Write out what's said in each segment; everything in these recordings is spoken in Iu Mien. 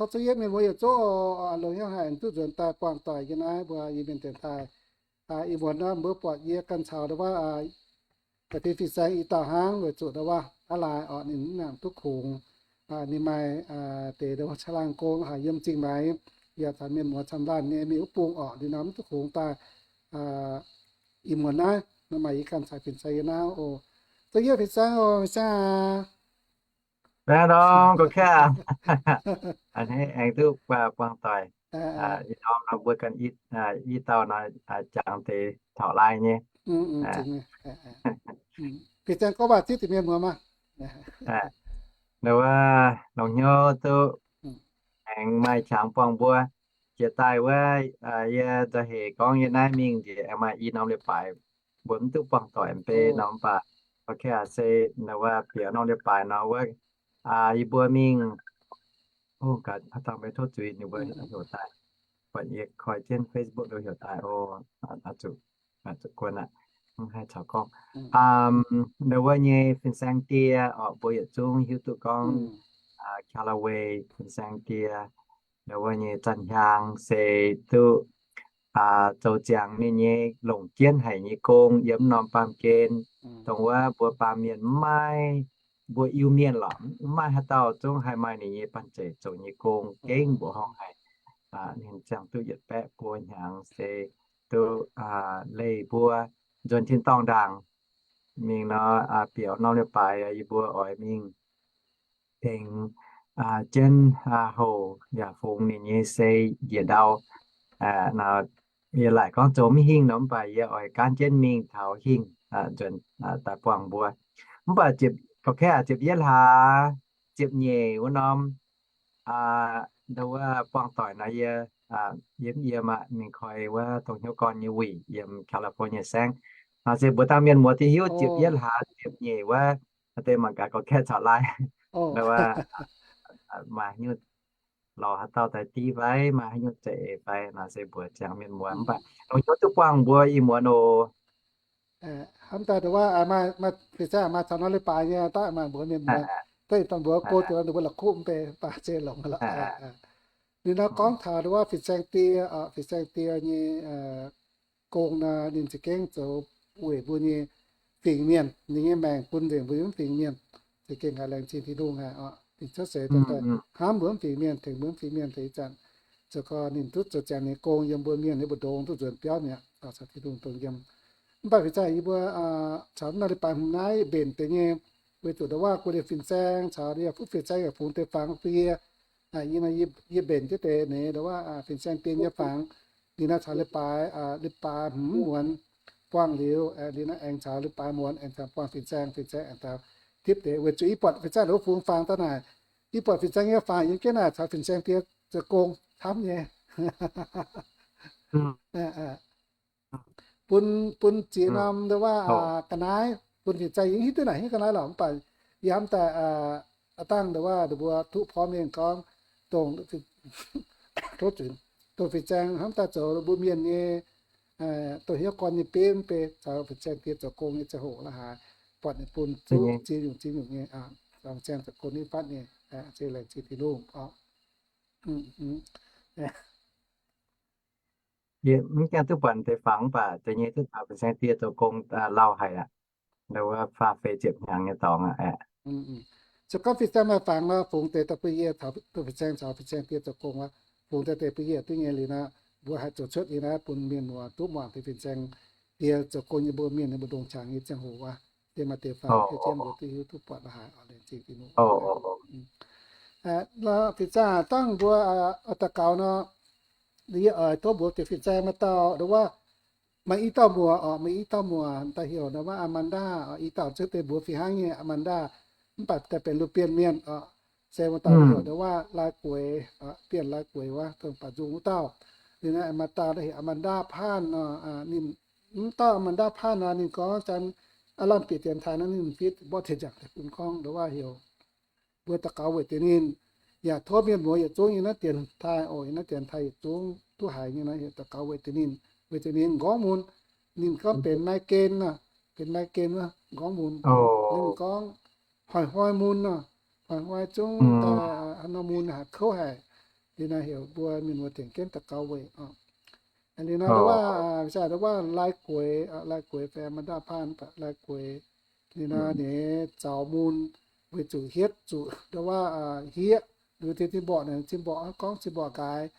Tov zuqc yietv mienh muoz yietc zungv oc, longc hnyouv haic duqv nzuonx daaih buangh doic yie naaiv mbuo Iu-Mienh dienx taaih. Ih muonz naaiv mbuo buatc yie ganh caux ndau wuov, da'feix fin-saeng i dauh hnangv, weic zuqc ndau wuov aav laaix orqc, ninh mv nangc duqv kungx. Ninh maaih deix ndau wuov caangh laangh gong haic yiem Zingh Maix, yaac caux mienh muoz camv laanh nyei mingh wuov bung orqc, ninh nor mv duqv kungx daaih. Ih muonz naaiv maaih yie ganh caux fin-saeng yie naaiv oc. Zuqc yietv fin-saeng oc, fin-saeng aac. Baeng dongh gorqv-kaeqv, aengx duqv buangh doic. Ih norm nor mbuo ganh i dauh nor jangx deix taux lai nyei. Fin-saeng gorngv waac zipv deix mienh muoz maah. Ndau wuov longc hnyouv duqv aengx maaih qangx buangh mbuo. Jiex daaih wuov, yie nzauh hec gorngv yie naaiv mingh njiec aengx maaih i norm leiz-baaix mbuo mv duqv buangh doic mv bei nor, mv baac gorqv-kaeqv se ndau wuov bieqc norm leiz-baaix nor wuov, yie mbuo mingh, haaix dauh maiv tov zuiz ninh mbuo heuc daaih. Buatc yie koi jienv Facebook nor heuc daaih oc. Zuqc guon aqv, mv haih caux gorngv. Ndau wuov nyei fin-saeng die orqc, mbuo yietc zungv hiuv duqv gorngv Callaway fin-saeng die, ndau wuov nyei zanc hiaang se duqv zoux ziangx ninh nyei longc jienv haic nyei gong yiem norm baamh gen, dongh wuov mbuo baamh mienh mv maaih, mbuo Iu-Mienh lorqc, mv maaih haaix dauh zungv haih maaih ninh nyei banh zeic zoux nyei gong gengh mbuoqc horngh haic. Ninh ziangh duqv yietc baeqv buo hnyangx se duqv leih mbuo nzuonx tin-dorngh ndaangc mingh nor, bieqc norm leiz-baaix yie mbuo oix mingh tengx jienv houc yaac fungx ninh nyei sei njiec ndau. Yie laaic gorngv zoux mv hingh nor, mv baac yie oix gaanv jienv mingh taux hingh nzuonx daaih buangh mbuo. Mv baac ziepc, gorqv-kaeqv aac, ziepc yietv hlaax, ziepc nyeic wuov norm, ndau wuov buangh doic nor yie yiem yiem aqv, mingh koi wuov dongh hnyouv gorn nyei wuic yiem California saengv. Nor se mbuox dangh mienh muoz duqv hiuv ziepc yietv hlaax ziepc nyeic wuov, deix mangc gaax gorqv-kaeqv caux laai, ndau wuov maaih haaix nyungc lorz haaix dauh daaih div fai maaih haaix nyungc za'eix fai, nor se mbuox ziangx mienh muoz. Mv baac longc hnyouv duqv buangh mbuo ih muonz oc. Hnamv daaih ndau wuov maaih fin-saeng maaih caux norm leiz-baaix nyei daaih maaih mbuox mienh muoz, daaih dongh mbuox go ziouc ninh mbuo la'kuqv mv bei, mv baac se longx lorqc. Ninh nor gorngv taux ndau wuov fin-saeng die, fin-saeng die nyei gong nor ninh za'gengh zoux weic mbuo nyei fingx mienh, ninh nyei maengc bun nzengc mbuo nyei mv fingx mienh. Za'gengh haiz laengz zingh Tin-Hungh haic oc. Ninh cuotv seix daaih hnamv mbuo mv fingx mienh, tengx mbuo mv fingx mienh deix ih zanc, zoux gau ninh duqv zoux ziangx nyei gong yiem mbuo mienh nyei mbu'ndongx duqv nzuonx biauv mi'aqv. caux Tin-Hungh dongh yiem. Mv baac fih zanc yie mbuo caux naaiv leiz-baaix hmz naaiv mbenc deix nyei, weic zuqc ndongc waac guv liuz fin-saeng caux yie fuqv fin-saeng yaac fungx deix fangx bun yie. Yie, yie mbenc jienv deix nyei ndongc waac fin-saeng dien nyei fangx. Liuz naaiv caux leiz-baaix, leiz-baaix hmz muonz buangh liuz, liuz naaiv aengx caux leiz-baaix muonz aengx caux buangh fin-saeng, fin-saeng aengx caux tipv deix. Weic zuqc yie buatc fin-saeng wuov fungx fangx daaih naaic, yie buatc fin-saeng nyei fangx yiem jienv naaic caux fin-saeng dien zoux gong camv nyei. Bun, bun ziex norm ndongc waac ga'naaiv, bun fin-saeng yie hiuv duqv naaic hiuv ga'naaiv lorqc, mv baac yie hnamv daaih aav dangh ndongc waac ninh mbuo duqv porv mengh gorngv dongh, tov zuqc, dongh fin-saeng hnamv daaih zoux mbuo mienh nyei, dongh hnyouv gorn nyei benv mv bei caux fin-saeng dien zoux gong nyei ziangh hoc la'haaix, buatc ninh bun zuqc ziex nyungc ziex nyungc nyei, fin-saeng zoux gong nyei fatv nyei, se laengz zingh Tin-Hungh oc. Yie mv gaengh duqv buatc deix fangx, mv baac deix nyei duqv taux fin-saeng dien zoux gong lauh haic aqv. Ndau wuov faah feix ziepc hnyangx nyei dorngx aqv. Se gorngv fin-saeng maaih fangx nor, fungx deix daaih bun yie taux, dongh fin-saeng caux fin-saeng dien zoux gong wuov, fungx deix deix bun yie duqv nyei liuz nor, mbuo haih zoux cuotv liuz naaiv bun mienh muoz duqv muangx deix fin-saeng dien zoux gong nyei mbuo mienh nyei mbu'ndongx qangx nyei ziangh hoc wuov, yie maaih deix fangx hiuv jienv mbuo duqv hiuv duqv buatc la'haaix oc. Laengz zingh Tin-Hungh oc. Fin-saeng dangh mbuo oix daux gaux nor, yie oix tov mbuox deix fin-saeng maaih dauh ndongc waac, maaih i dauh muoz oc, maaih i dauh muoz daaih heuc ndongc waac Amanda oc, i dauh cuotv deix mbuox fih hnangv nyei Amanda, mv baac daaih benx Lu-Bienh Mienh oc. Se maaih dauh heuc ndongc waac Lai Gueix, Bienh Lai Gueix wuov, dongh Baac Nzung wuov dauh. Liuz naaiv maaih dauh heuc Amanda Panh nor, ninh, mv dauh Amanda Panh nor ninh gorngv janx aav lamh bieqc dienx taaih nor ninh fiev mborqv tengx njaangc daaih bun gorngv ndongc waac heuc mbuo daux gaux weic deix ninh. Yaac tov mienh muoz yietc zungv yiem naaiv dienx taaih oc, yiem naaiv dienx taaih yietc zungv duqv haiz nyei nor heuc daux gaux weic deix ninh, weic deix ninh nqorngv mun. Ninh gorngv benx mai gen nor, benx mai gen wuov nqorngv mun. Ninh gorngv hnoi-hnoi mun nor, hnoi-hnoi zungv daaih haaix nor mun haaix kouv haic. Liuz nor heuc mbuo mienh muoz tengx jienv daux gaux weic oc. Liuz nor ndongc waac, ndongc waac Lai Gueix, Lai Gueix fai Amanda Panh, Lai Gueix. Liuz nor ninh zaux mun weic zuqc hietv zuqc ndongc waac hieqv, liuz deix zinh mborqc naaic, zinh mborqc gorngv zinh mborqc nqaaix,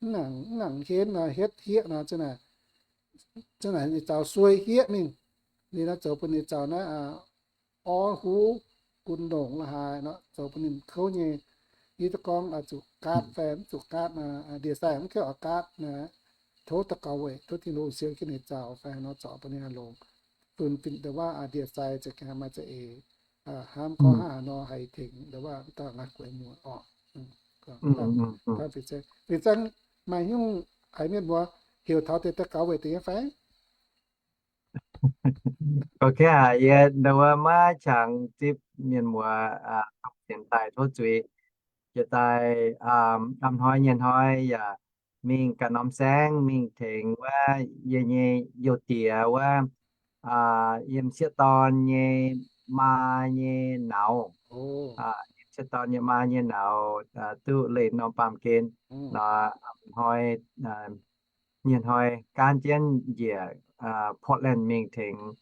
mv nangc, mv nangc henv nor, hietv hieqv nor, za'naaic ninh zaux suei hieqv mingh. Liuz nor zoux bun ninh zaux naaiv orv huv, bun longc la'haaix nor, zoux bun ninh kouv nyei. Yie duqv gorngv zuqc gaatv fai mv zuqc gaatv nor, ndie-sai mv gaengh oix gaatv nor, tov daux gaux weic, tov Tin-Hungh siou jienv ninh zaux fai haaix nor zorc bun ninh haih longx. Bun fin-ndongc waac ndie-sai za'gengh maaih za'eix, hnamv gorngv hnangv haaix nor haih tengx ndongc waac mv dauh Lai Gueix muoz oc. Fin-saeng maaih nyungc haiz mienh muoz heuc taux deix daux gaux weic deix nyei fai? Okay aqc, yie ndau wuov maiv qangx zipv mienh muoz dienx daaih tov zuiz. Jiex daaih a'hnoi nyei hnoi yaac mingh ganh norm saengv mingh tengx wuov yie nyei youh diex wuov, yiem sieqv dorn nyei maa nyei nauz. Yiem sieqv dorn nyei maa nyei nauz duqv leih norm baamh gen nor, a'hnoi nyei hnoi gaanv jienv njiec Portland mingh tengx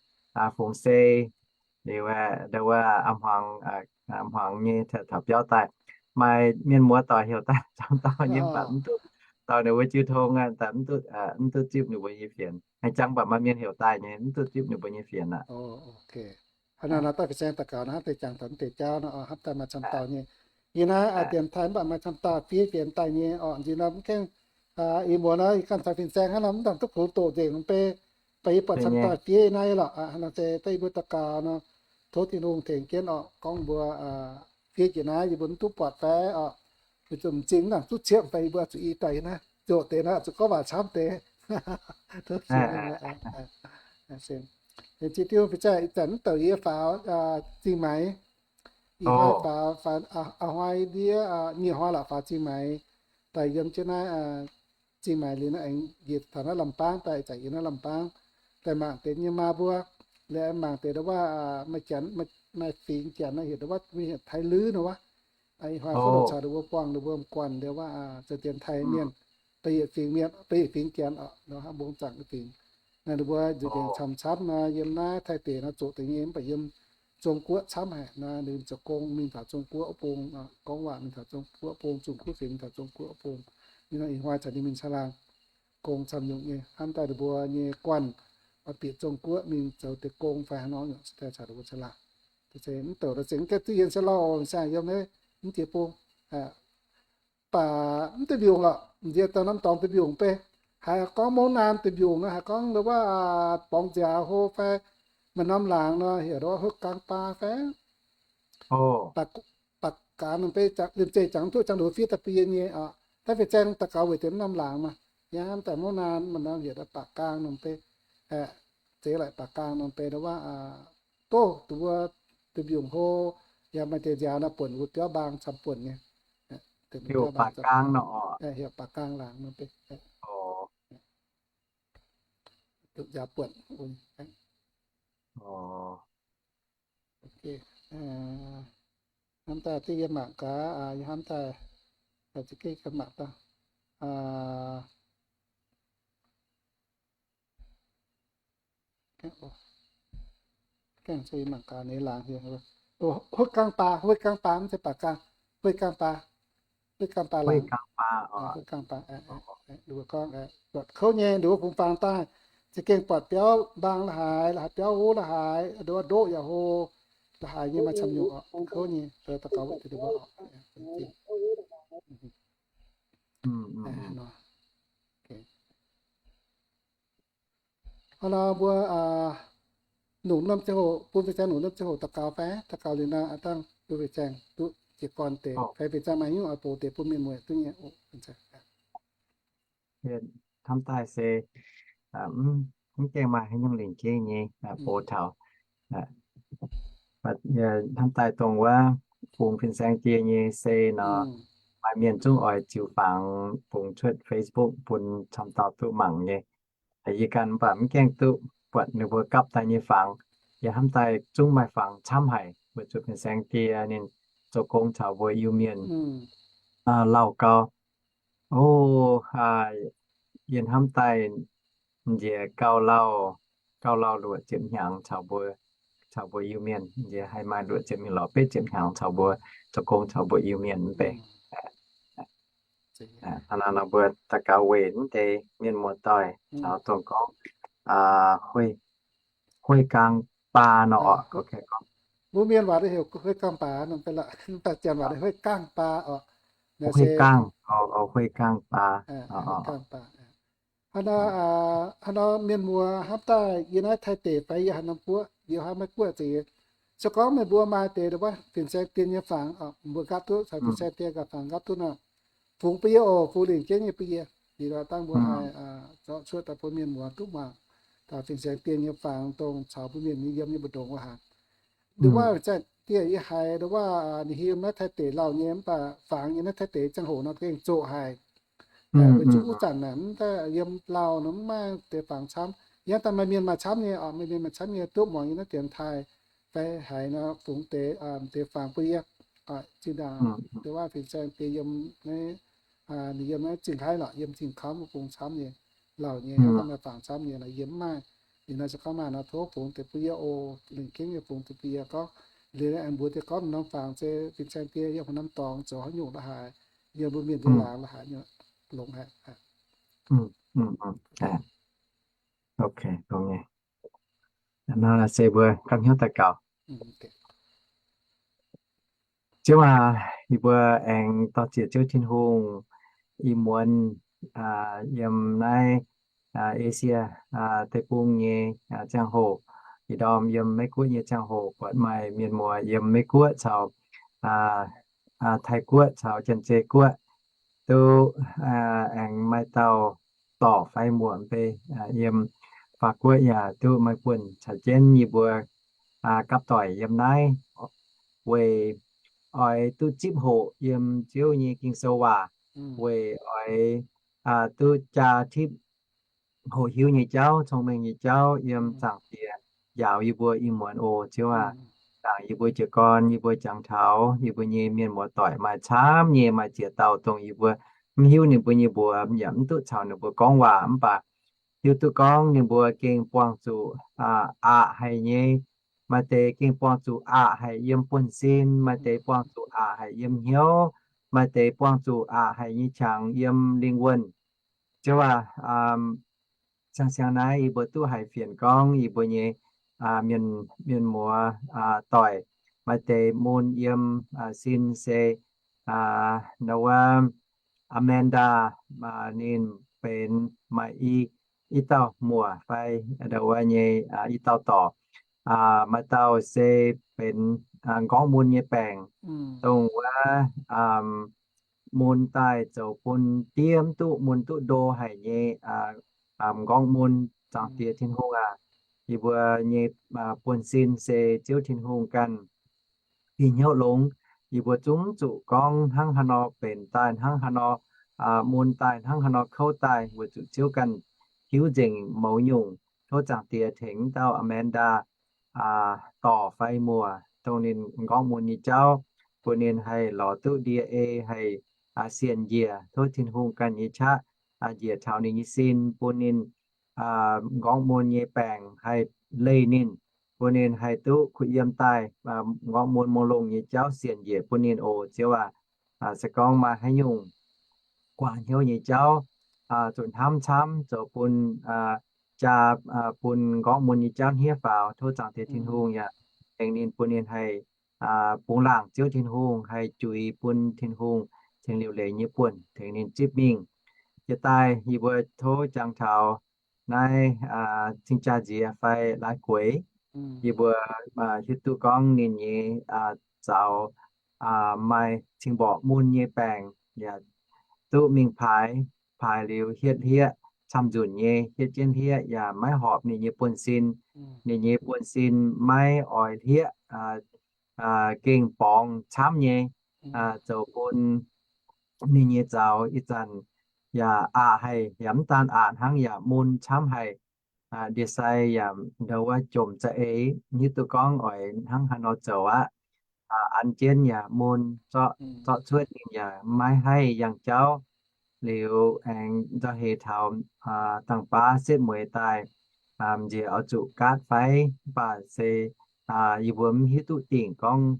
fungx sei. Liuz ndau wuov a'hmuangx, a'hmuangx nyei taux biauv daaih, maaih mienh muoz doic heuc daaih camv dauh nyei, mv baac mv duqv dorh ninh mbuo jiu tong, mv duqv zipv ninh mbuo nyei fienx. Haih jangx mv baac maaih mienh heuc daaih nyei, mv duqv zipv ninh mbuo nyei fienx aqv. Hnangv naaiv nor daaih fin-saeng daux gaux naaiv deix jangx taux mv deix jauv nor, hnamv daaih maaih camv dauh nyei. Yie naaiv dienx taaih mv baac maaih camv dauh fiev fienx daaih nyei orqc. Nziex nor mv gaengh, ih muonz naaiv ih ganh caux fin-saeng hnangv nor mv dangc duqv kungx doqc nzengc mv bei, baac yie buatc camv dauh fiev naaiv lorqc. Hnangv nor se daaih yie mbuo daux gaux nor, tov Tin-Hungh tengx jienv orqc. Gorngv mbuo fiev jiex naaiv yie mbuo mv duqv buatc fai orqc, weic zuqc m'zing mv dangc duqv ciepv fai yie mbuo zuqc i daaih naaiv zoqc deix naaiv zuqc gorngv waac camv deix. Tov Tin-Hungh. Laengz zingh Tin-Hungh. Fin-saeng ih zanc mv douc yie faaux Zingh Maix. Ih hnoi faaux, a'hnoi ndiev nyic hnoi lorqc faaux Zingh Maix. Daaih yiem jienv naaiv Zingh Maix liuz naaiv aengx njiec taux naaiv Lamh Baangv daaih, ih zanc yiem naaiv Lamh Baangv daaih mangc deix nyei maa mbuo, liuz mangc deix ndau wuov maaih janx, maaih fingx janx nor heuc ndau wuov mingh heuc Taiv Luiv nor wuov. Ih hnoi fouv loz caux ninh mbuo buangh, ninh mbuo m'guanh ndau wuov zoux dienx taaih mienh, da'yietv fingx mienh, da'yietv fingx janx oc, hnangv mbong zaangc fingx. Naaiv ninh mbuo nzuih nzengc camv camv nor, yiem naaiv Taiv deic nor zoqc deix nyei, mv baac yiem Zong Guoqv camv haic nor, ninh zoux gong mingh taux Zong Guoqv wuov bung, gorngv waac mingh taux Zong Guoqv bung, zunh kuv fingx mingh taux Zong Guoqv wuov bung. Ninh nor ih hnoi caux ninh mingh caangh laangh. gong camv nyungc nyei. Hnamv daaih ninh mbuo nyei guanh oix bieqc Zong-Guoqv mingh zoux deix gong fai haaix nor nyungc, se daaih caux ninh mbuo caangh laangh. Mv douc daaih zengx gaengh duqv yien se lauh, saeng yiem naaiv mv jiex bung. Baac mv deix mbiungc lorqc, nziex daaih norm dorngx deix mbiungc beiv. Haiz gorngv mouv naam deix mbiungc nor, haiz gorngv wuov borngz nziaaux hlo fai maaih norm laangz nor, heuc wuov huotv gaang baa fai baac gaax norm beiv, liemh zeih jangx duqv jangx nduov fiev daaih bun yie nyei oc. Daaih fih zaeng daux gaux weic deix mv norm laangz maah. Yie hnamv daaih mouv naam maaih norm heuc baac gaang norm beiv. Zeiz laic baac gaang norm beiv wuov, doh, dongh wuov deix mbiungc hlo, yaac maaih deix nziaaux nor buonc wuov biauv mbaang camv buonc nyei. Heuc baac gaang nor oc. Heuc baac gaang laangz norm beiv. Nziaaux buonc. Hnamv daaih div yie mangc gaax, yie hnamv daaih za'gengh mangc daaih. Gaengh se mangc gaax ninh laangz heuc huotv gaang baa, huotv gaang baa mv zeiz baac gaang, huotv gaang baa, huotv gaang baa laangz. Huotv gaang baa, gorngv buatc kouv nyei, nduov bungx faang daaih, za'gengh buatc biauv mbaang la'haaix, la'haaix biauv huv la'haaix, nduov ndoqv yaac hlo, la'haaix nyei maaih camv nyungc oc, kouv nyei, daux gaux weic deix nduov oc. Hnangv nor mbuo nongc norm ziangh hoc, bun fih zaeng nongc norm ziangh hoc daux gaux fai? Daux gaux liuz nor, aa dangh bun fih zaeng duqv jiez gorn deix fai fih zaeng maaih nyungc oix bouc deix bun mienh mueic duqv nyei. Hnamv daaih se mv gaengh maaih haaix nyungc lingc jeiv nyei bouc taux. Hnamv daaih dongh wuov fungx fin-saeng die nyei se nor, maaih mienh zungv oix ziux fangx fungx cuotv Facebook bun camv dauh duqv mangc nyei. Yie ganh mv baac mv gaengh duqv buatc ninh mbuo gapv daaih nyei fangx. Yie hnamv daaih zungv maaih fangx camv haic, weic zuqc fin-saeng die ninh zoux gong caux mbuo Iu-Mienh lauh gau. O, yie hnamv daaih njiec gauh lauh, gauh lauh luoqc ziepc hnyangx caux mbuo, caux mbuo Iu-Mienh, njiec haih maaih luoqc ziepc hnyangx lorz betv ziepc hnyangx caux mbuo zoux gong caux mbuo Iu-Mienh mv bei. Hnangv naaiv nor mbuo daux gaux weic mv deix mienh muoz-doic caux dongh gorngv huotv gaang baa nor oc. Mbuo mienh waac heuc huotv gaang baa nor, mv baac janx waac huotv gaang baa oc. Huotv gaang, huotv gaang baa. Hnangv nor mienh muoz hnamv daaih yie naaiv Taiv deic fai yie haaix norm guoqv, yie haaix maiv guoqv zeiz, se gorngv meih mbuo maaih deix wuov fin-saeng die nyei fangx, mbuo nqaapv duqv caux fin-saeng die gaax fangx nqaapv duqv nor, fungx bun yie oc, fungx lingc jeiv nyei bun yie. Liuz dangh mbuo haih zorqv cuotv daaih bun mienh muoz duqv mangc, fin-saeng die nyei fangx dongh caux mbuo mienh nyei yiem nyei mbu'ndongx wuov haaix. Nduov waac zaeqv dieh yie haiz nduov waac ninh yiem naaiv Taiv deic lauh nyei, mv baac fangx yiem naaiv Taiv deic ziangh hoc nor gengh zoqc haic. Weic zuqc wuov zanc naaic mv daaih yiem lauh nor mv maaih deix fangx camv. Yie hnamv daaih maaih mienh maaih camv nyei oc, maaih mienh maaih camv nyei duqv muangx yie naaiv dienx taaih fai haiz nor fungx deix, deix fangx bun yie. Zinh ndaangc nduov waac fin-saeng die yiem naaiv, ninh yiem naaiv Zingh Haiv lorqc, yiem Zingh Kamv wuov bung camv nyei, lauh nyei, maaih fangx camv nyei nor yie mv maaih. Liuz nor se gorngv maaih nor tov fungx deix bun yie oc, lingc jeiv nyei fungx deix bun yie gorngv. Liuz aengx mbuox deix gorngv norm fangx se fin-saeng die yiem haaix norm dorngx zoux haaix nyungc la'haaix, yiem mbuo mienh nyei laangz la'haaix nyungc longx haic. Ok, nor se mbuo gapv hnyouv daux gaux. Ziouv aac, yie mbuo aengx dorh ziec Ziouv Tin-Hungh ih muonz yiem naaiv Esie deic-bung nyei ziangh hoc, ih ndorm yiem Meiv-Guoqv nyei ziangh hoc buatc maaih mienh muoz yiem Meiv-Guoqv caux Taiv-Guoqv caux Janx-Zei Guoqv duqv aengx maaih dauh dorc fai muoc mv bei yiem Faa-Guoqv yaac duqv maaih buonc caux jienv yie mbuo gapv doic yiem naaiv weic oix duqv zipv hoqc yiem Ziouv nyei Ging-Sou waac, weic oix duqv jaa tipv hoqc hiuv nyei jauv, cong-mengh nyei jauv yiem Zaangc Diex njaaux yie mbuo ih muonz oc Ziouv aac. Zaangc yie mbuo jiez gorn, yie mbuo jangx taux yie mbuo nyei mienh muoz-doic maaih camv nyei, maaih ziex dauh dongh yie mbuo mv hiuv ninh mbuo nyei mbuox yaac mv duqv caux ninh mbuo gorngv waac, mv baac hiuv duqv gorngv ninh mbuo gengh buangh zuqc aqc haic nyei. Maaih deix gengh buangh zuqc aqc haic yiem buonv-sin, maaih deix buangh zuqc aqc haic yiem hnyouv, maaih deix buangh zuqc aqc haic nyei qangx yiem lingh wuonh. Ziouv aac, siang-siang naaiv yie mbuo duqv haiz fienx gorngv yie mbuo nyei mienh, mienh muoz doic maaih deix mun yiem sin se ndau wuov Amanda, ninh benx maaih i, i dauh muoc fai ndau wuov nyei i dauh dorc. Maaih dauh se benx m'nqorngv mun nyei baengc, dongh wuov mun daaih zoux bun diev mv duqv, mun duqv ndo haic nyei m'nqorngv mun. Zaangc Diex Tin-Hungh aac, yie mbuo nyei buonv-sin se Ziouv Tin-Hungh ganh fih hnyouv longx. Yie mbuo zungv zuqc gorngv hnangv haaix nor benx daaih, hnangv haaix nor mun daaih, hnangv haaix nor kouv daaih, weic zuqc Ziouv ganh hiuv nzengc mouz nyungc. Tov Zaangc Diex tengx dauh Amanda dorc fai muoc dongh ninh m'nqorngv mun nyei jauv, bun ninh haih lorz duqv ndie-ei, haih sienx njiec. Tov Tin-Hungh ganh nyei qaqv njiec taux ninh nyei sin, bun ninh m'nqorngv mun nyei baengc haih leih ninh, bun ninh haih duqv kuh yiem daaih m'nqorngv mun mongh longh nyei jauv sienx njiec bun ninh oc, Ziouv aac. Se gorngv maaih haaix nyungc guaax hnyouv nyei jauv zuqc hnamv camv zoux bun jaa, bun m'nqorngv mun nyei jauv hniev faaux, tov Zaangc Diex Tin-Hungh yaac tengx ninh, bun ninh haih bungx laangc Ziouv Tin-Hungh, haih juix bun Tin-Hungh tengx liuc leiz nyei buonc tengx ninh zipv mingh. Jiex daaih yie mbuo tov jangx taux naaiv cing-jaa nziex fai laaix gueix, yie mbuo hiuv duqv gorngv ninh nyei zaux maaih cing-mborqc mun nyei baengc, yaac duqv mingh paaix, paaix liuz hietv hlieqv camv-nzunc nyei, hietv jienv hlieqv yaac maiv horpc ninh nyei buonv-sin. Ninh nyei buonv-sin maiv oix hlieqv, gengh borngz camv nyei, zoux bun ninh nyei zaux ih zanc yaac aqc haic, yaac mv daan aqc hnangv, yaac mun camv haic. Ndie-sai yaac ndau wuov jomc za'eix, hiuv duqv gorngv oix hnangv haaix nor zoux aqv. An jienv yaac mun, zorqv cuotv ninh yaac maiv haih yangh jauv. Liuz aengx nzauh heix taux dangh baav setv mueiz daaih, njiec oix zuqc gaatv fai? Mv baac se yie mbuo mv hiuv duqv dingc gorngv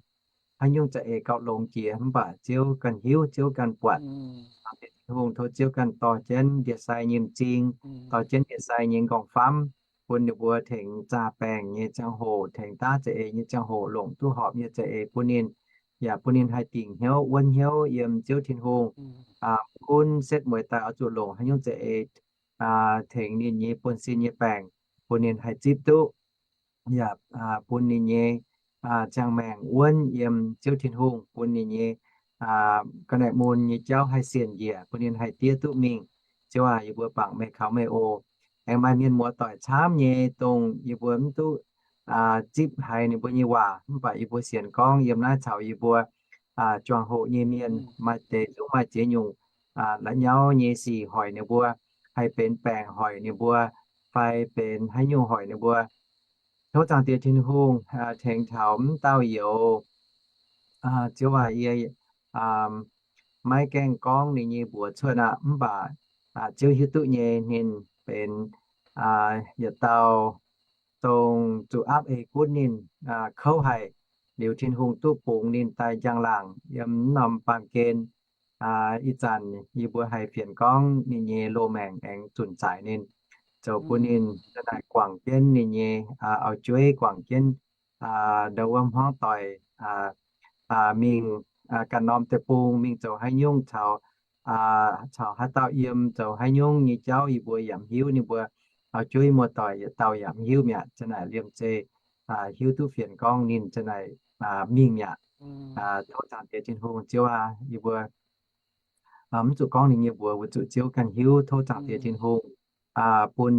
haaix nyungc za'eix gauh longx jiex, mv baac Ziouv ganh hiuv, Ziouv ganh buatc. Tin-Hungh, tov Ziouv ganh dorh jienv ndie-sai nyei m'zing, dorh jienv ndie-sai nyei nqorngv-famv, bun ninh mbuo tengx zaah baengc nyei ziangh hoc, tengx daav za'eix nyei ziangh hoc, longc duqv horpc nyei za'eix bun ninh, yaac bun ninh haih dingc hnyouv, wuonv hnyouv yiem Ziouv Tin-Hungh. Mv gunv setv mueiz daaih oix zuqc longc haaix nyungc za'eix tengx ninh nyei buonv-sin nyei baengc, bun ninh haih zipv duqv, yaac bun ninh nyei ziangh maengc wuonv yiem Ziouv Tin-Hungh, bun ninh nyei ga'naaiv mun nyei jauv haih sienx njiec, bun ninh haih diev duqv mingh. Ziouv aac, yie mbuo bangc meih kaux meih oc. Aengx maaih mienh muoz doic camv nyei, dongh yie mbuo mv duqv zipv haiz ninh mbuo nyei waac, mv baac yie mbuo sienx gorngv yiem naaiv caux yie mbuo juangc hoc nyei mienh maaih deix zungv maaih ziex nyungc la'nyauv nyei sic hoic ninh mbuo, haih benx baengc hoic ninh mbuo, fai benx haaix nyungc hoic ninh mbuo. Tov Zaangc Diex Tin-Hungh tengx taux mv dauh youz. Ziouv aac, yie maiv gaengh gorngv ninh nyei mbuox cuotv aqv, mv baac Ziouv hiuv duqv nyei, ninh benx yietc dauh dongh zuqc aapv eix gunv ninh kouv haic, liuz Tin-Hungh duqv bungx ninh daaih njang-laangc yiem mv norm baamh gen. Ih zanc yie mbuo haih fienx gorngv ninh nyei loz-maengc aengx zunc zaaic ninh, zoux bun ninh za'naaic guangc jienv ninh nyei auv-jueiv, guangc jienv ndau wuov hmuangv doic mingh ganh norm deic-bung mingh zoux haaix nyungc caux, caux haaix dauh yiem, zoux haaix nyungc nyei jauv yie mbuo yaac mv hiuv, ninh mbuo auv-jueiv muoz-doic yietc dauh yaac mv hiuv mi'aqv. Za'naaic liemh zeih hiuv duqv fienx gorngv ninh za'naaic mingh mi'aqv. Tov Zaangc Diex Tin-Hungh, Ziouv aac, yie mbuo mv zuqc gorngv ninh nyei mbuox, weic zuqc Ziouv ganh hiuv. Tov Zaangc Diex Tin-Hungh bun,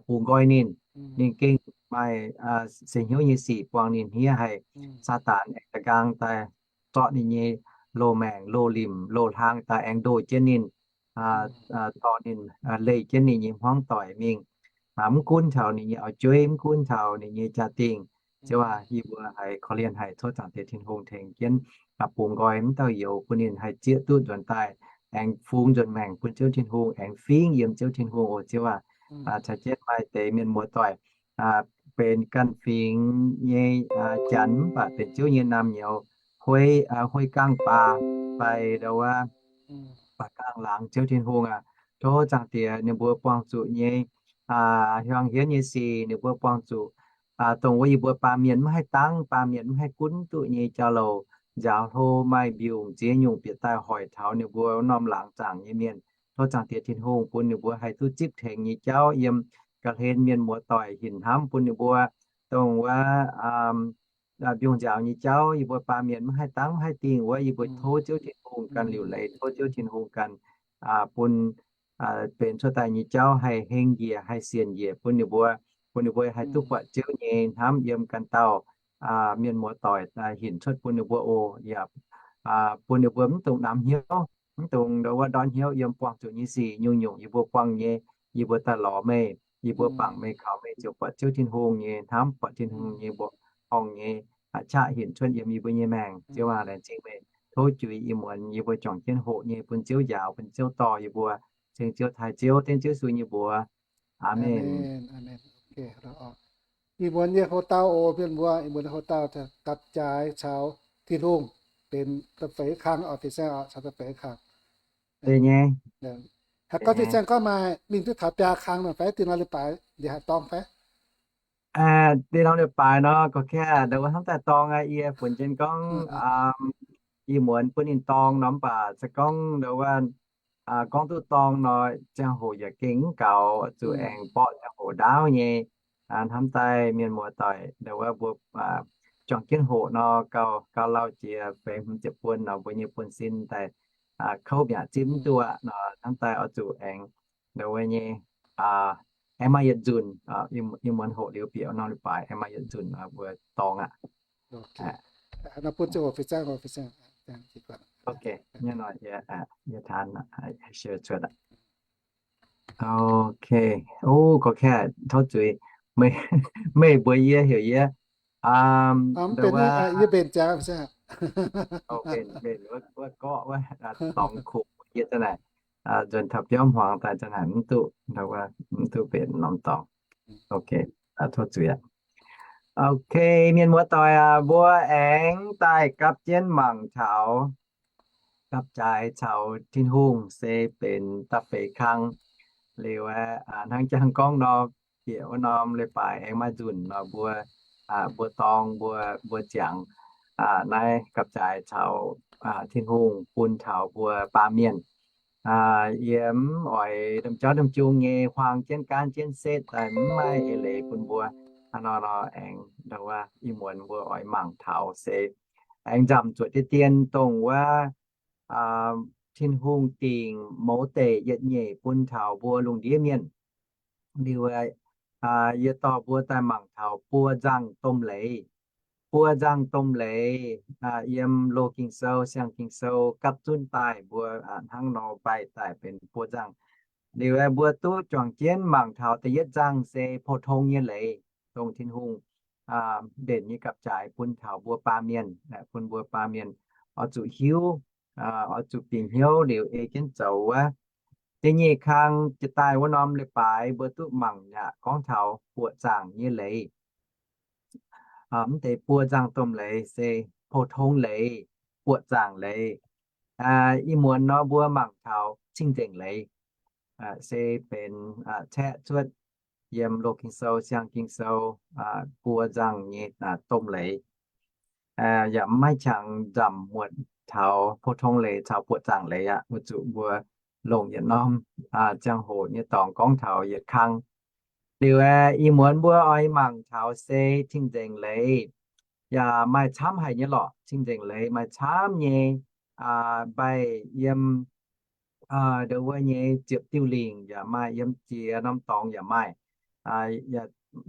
bungx nqoi ninh. Ninh gengh maaih seix hnyouv nyei sic buangh ninh hniev haic. Saadaan aengx da'nqaang daaih zorqv ninh nyei loz-maengc, loz-limc, loz-hlang daaih aengx ndoh jienv ninh, dorh ninh, leih jienv ninh nyei hmuangv doic mingh. Mv gunv taux ninh nyei auv-jueiv, mv gunv taux ninh nyei jaa-dingh, Ziouv aac, yie mbuo haiz korv-lienh haic. Tov Zaangc Diex Tin-Hungh tengx jienv bungx nqoi mv dauh youz, bun ninh haih zieqv duqv nzuonx daaih, aengx fungx nzuonx maengc bun Ziouv Tin-Hungh, aengx fingx yiem Ziouv Tin-Hungh oc, Ziouv aac. Caux jienv maaih deix mienh muoz-doic benx ganh fingx nyei janx, mv baac benx Ziouv nyei naamh nyouz, huei, huei gaangv baa fai ndau wuov baa gaangv laangz, Ziouv Tin-Hungh aac, Tov Zaangc Diex ninh mbuo buangh zuqc nyei hiuang hienv nyei sic, ninh mbuo buangh zuqc dongh wuov yie mbuo baamh mienh maiv haih dangv, baamh mienh maiv haih gunv duqv nyei jauv-louc, nziaaux hlo maaih mbiungc ziex nyungc bieqc daaih hoic taux ninh mbuo norm laangz zaangc nyei mienh. Tov Zaangc Diex Tin-Hungh bun ninh mbuo haih duqv zipv tengx nyei jauv yiem ga'hlen mienh muoz-doic hinc hnamv bun ninh mbuo, dongh wuov mbiungc nziaaux nyei jauv yie mbuo baamh mienh maiv haih dangv maiv haih dingh wuov, yie mbuo tov Ziouv Tin-Hungh ganh liuc leiz, tov Ziouv Tin-Hungh ganh bun benx cuotv daaih nyei jauv haih heng njiec, haih sienx njiec bun ninh mbuo, bun ninh mbuo haih duqv buatc Ziouv nyei hnamv yiem ganh dauh mienh muoz-doic hinc cuotv bun ninh mbuo oc. Yaac bun ninh mbuo mv dungx namx hnyouv, mv dungx ndau wuov ndortv hnyouv yiem buangh zuqc nyei sic nyungc-nyungc yie mbuo buangh nyei, yie mbuo daaih lorz meih, yie mbuo bangc meih, kaux meih ziouc buatc Ziouv Tin-Hungh nyei hnamv, buatc Tin-Hungh nyei mbuoqc horngh nyei qaqv hinc cuotv yiem yie mbuo nyei maengc. Ziouv aac, laengz zingh meih tov juix ih muonz yie mbuo juangc jienv hoqc nyei bun Ziouv njaaux, bun Ziouv dorh yie mbuo, ceng Ziouv taaih Ziouv, dengv Ziouv Yesu nyei mbuox. Aamen. Ih muonz yie hlo dauh oc, mienh mbuo, ih muonz hlo dauh gapv jaaix caux Tin-Hungh benx da'feix kang oc, fin-saeng oc, caux da'feix kang. Haaix gorngv fin-saeng gorngv maaih mingh duqv taux biaa kang nor fai, dinh nor leiz-baaix nziex haih dorng fai? Dinh nor leiz-baaix nor, gorx-kaeqv, ndau wuov hnamv daaih dorng aqv. Yie funx jienv gorngv ih muonz bun ninh dorng nor, mv baac se gorngv ndau wuov gorngv duqv dorng nor, ziangh hoc yaac gengh mv gaux, zuqc aengx borqv ziangh hoc ndaauv nyei. Hnamv daaih mienh muoz-doic ndau wuov mbuo juangc jienv hoqc nor, gauh, gauh lauh jiex feix hmz ziepc buonc nor, mbuo nyei buonv-sin daaih kouv mi'aqv, zipv mv duqv nor, hnamv daaih oix zuqc aengx ndau wuov nyei aengx maaih yietc nzunc. Ih muonz hoqc liuz bieqc norm leiz-baaix aengx maaih yietc nzunc mbuo dorng aqv. Ok, o, gorx-kaeqv, tov zuiz, meih mbuox yie heuc yie, mbenc wuov gorqv wuov dorngx kungx yie za'naaic, nzuonx taux biauv hmuangx daaih za'naaic mv duqv, mv duqv mbenc norm dorngx. Ok, tov zuiz aqv. Ok, mienh muoz-doic aac, mbuo aengx daaih gapv jienv mangc taux gapv jaaix caux Tin-Hungh se benx da'feix kang. Liuz hnangv jangx gorngv nor, bieqc wuov norm leiz-baaix aengx maaih nzunc nor, mbuo, mbuo dorng, mbuo, mbuo ziangx naaiv gapv jaaix caux Tin-Hungh bun taux mbuo baamh mienh. Yie mv oix domh jauv domh jung nyei huaang jienv gaanv jienv setv daaih, mv maaih eix leiz bun mbuo. Hnangv nor nor aengx ndau wuov ih muonz mbuo oix mangc taux se aengx nzamc zuoqc deix dien dongh wuov Tin-Hungh dingc mouz deic yietc nyeic bun taux mbuo lungh ndiev mienh. Liuz yie dorh mbuo daaih mangc taux buo nzangh domh leiz. Buo nzangh domh leiz yiem Loz-Ging Sou, Siang-Ging Sou gapv zunv daaih mbuo hnangv nor mbaih daaih benx buo nzangh. Liuz mbuo duqv juangc jienv mangc taux da'yietv nzangh se pou-tong nyei leiz, dongh Tin-Hungh mbenc nyei gapv jaaix bun taux mbuo baamh mienh, bun mbuo baamh mienh oix zuqc hiuv, oix zuqc bieqc hnyouv liuz ei jienv zoux wuov. Da'nyeic kang jiex daaih wuov norm leiz-baaix mbuo duqv mangc yaac gorngv taux buoqc zaangc nyei leiz. Mv deix buo nzangh domh leiz se pou-tong leiz, buoqc zaangc leiz. Ih muonz nor mbuo mangc taux cing-nzengc leiz, se benx caeqv cuotv yiem Loz-Ging Sou, Siang-Ging Sou buo nzangh nyei domh leiz. Yaac maiv qangx nzamc muonc taux pou-tong leiz caux buoqc zaangc leiz aqv. Weic zuqc mbuo longc yietc norm ziangh hoc nyei dorngx gorngv taux yietc kang. Liuz ih muonz mbuo oix mangc taux se cing-nzengc leiz. Yaac maaih camv haic nyei lorqc. Cing-nzengc leiz maaih camv nyei, mbaih yiem ndau wuov nyei ziepc diuh lingc yaac maaih, yiem ziex norm dorngx yaac maaih,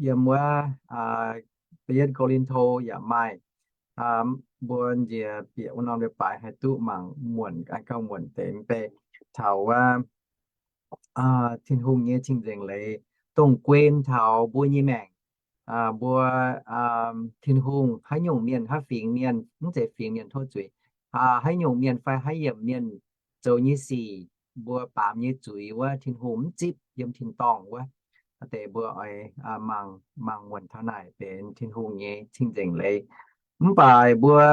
yiem wuov da'yietv Ko^lin^to yaac maaih. Mbuo njiec bieqc wuov norm leiz-baaix haih duqv mangc muonc, gauh muonc deix mv bei taux wuov Tin-Hungh nyei cing-nzengc leiz dongh guen taux mbuo nyei maengc. Mbuo Tin-Hungh haaix nyungc mienh, haaix fingx mienh, mv zeiz fingx mienh, tov zuiz, haaix nyungc mienh fai haaix yiemc mienh zoux nyei sic, mbuo baamz nyei zuiz wuov Tin-Hungh mv zipv yiem tin-dorngh wuov. Deix mbuo oix mangc, mangc muonc taux naaic benx Tin-Hungh nyei cing-nzengc leiz. Mv baac mbuo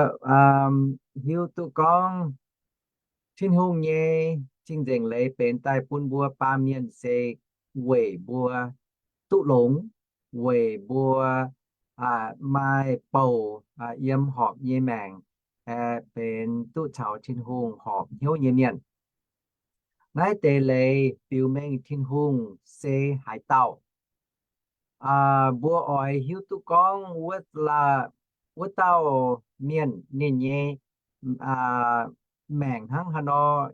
hiuv duqv gorngv Tin-Hungh nyei cing-nzengc leiz benx daaih bun mbuo baamh mienh se weic mbuo duqv longx, weic mbuo maaih bouc yiem horpc nyei maengc, benx duqv caux Tin-Hungh horpc hnyouv nyei mienh. Naaiv deix leiz biux mengh Tin-Hungh se haaix dauh. Mbuo oix hiuv duqv gorngv wuov dauh mienh ninh nyei maengc hnangv haaix nor,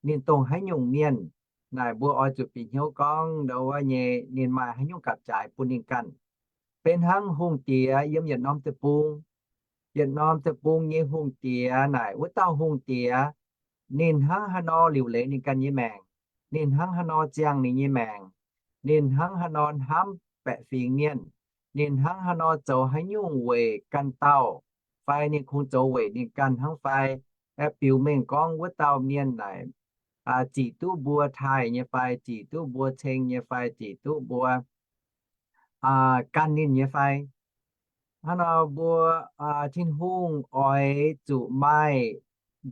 ninh dongh haaix nyungc mienh, naaic mbuo oix zuqc bieqc hnyouv gorngv ndau wuov nyei ninh maaih haaix nyungc gapv-jaaix bun ninh ganh. Benx hnangv hungh diex yiem yietc norm deic-bung. Yietc norm deic-bung nyei hungh diex naaic wuov dauh hungh diex, ninh hnangv haaix nor liuc leiz ninh ganh nyei maengc, ninh hnangv haaix nor ziangh ninh nyei maengc, ninh hnangv haaix nor hnamv baeqc fingx mienh, ninh hnangv haaix nor zoux haaix nyungc weic ganh dauh, fai ninh kungx zoux weic ninh ganh hnangv fai. Aeqv, biux mengh gorngv wuov dauh mienh naaic zic duqv mbuo taaih nyei fai, zic duqv mbuo ceng nyei fai, zic duqv mbuo gan ninh nyei fai. Hnangv nor mbuo, Tin-Hungh oix zuqc maaih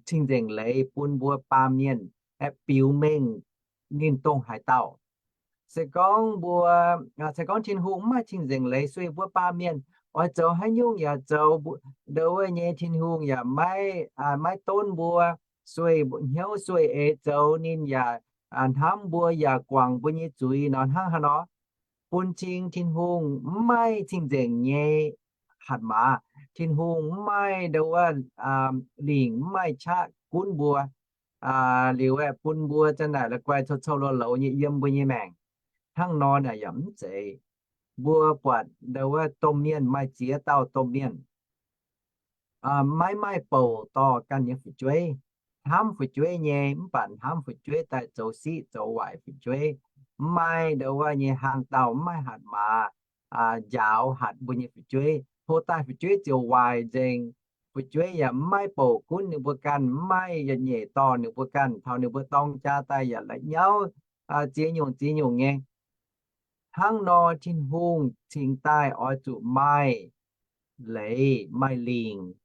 cing-nzengc leiz bun mbuo baamh mienh aeqv, biux mengh ninh dongh haaix dauh. Se gorngv mbuo, se gorngv Tin-Hungh mv maaih cing-nzengc leiz sueih mbuo baamh mienh, oix zoux haaix nyungc yaac zoux, ndau wuov nyei Tin-Hungh yaac maiv, maiv donv mbuo, sueih hnyouv sueih eix zoux, ninh yaac hnamv mbuo yaac guangc mbuo nyei zuiz nor hnangv haaix nor, bun cing Tin-Hungh mv maaih cing-nzengc nyei hatc maaz. Tin-Hungh mv maaih ndau wuov lingc, mv maaih qaqv gunv mbuo, liuz aeqv, bun mbuo za'naaic la'guaih cou-cou lo-louz nyei yiem mbuo nyei maengc. Hnangv nor naaic yaac mv zeiz. Mbuo buatc ndau wuov domh mienh maaih ziex dauh domh mienh maiv maaih bouc dorh ganh nyei fu'jueiv. Hnamv fu'jueiv nyei, mv baac hnamv fu'jueiv daaih zoux siqv zoux waaic fu'jueiv. Mv maaih ndau wuov nyei hlang dauh, mv maaih hatc maaz njaaux hatc mbuo nyei fu'jueiv. Tov daaih fu'jueiv ziouc waaic nzengc. Fu'jueiv yaac mv maaih bouc gunv ninh mbuo ganh, mv maaih yietc nyeic dorh ninh mbuo ganh, taux ninh mbuo dorng jaa daaih yaac la'nyauv ziex nyungc ziex nyungc nyei. Hnangv nor Tin-Hungh cingx daaih oix zuqc maaih leiz maaih lingc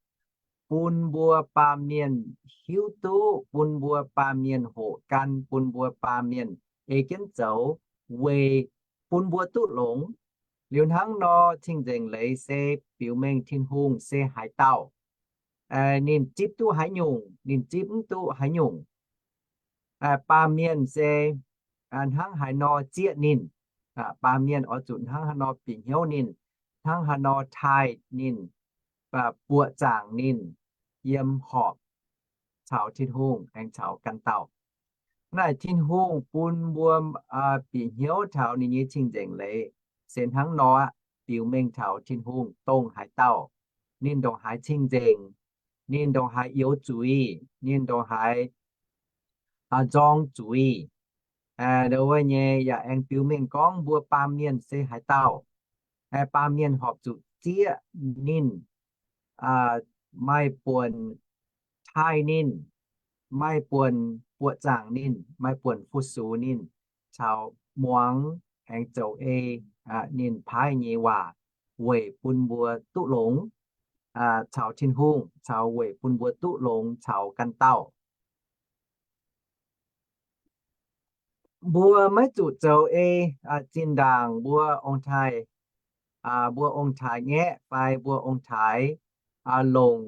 bun mbuo baamh mienh hiuv duqv, bun mbuo baamh mienh hoqc gan, bun mbuo baamh mienh ei jienv zoux, weic bun mbuo duqv longx. Liuz hnangv nor cing-nzengc leiz se biux mengh Tin-Hungh se haaix dauh, ninh zipv duqv haaix nyungc, ninh zipv mv duqv haaix nyungc. Baamh mienh se hnangv haaix nor zieqv ninh, baamh mienh oix zuqc hnangv haaix nor bieqc hnyouv ninh, hnangv haaix nor taaih ninh, buoqc zaangc ninh yiem horpc caux Tin-Hungh aengx caux ganh dauh. Naaiv Tin-Hungh bun mbuo bieqc hnyouv taux ninh nyei cing-nzengc leiz se hnangv nor aqv. Biux mengh taux Tin-Hungh dongh haaix dauh, ninh ndongc haaix cing-nzengc, ninh ndongc haaix youz zuiz, ninh ndongc haaix nzorng zuiz. Ndau wuov nyei yaac aengx biux mengh gorngv mbuo baamh mienh se haaix dauh. Baamh mienh horpc zuqc zieqv ninh, maaih buonc taaih ninh, maaih buonc buoqc zaangc ninh, maaih buonc fu-sux ninh, caux muangx aengx zoux ei ninh paaiv nyei waac weic bun mbuo duqv longx caux Tin-Hungh, caux weic bun mbuo duqv longx caux ganh dauh. Mbuo maiv zuqc zoux ei zinh ndaangc mbuo ong-taaix, mbuo ong-taaix ngaeqv fai mbuo ong-taaix longc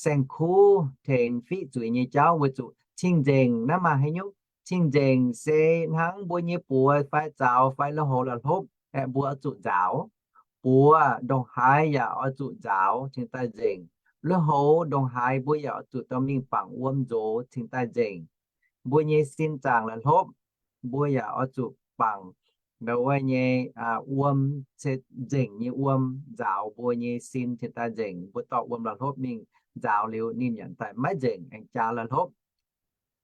saeng-kuv tengx fiqv zuiz nyei jauv weic zuqc cing-nzengc naaiv maaih haaix nyungc. Cing-nzengc se hnangv mbuo nyei buoz fai zaux fai lui-houx la'hlopv aeqv, mbuo oix zuqc nzaaux. Buoz ndongc haaix yaac oix zuqc nzaaux cingx daaih nzengc. Lui-houx ndongc haaix mbuo yaac oix zuqc dorh mingh bangc wuom nzox cingx daaih nzengc. Mbuo nyei sin zaangc la'hlopv, mbuo yaac oix zuqc bangc ndau wuov nyei wuom, nzengc nyei wuom nzaaux mbuo nyei sin cingx daaih nzengc. Mbuo dorh wuom la'hlopv mingh nzaaux liuz ninh yaac daaih maiv nzengc, aengx jaax la'hlopv.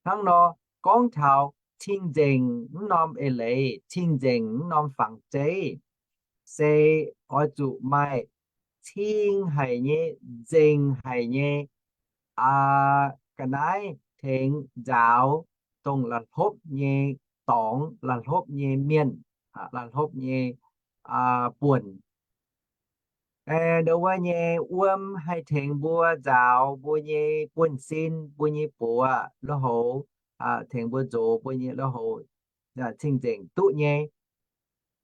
Hnangv nor, gorngv taux cing-nzengc mv norm eix leiz, cing-nzengc mv norm fangx zeiv, se oix zuqc maaih cing haic nyei, nzengc haic nyei ga'naaiv tengx nzaaux dongh la'hlopv nyei dorngx, la'hlopv nyei mienh, la'hlopv nyei buonc. Ndau wuov nyei wuom haih tengx mbuo nzaaux mbuo nyei buonv-sin, mbuo nyei buoz, lui-houx, tengx mbuo nzox mbuo nyei lui-houx cing-nzengc duqv nyei.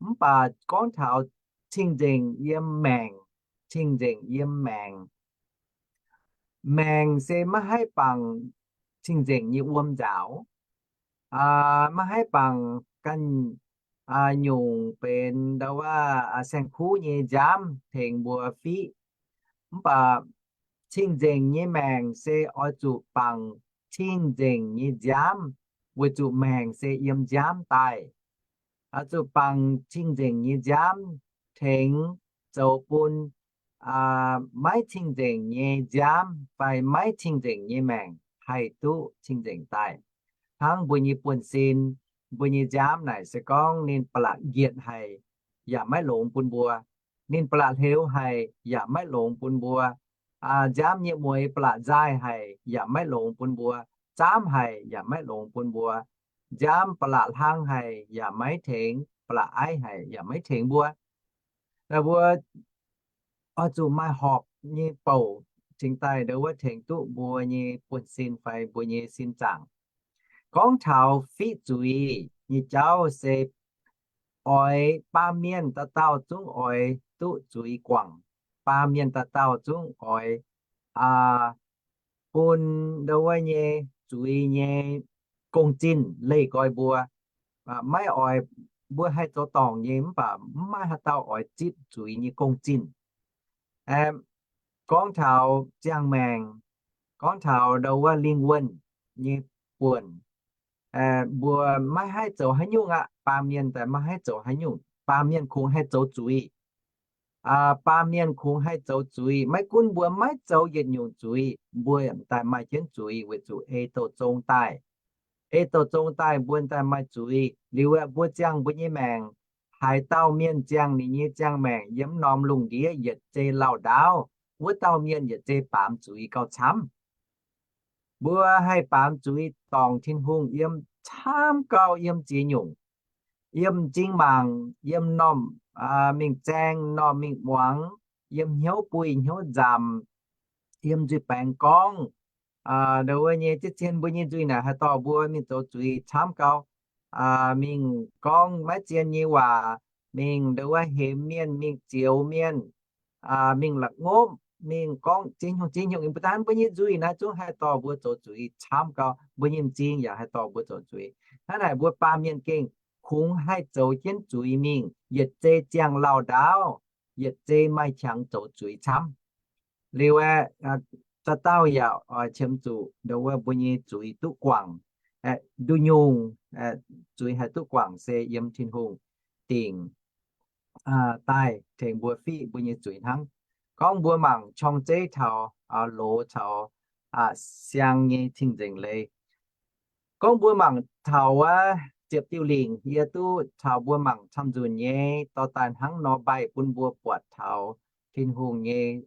Mv baac gorngv taux cing-nzengc yiem maengc, cing-nzengc yiem maengc, maengc se maiv haih bangc cing-nzengc nyei wuom nzaaux, maiv haih bangc ganh nyungc benx ndau wuov saeng-kuv nyei nziaamv tengx mbuo fiqv. Mv baac cing-nzengc nyei maengc se oix zuqc bangc cing-nzengc nyei nziaamv, weic zuqc maengc se yiem nziaamv daaih. Oix zuqc bangc cing-nzengc nyei nziaamv tengx zoux bun maiv cing-nzengc nyei nziaamv fai maiv cing-nzengc nyei maengc haih duqv cing-nzengc daaih. Hnangv mbuo nyei buonv-sin, mbuo nyei nziaamv naaic se gorngv ninh ba'laqc njietc haic yaac maiv longx bun mbuo. Ninh ba'laqc hleux haic yaac maiv longx bun mbuo. Nziaamv nyei mueix ba'laqc nzaaih haic yaac maiv longx bun mbuo. Zaamv haic yaac maiv longx bun mbuo. Nziaamv ba'laqc hlang haic yaac maiv tengx, ba'laqc aiv haic yaac maiv tengx mbuo. Mbuo oix zuqc maaih horpc nyei bouc cingx daaih ndau wuov tengx duqv mbuo nyei buonv-sin fai mbuo nyei sin zaangc. Gorngv taux fiqv zuiz nyei jauv se oix baamh mienh dauh dauh zungv oix duqv zuiz guangc. Baamh mienh dauh dauh zungv oix bun ndau wuov nyei zuiz nyei gong-zinh leih nqoi mbuo. Maiv oix, mbuo haih zoux dorngc nyei mv baac mv maaih haaix dauh oix zipv zuiz nyei gong-zinh. Gorngv taux ziangh maengc, gorngv taux ndau wuov lingh wuonh nyei buonc, mbuo maiv haih zoux haaix nyungc aqv. Baamh mienh daaih maiv haih zoux haaix nyungc. Baamh mienh kungx haih zoux zuiz. Baamh mienh kungx haih zoux zuiz. Maiv gunv mbuo maiv zoux yietc nyungc zuiz, mbuo daaih maaih jienv zuiz weic zuqc ei douh zong daaih. Ei douh zong daaih mbuo daaih maaih zuiz. Liuz aeqv, mbuo ziangh mbuo nyei maengc, haaix dauh mienh ziangh ninh nyei ziangh maengc yiem norm lungh ndiev yietc zei lauh ndaauv, wuov dauh mienh yietc zei baamz zuiz gauh camv. Mbuo haih baamz zuiz dorngc Tin-Hungh yiem camv gauh yiem ziex nyungc. Yiem m'zing mangc, yiem normh mingh zaeng, normh mingh muangx, yiem hnyouv buih hnyouv nzamc, yiem nzuih baengx gorngv, ndau wuov nyei ziex zien mbuo nyei nzuih naaic haih dorh mbuo mingh zoux zuiz camv gauh. Mingh gorngv maiv zien nyei waac, mingh ndau wuov hemx mienh, mingh zioux mienh, mingh la'ngopv, mingh gorngv ziex nyungc ziex nyungc. Mv baac mbuo nyei nzuih naaiv zungv haih dorh mbuo zoux zuiz camv gauh. Mbuo nyei m'zing yaac haih dorh mbuo zoux zuiz. Hnangv naaic mbuo baamh mienh gengh kungx haih zoux jienv zuiz mingh, yietc zei ziangh lauh ndaauv, yietc zei maaih qangx zoux zuiz camv. Liuz aeqv, dauh dauh yaac oix qiemx zuqc ndau wuov mbuo nyei zuiz duqv guangc, nduqc nyungc zuiz haih duqv guangc se yiem Tin-Hungh dingc daaih tengx mbuo fiqv mbuo nyei zuiz hnangv. Gorngv mbuo mangc qorng-zeiv taux loz caux siang nyei cing-nzengc leiz. Gorngv mbuo mangc taux wuov ziepc diuh lingc, yie duqv taux mbuo mangc camv-nzunc nyei dorh daaih hnangv nor mbaih bun mbuo buatc taux Tin-Hungh nyei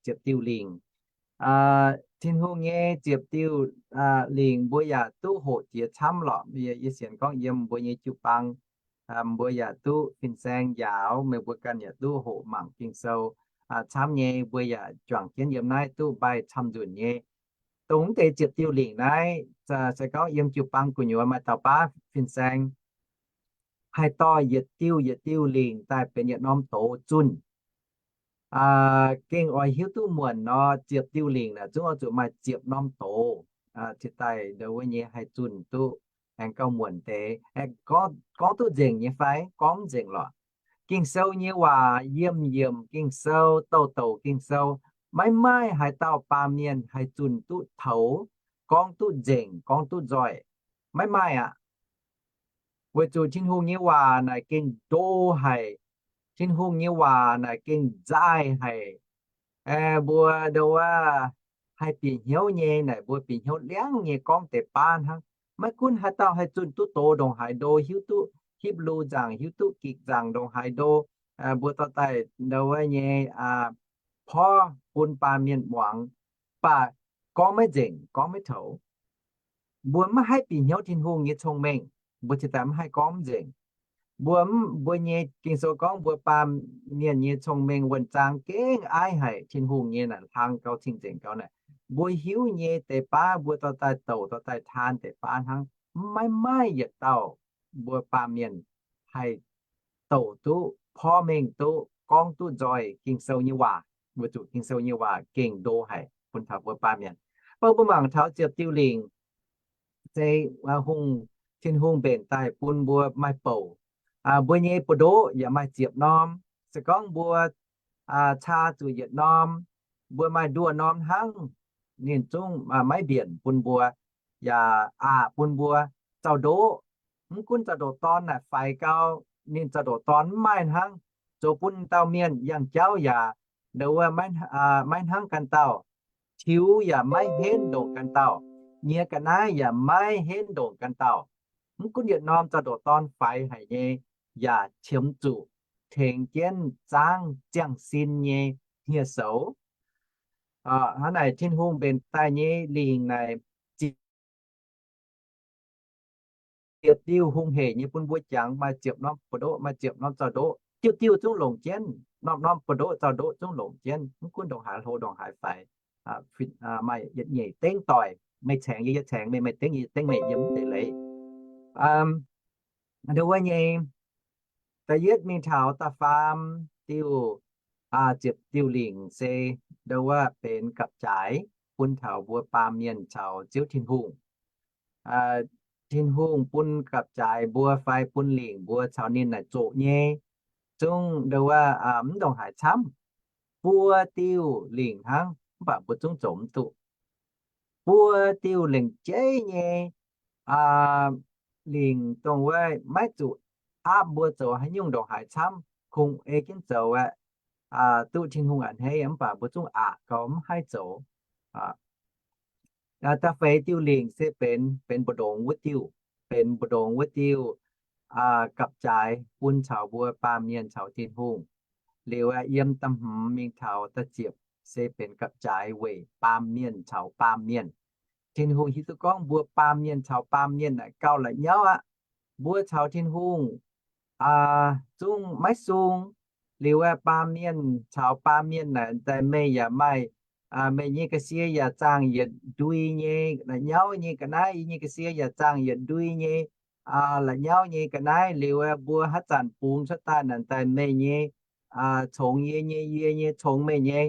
ziepc diuh lingc. Tin-Hungh nyei ziepc diuh lingc mbuo yaac duqv hoqc jiex camv lorqc. Yie sienx gorngv yiem mbuo nyei jiu-baang mbuo yaac duqv fin-saeng njaaux, meih mbuo ganh yaac duqv hoqc mangc Ging-Sou camv nyei. Mbuo yaac juangc jienv yiem naaiv duqv mbaih camv-nzunc nyei. Dongh mv deix ziepc diuh lingc naaiv, se gorngv yiem jiu-baang gu'nyuoz maaih dauh baav fin-saeng haih dorh yietc diuh yietc diuh lingc daaih benx yietc norm doz zunh. Gengh oix hiuv duqv muonc nor, ziepc diuh lingc naaic zungv oix zuqc maaih ziepc norm doz cingx daaih ndau wuov nyei haih zunh duqv aengx gauh muonc deix. Gorngv duqv nzengc nyei fai? Gorngv mv nzengc lorqc. Ging-Sou nyei waac, yiemh yiemc Ging-Sou, douh douc Ging-Sou, maiv maaih haaix dauh baamh mienh haih zunh duqv toux, gorngv duqv nzengc, gorngv duqv nzoih. Maiv maaih aqv. Weic zuqc Tin-Hungh nyei waac naaic gengh ndo haic. Tin-Hungh nyei waac naaic gengh nzaaih haic. Mbuo ndau wuov haih bieqc hnyouv nyei naaic, mbuo bieqc hnyouv liangv nyei gorngv deix baav hnangv. Maiv gunv haaix dauh haih zunh duqv doz ndongc haaix ndo, hiuv duqv Hipv^lu Nzaangc, hiuv duqv Gikc Nzaangc ndongc haaix ndo, mbuo dorh daaih ndau wuov nyei porv bun baamh mienh muangx, mv baac gorngv maiv nzengc, gorngv maiv toux. Mbuo maiv haih bieqc hnyouv Tin-Hungh nyei cong-mengh, mbuo cingx daaih maiv haih gorngv mv nzengc. Mbuo, mbuo nyei Ging-Sou gorngv mbuo baamh mienh nyei cong-mengh wuonh zaang gengh aiv haic, Tin-Hungh nyei naaic hlang gauh cing-nzengc gauh naaic. Mbuo hiuv nyei deix baav mbuo dorh daaih douc, dorh daaih taan deix baav hnangv. Maiv maaih yietc dauh mbuo baamh mienh haih douc duqv, porv mengh duqv, gorngv duqv nzoih Ging-Sou nyei waac. Weic zuqc Ging-Sou nyei waac gengh ndo haic bun taux mbuo baamh mienh. Mv baac mbuo mangc taux ziepc diuh lingc se, hungh, Tin-Hungh mbenc daaih bun mbuo maaih bouc. Mbuo nyei buoz-ndoqv yaac maaih ziepc norm. Se gorngv mbuo caa zuqc yietc norm, mbuo maaih nduoh norm hnangv, ninh zungv maiv mbienc bun mbuo, yaac aqc bun mbuo. Zaux-ndoqv, mv gunv zaux-ndoqv dorn naaic faix gau, ninh zaux-ndoqv dorn mv maaih hnangv, zoux bun dauh mienh yangh jauv yaac ndo wuov maiv hnangv ganh dauh, tiux yaac maiv henv ndongc ganh dauh, nyiex ga'naaiv yaac maiv henv ndongc ganh dauh. Mv gunv yietc norm zaux-ndoqv dorn faix haic nyei, yaac qiemx zuqc tengx jienv zaangv ziangh sin nyei hniev-soux. Hnangv naaic Tin-Hungh mbenc daaih nyei lingc naaic ziepc diuh hungh hec nyei bun mbuo jangx, maaih ziepc norm buoz-ndoqv, maaih ziepc norm zaux-ndoqv, diuh diuh zungv longc jienv, norm norm buoz-ndoqv zaux-ndoqv zungv longc jienv, mv gunv ndongc haaix hlo ndongc haaix faix, maaih yietc nyeic dengv doic, meih caengx yie, yie caengx meih, meih dengv yie, yie dengv meih, yiem mv deix leiz. Ndo wuov nyei, da'yietv mingh taux da'faam diuh, ziepc diuh lingc se ndo wuov benx gapv-jaaix bun taux mbuo baamh mienh caux Ziouv Tin-Hungh. Tin-Hungh bun gapv-jaaix mbuo fai bun lingc mbuo caux ninh naaic zoqc nyei, zungv ndo wuov mv ndongc haaix camv. Buo diuh lingc hnangv mv baac mbuo zungv zoux mv duqv. Buo diuh lengc jeiv nyei lingc dongh wuov maiv zuqc aapv mbuo zoux haaix nyungc ndongc haaix camv, kungx ei jienv zoux aqv. Duqv Tin-Hungh a'hneiv mv baac mbuo zungv aqc gau mv haih zoux. Da'feix diuh lingc se benx, benx mbu'ndongx wuov diuh, benx mbu'ndongx wuov diuh gapv-jaaix bun caux mbuo baamh mienh caux Tin-Hungh. Liuz aeqv, yiem da'hmz mingh taux da'ziepc se benx gapv-jaaix weic baamh mienh caux baamh mienh. Tin-Hungh hiuv duqv gorngv mbuo baamh mienh caux baamh mienh naaic gauh la'nyauv aqv. Mbuo caux Tin-Hungh zungv maiv sung. Liuz aeqv, baamh mienh caux baamh mienh naaic daaih meih yaac maaih, meih nyei ga'sie yaac zaangh yietc ndui nyei la'nyauv nyei ga'naaiv, yie nyei ga'sie yaac zaangh yietc ndui nyei la'nyauv nyei ga'naaiv. Liuz aeqv, mbuo haaix zanc bungx cuotv daaih naaic daaih meih nyei congx yie nyei, yie nyei congx meih nyei.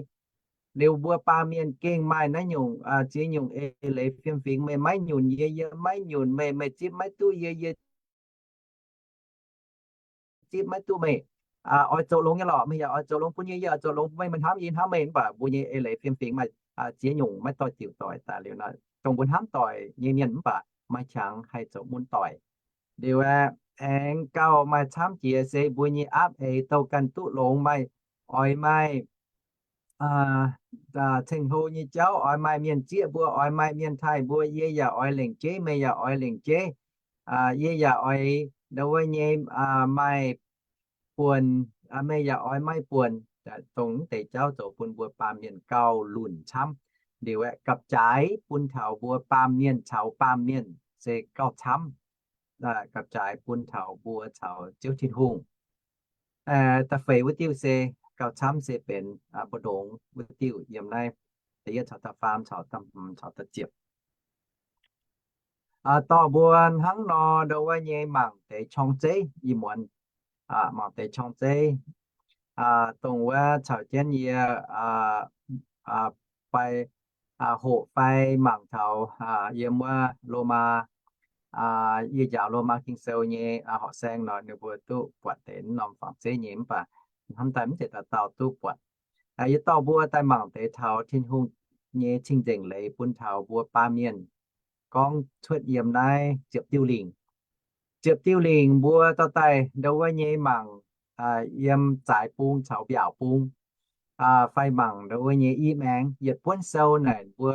Liuz mbuo baamh mienh gengh maaih naaiv nyungc ziex nyungc eix leiz fiem-fingx, meih maiv nyunc yie, yie maiv nyunc meih, meih zipv maiv duqv yie, yie zipv maiv duqv meih. Oix zoux longx nyei lorqc, meih yaac oix zoux longx bun yie, yie oix zoux longx bun meih, meih hnamv yie, yie hnamv meih. Mv baac mbuo nyei eix leiz fiem-fingx maaih ziex nyungc maiv doix diuc doic daaih liuz nor, dongh mbuo hnamv doic nyei mienh mv baac maaih qangx haih zoux mun doic. Liuz aeqv, aengx gauh maaih camv jiex se mbuo nyei aapv eix douh ganh duqv longx, maaih, oix maaih ceng-hlo nyei jauv, oix maaih mienh zieqv mbuo, oix maaih mienh taaih mbuo, yie yaac oix lengc jeiv, meih yaac oix lengc jeiv. Yie yaac oix ndo wuov nyei maaih buonc, meih yaac oix maaih buonc. Dongh mv deix jauv zoux bun mbuo baamh mienh gauh lunc camv. Liuz aeqv, gapv-jaaix bun taux mbuo baamh mienh caux baamh mienh se gauh camv. Gapv-jaaix bun taux mbuo caux Ziouv Tin-Hungh. Da'feix wuov diuh se gauh camv se benx mbu'ndongx wuov diuh yiem naaiv da'yietv caux da'faam caux da'hmz caux da'ziepc. Dorh mbuo hnangv nor ndo wuov nyei mangc deix qorng-zeiv ih muonz, mangc deix qorng-zeiv, dongh wuov caux jienv yie fai hoqc fai mangc taux yiem wuov Lomaa, yie njaaux Lomaa Ging-Sou nyei horqc saeng nor, ninh mbuo duqv buatc deix norm fangx zeiv nyei, mv baac hnamv daaih mv zeiz dauh dauh duqv buatc. Yie dorh mbuo daaih mangc deix taux Tin-Hungh nyei cing-nzengc leiz bun taux mbuo baamh mienh gorngv cuotv yiem naaiv ziepc diuh lingc. Ziepc diuh lingc mbuo dorh daaih ndo wuov nyei mangc yiem zaaix bung caux mbiaauc bung, fai mangc ndo wuov nyei i maengx. Yietc buonv sou naaic mbuo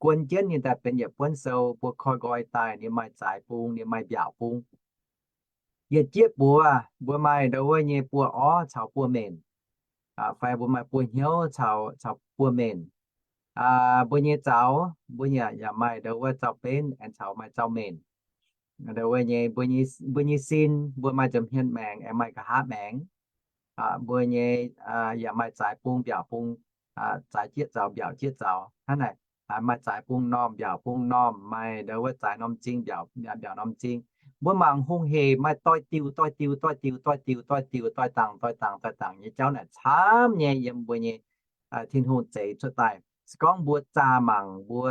guon jienv ninh daaih benx yietc buonv sou, mbuo koi nqoi daaih ninh maaih zaaix bung, ninh maaih mbiaauc bung. Yietc jieqv buoz mbuo maaih ndo wuov nyei buo orv caux buo menc, fai mbuo maaih buo hnyouv caux, caux buo menc. Mbuo nyei zaux, mbuo yaac, yaac maaih ndo wuov zaux-benv aengx caux maaih zaux-menc. Ndo wuov nyei, mbuo nyei, mbuo nyei sin, mbuo maaih nza'hmien maengx aengx maaih nqa'haav maengx. Mbuo nyei yaac maaih zaaix bung mbiaauc bung, zaaix jieqv zaux mbiaauc jieqv zaux hnangv naaic. maaih zaaix bung normh, mbiaauc bung normh, maaih ndau wuov zaaix norm m'zing, mbiaauc, mbiaauc norm m'zing. Mbuo mangc hungh hec maaih doix-diuh, doix-diuh, doix-diuh, doix-diuh, doix-diuh, doix-dangc, doix-dangc, doix-dangc nyei jauv naaic camv nyei yiem mbuo nyei Tin-Hungh zeix cuotv daaih. Se gorngv mbuo zaah mangc mbuo,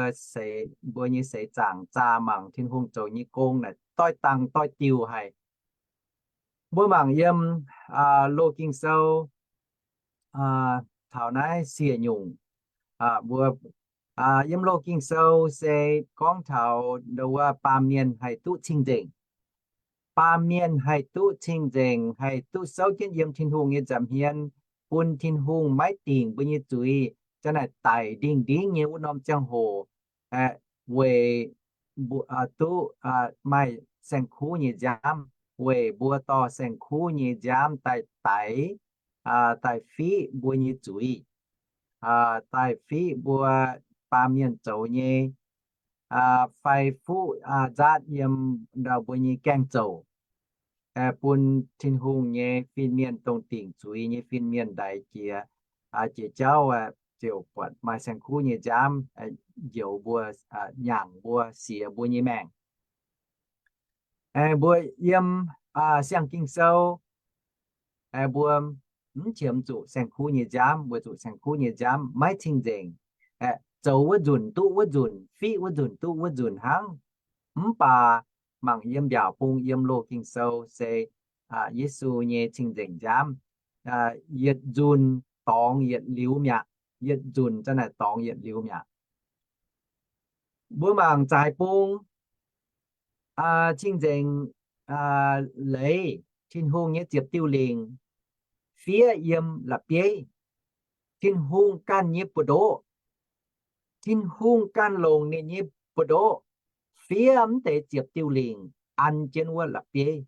mbuo nyei seix zaangc zaah mangc Tin-Hungh zoux nyei gong naaic doix-dangc doix-diuh haic. Mbuo mangc yiem Loz-Ging Sou taux naaiv siec nyungc, mbuo yiem Loz-Ging Sou se gorngv taux ndau wuov baamh mienh haih duqv cing-nzengc. Baamh mienh haih duqv cing-nzengc, haih duqv souv jienv yiem Tin-Hungh nyei nza'hmien, bun Tin-Hungh maiv dingc mbuo nyei zuiz, zanc naaic daic ndingh-ndingh nyei wuov norm ziangh hoc, weic duqv maaih saeng-kuv nyei nziaamv, weic mbuo dorh saeng-kuv nyei nziaamv daaih daix, daaih fiqv mbuo nyei zuiz, daaih fiqv mbuo baamh mienh zoux nyei fai fuqv nzaatv yiem ndau mbuo nyei gaengh zoux, bun Tin-Hungh nyei fin-mienh, dongh dingc zuiz nyei fin-mienh ndaix jiex, jiex jauv ziouc buatc maaih saeng-kuv nyei nziaamv njoux mbuo, nyaangc mbuo, siex mbuo nyei maengc. Mbuo yiem siang-ging-sou, mbuo mv qiemx zuqc saeng-kuv nyei nziaamv, weic zuqc saeng-kuv nyei nziaamv maiv cing-nzengc. Zoux wuov nzunc duqv wuov nzunc, fiqv wuov nzunc duqv wuov nzunc hnangv. Mv baac mangc yiem mbiaauc bung yiem Loz-Ging Sou se Yesu nyei cing-nzengc nziaamv yietc nzunc dorngx yietc liuz mi'aqv. Yietc nzunc zanc naaic dorngx yietc liuz mi'aqv. Mbuo mangc zaaix bung, cing-nzengc leiz, Tin-Hungh nyei ziepc diuh lingc fiev yiem la'bieiv. Tin-Hungh ganh nyei buoz-ndoqv, Tin-Hungh ganh longc ninh nyei buoz-ndoqv fiev mv deix ziepc diuh lingc an jienv wuov la'bieiv.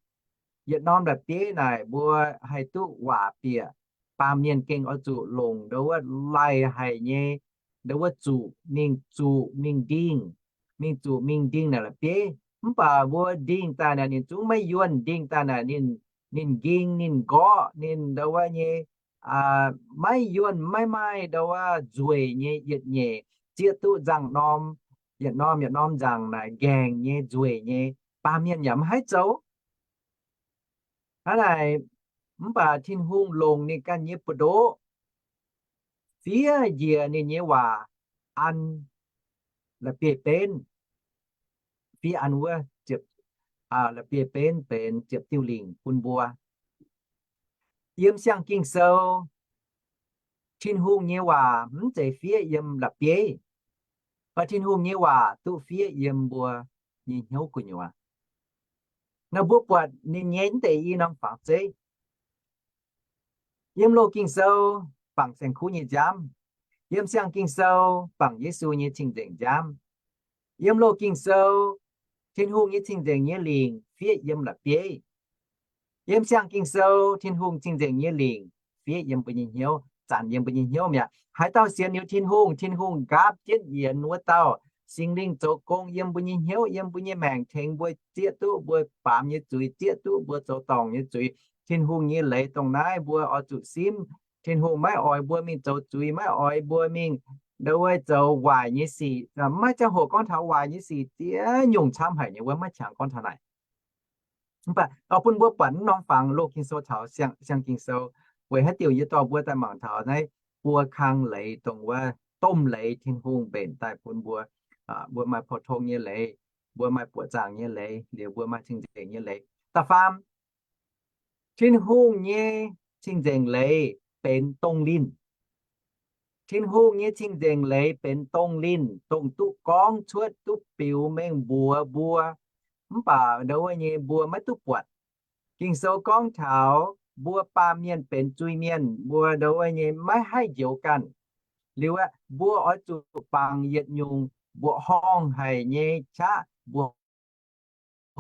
Yietc norm la'bieiv naaic mbuo haih duqv waac bieqc, baamh mienh gengh oix zuqc longc ndau wuov laih haic nyei, ndau wuov zuqc mingh, zuqc mingh ndingh, mingh zuqc mingh ndingh naaic la'bieiv. Mv baac mbuo ndingh daaih naaic ninh zungv maiv yuonh, ndingh daaih naaic ninh, ninh nqing, ninh nqorqv, ninh ndau wuov nyei maiv yuonh, maiv maaih ndau wuov nzueic nyei yietc nyeic, zieqv duqv nzangc norm, yietc norm yietc norm nzangc naaic nqaengc nyei, nzueic nyei, baamh mienh yaac maiv haih zoux. Hnangv naaic, mv baac Tin-Hungh longc ninh ganh nyei buoz-ndoqv fiev njiec ninh nyei waac an la'bieiv-benv, fiev an wuov, la'bieiv-benv benx ziepc diuh lingc bun mbuo. Yiem siang-ging-sou, Tin-Hungh nyei waac mv zeiz fiev yiem la'bieiv, mv baac Tin-Hungh nyei waac duqv fiev yiem mbuo nyei hnyouv gu'nyuoz. Naaiv mbuo buatc ninh nyei mv deix i norm fangx zeiv. Yiem Loz-Ging Sou bangc saeng-kuv nyei nziaamv. Yiem siang-ging-sou bangc Yesu nyei cing-nzengc nziaamv. Yiem Loz-Ging Sou, Tin-Hungh nyei cing-nzengc nyei lingc fiev yiem la'bieiv. Yiem siang-ging-sou, Tin-Hungh cing-nzengc nyei lingc fiev yiem mbuo nyei hnyouv, zanc yiem mbuo nyei hnyouv mi'aqv. Haaix dauh sienx liuz Tin-Hungh, Tin-Hungh nqaapv jienv yienx wuov dauh. Singx Lingh zoux gong yiem mbuo nyei hnyouv, yiem mbuo nyei maengc, tengx mbuo zieqv duqv mbuo baamz nyei zuiz, zieqv duqv mbuo zoux dorngc nyei zuiz. Tin-Hungh nyei leiz dongh naaiv mbuo oix zuqc simv. Tin-Hungh maiv oix mbuo mingh zoux zuiz, maiv oix mbuo mingh ndau wuov zoux waaic nyei sic. Maiv ziangh hoc gorngv taux waaic nyei sic ziex nyungc camv haic nyei, wuov maiv qangx gorngv taux naaic. Mv baac oix bun mbuo buatc mv norm fangx Loz-Ging Sou taux siang-ging-sou, weic haaix diuc yie dorh mbuo daaih mangc taux naaiv buo kang leiz dongh wuov domh leiz Tin-Hungh mbenc daaih bun mbuo. Mbuo maaih pou-tong nyei leiz, mbuo maaih buoqc zaangc nyei leiz, liuz mbuo maaih cing-nzengc nyei leiz. Da'faam, Tin-Hungh nyei cing-nzengc leiz benx dongh linh. Tin-Hungh nyei cing-nzengc leiz benx dongh linh, dongh duqv gorngv cuotv, duqv biux mengh mbuox mbuo, mv baac ndau wuov nyei mbuo maiv duqv buatc. Ging-Sou gorngv taux mbuo baamh mienh benx zuiz-mienh, mbuo ndau wuov nyei maiv haih njoux ganh. Liuz aeqv, mbuo oix zuqc bangc yietc nyungc mbuoqc horngh haic nyei qaqv, mbuoqc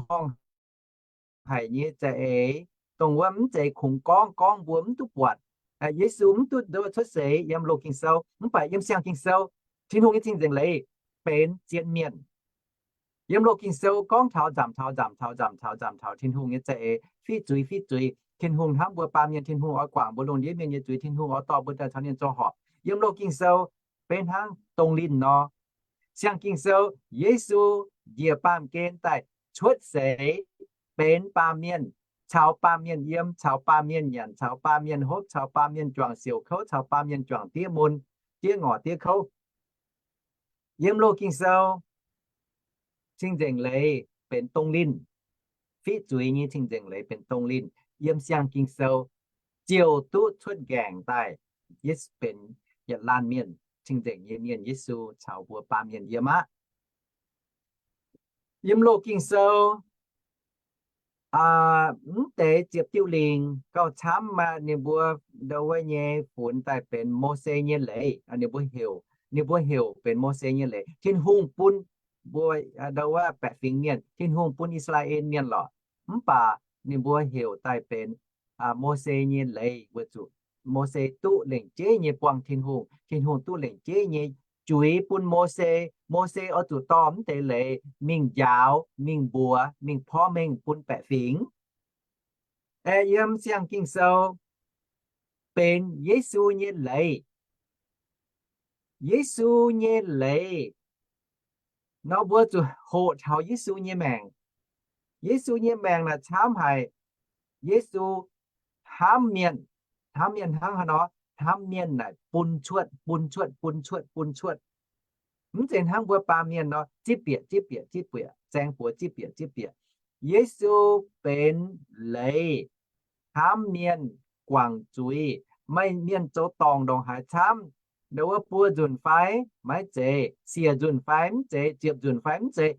horngh haic nyei za'eix, dongh wuov mv zeiz kungx gorngv, gorngv mbuo mv duqv buatc. Yesu mv duqv ndau wuov cuotv seix yiem Loz-Ging Sou, mv baac yiem siang-ging-sou, Tin-Hungh nyei cing-nzengc leiz benx zien mienh. Yiem Loz-Ging Sou gorngv taux nzamc taux, nzamc taux, nzamc taux, nzamc taux Tin-Hungh nyei za'eix, fiqv zuiz, fiqv zuiz. Tin-Hungh hnamv mbuo baamh mienh, Tin-Hungh oix guangc mbuo lungh ndiev mienh nyei zuiz, Tin-Hungh oix dorh mbuo daaih caux ninh zoux horpc. Yiem Loz-Ging Sou benx hnangv dongh linh nor. Siang-Ging-Sou, Yesu njiec baamh gen daaih cuotv seix benx baamh mienh, caux baamh mienh yiem, caux baamh mienh nyanc, caux baamh mienh hopv, caux baamh mienh juangc siouc kouv, caux baamh mienh juangc diev mun, diev ngorc diev kouv. Yiem Loz-Ging-Sou, cing-nzengc leiz benx dongh linh. Fiqv zuiz nyei cing-nzengc leiz benx dongh linh. Yiem Siang-Ging-Sou ziouc duqv cuotv nqaengc daaih, Yesu benx yietc laanh mienh, cing-nzengc nyei mienh, Yesu caux mbuo baamh mienh yiem aqv. Yiem Loz-Ging-Sou mv deix ziepc diuh lingc gauh camv maaih ninh mbuo ndau wuov nyei funx daaih benx Mose nyei leiz. Ninh mbuo heuc, ninh mbuo heuc benx Mose nyei leiz. Tin-Hungh bun mbuo ndau wuov baeqc fingx mienh, Tin-Hungh bun I^saa^laa^en Mienh lorqc, mv baac ninh mbuo heuc daaih benx Mose nyei leiz, weic zuqc Mose duqv lengc jeiv nyei buangh Tin-Hungh. Tin-Hungh duqv lengc jeiv nyei juix bun Mose. Mose oix zuqc dorh mv deix leiz mingh njaaux, mingh mbuox, mingh porv mengh bun baeqc fingx. Aeqv, yiem Siang-Ging-Sou benx Yesu nyei leiz. Yesu nyei leiz nor, mbuo zuqc hoqc taux Yesu nyei maengc. Yesu nyei maengc naaic camv haic. Yesu hnamv mienh, hnamv mienh hnangv haaix nor? Hnamv mienh naaic bun cuotv, bun cuotv, bun cuotv, bun cuotv. Mv zeiz hnangv mbuo baamh mienh nor, zipv bieqc zipv bieqc zipv bieqc, zaeng buoz zipv bieqc zipv bieqc. Yesu benx leiz, hnamv mienh, guangc zuiz. Maaih mienh zoux dorngc ndongc haaix camv, ndau wuov buo nzunc fai maiv zeiz, siec nzunc fai mv zeiz, ziepc nzunc fai mv zeiz,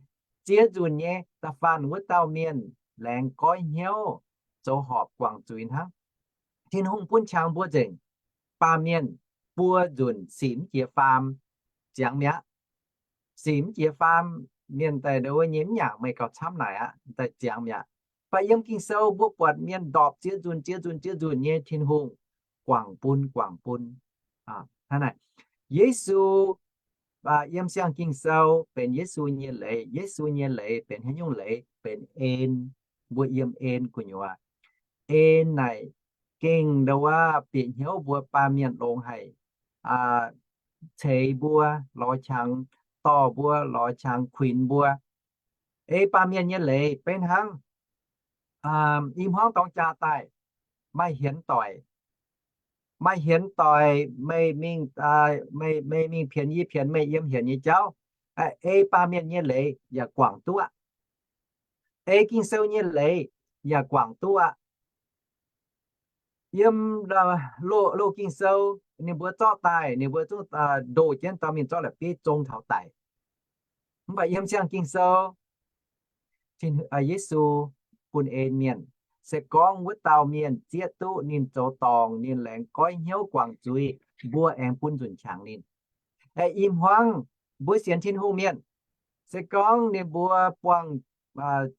ziex nzunc nyei, da'faanh wuov dauh mienh laengz goiv hnyouv zoux horpc guangc zuiz hnangv. Tin-Hungh bun qangx mbuo nzengc. Baamh mienh buo nzunc sic mv jiex faam, ziangx mi'aqv. Sic mv jiex faam, mienh daaih ndau wuov nyei mv nyaangc meih gauh camv naaic aqv, daaih ziangx mi'aqv. Mv baac yiem Ging-Sou mbuo buatc mienh ndorpc ziex nzunc, ziex nzunc, ziex nzunc nyei, Tin-Hungh guangc bun, guangc bun. Hnangv naaic, Yesu, yiem Siang-Ging-Sou benx Yesu nyei leiz. Yesu nyei leiz benx haaix nyungc leiz? Benx en. Mbuo yiem en gu'nyuoz. En naaic gengh ndau wuov bieqc hnyouv mbuo baamh mienh longx haic, ceix mbuo lorz qangx, dorh mbuo lorz qangx, kuinx mbuo. Ei baamh mienh nyei leiz benx hnangv, i hmuangv dorng jaa daaih, maaih hienx doic. Maaih hienx doic, meih mingh, meih mingh pienx yie, pienx meih yiem hienx nyei jauv. Ei baamh mienh nyei leiz yaac guangc duqv aqv. Ei Ging-Sou nyei leiz yaac guangc duqv aqv. Yiem Loz-Ging-Sou ninh mbuo zorqv daaih, ninh mbuo zungv ndoh jienv dorh mingh zorqv la'bieiv zong taux daic. Mv baac yiem Siang-Ging-Sou, Yesu bun en mienh, se gorngv wuov dauh mienh zieqv duqv ninh zoux dorngc, ninh laengz goiv hnyouv guangc zuiz, mbuo aengx bun nzunc qangx ninh. I hmuangv mbuo sienx Tin-Hungh mienh, se gorngv ninh mbuo buangh,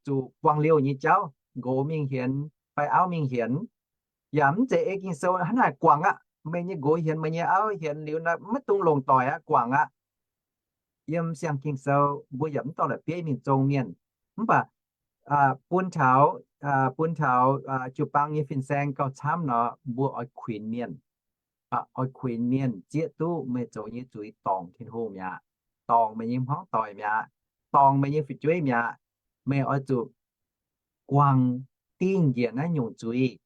zuqc buangh liouh nyei jauv, nqox mingh hienx fai auv mingh hienx, yaac mv zeiz ei Ging-Sou hnangv naaic guangc aqv. Meih nyei nqox hienx, meih nyei auv hienx liuz naaic, maiv dungx longc doic aqv, guangc aqv. Yiem Siang-Ging-Sou mbuo yaac mv dorh la'bieiv mingh zong mienh. Mv baac bun taux, bun taux jiu-baang nyei fin-saeng gauh camv nor, mbuo oix kuinx mienh, oix kuinx mienh zieqv duqv meih zoux nyei zuiz dorngc Tin-Hungh mi'aqv, dorngc meih nyei hmuangv doic mi'aqv, dorngc meih nyei fu'jueiv mi'aqv. Meih oix zuqc guangc dingh njiec naaiv nyungc zuiz,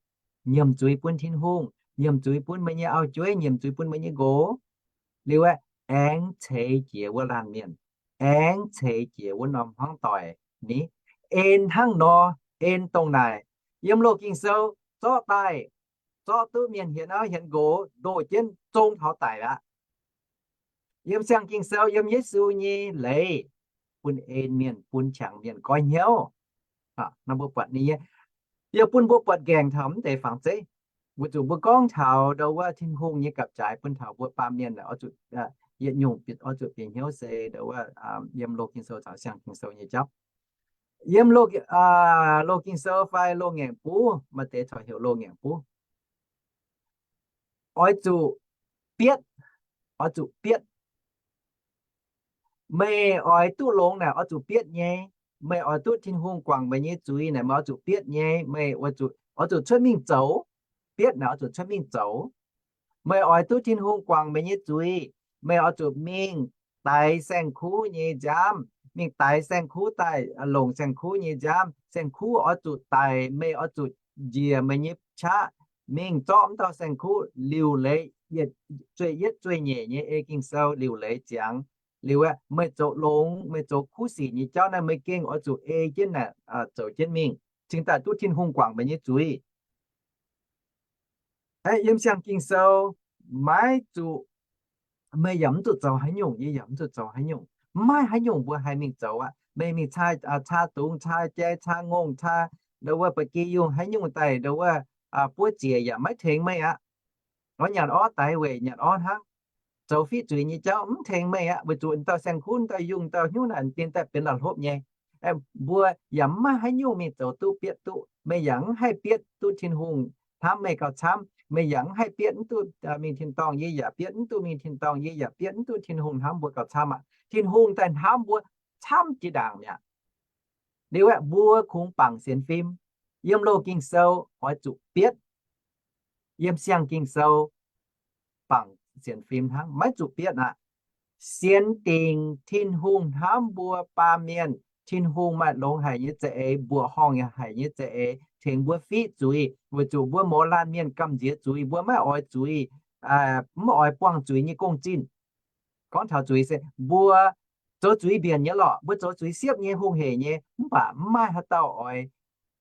nyiemc zuiz bun Tin-Hungh, nyiemc zuiz bun meih nyei auv-jueiv, nyiemc zuiz bun meih nyei nqox. Liuz aeqv, aengx ceix jiez wuov laanh mienh, aengx ceix jiez wuov norm hmuangv doic ni. En hnangv nor, en dongh naaic, yiem Loz-Ging-Sou zorqv daaih, zorqv duqv mienh hienx auv hienx nqox ndoh jienv zong taux daic aqv. Yiem Siang-Ging-Sou, yiem Yesu nyei leiz, bun en mienh, bun qangx mienh goiv hnyouv. Nor mbuo buatc ninh nyei, yaac bun mbuo buatc nqaengc taux mv deix fangx zeiv. Weic zuqc mbuo gorngv taux ndau wuov Tin-Hungh nyei gapv-jaaix bun taux mbuo baamh mienh oix zuqc, yietc nyungc oix zuqc bieqc hnyouv se ndau wuov yiem Loz-Ging-Sou caux Siang-Ging-Sou nyei jauv. Yiem Loz-Ging-Sou fai Loz-Ngaengc Buv, maaih deix corc heuc Loz-Ngaengc Buv, oix zuqc bietv, oix zuqc bietv. Meih oix duqv longx naaic oix zuqc bietv nyei. Meih oix duqv Tin-Hungh guangc meih nyei zuiz naaic meih oix zuqc bietv nyei. Meih oix zuqc cuotv mingh zoux. Bietv naaic oix zuqc cuotv mingh zoux. Meih oix duqv Tin-Hungh guangc meih nyei zuiz, meih oix zuqc mingh daix saeng-kuv nyei nziaamv, mingh daix saeng-kuv daaih, longc saeng-kuv nyei nziaamv. Saeng-kuv oix zuqc daic, meih oix zuqc njiec meih nyei qaqv mingh zorqv m'dauh saeng-kuv. Liuc leiz, zueih yietv zueih nyeic nyei ei Ging-Sou liuc leiz ziangx. Liuz aeqv, meih zoux longx, meih zoux kuv sic nyei jauv naaiv, meih gengh oix zuqc ei jienv naaic zoux jienv mingh, cingx daaih duqv Tin-Hungh guangc meih nyei zuiz. Aeqv, yiem siang Ging-Sou maiv zuqc, meih yaac mv zuqc zoux haaix nyungc, yie yaac mv zuqc zoux haaix nyungc. Mv maaih haaix nyungc mbuo haih mingh zoux aqv. Meih mingh caa, caa dungz, caa jai, caa ngongh, caa ndo wuov ba'gi yungh haaix nyungc daaih ndo wuov buov ziec yaac maiv tengx meih aqv. Oix nyanc orv daix weic nyanc orv hnangv. Zoux fiqv zuiz nyei jauv mv tengx meih aqv, weic zuqc dauh saeng-kuv, dauh yungh, dauh hnyouv naaic ninh daaih benx la'hlopv nyei. Mbuo yaac mv maaih haaix nyungc mingh zoux duqv bietv duqv. Meih yaac mv haih bietv duqv Tin-Hungh hnamv meih gauh camv. Meih yaac mv haih bietv mv duqv mingh tin-dorngh, yie yaac bietv mv duqv mingh tin-dorngh, yie yaac bietv mv duqv Tin-Hungh hnamv mbuo gauh camv aqv. Tin-Hungh daaih hnamv mbuo camv jiex ndaangc mi'aqv. Liuz aeqv, mbuo kungx bangc sienx fim. Yiem loz Ging-Sou oix zuqc bietv. Yiem siang Ging-Sou bangc sienx fim hnangv, maiv zuqc bietv aqv. Sienx dingc Tin-Hungh hnamv mbuo baamh mienh, Tin-Hungh maaih longx haic nyei za'eix, mbuoqc horngh haic nyei za'eix, tengx mbuo fiqv zuiz, weic zuqc mbuo mouz laanh mienh gamh nziex zuiz, mbuo maiv oix zuiz, mv oix buangh zuiz nyei gong-zinh. Gorngv taux zuiz se mbuo zoux zuiz mbienc nyei lorqc, mbuo zoux zuiz siepv nyei, hungh hec nyei, mv baac mv maaih haaix dauh oix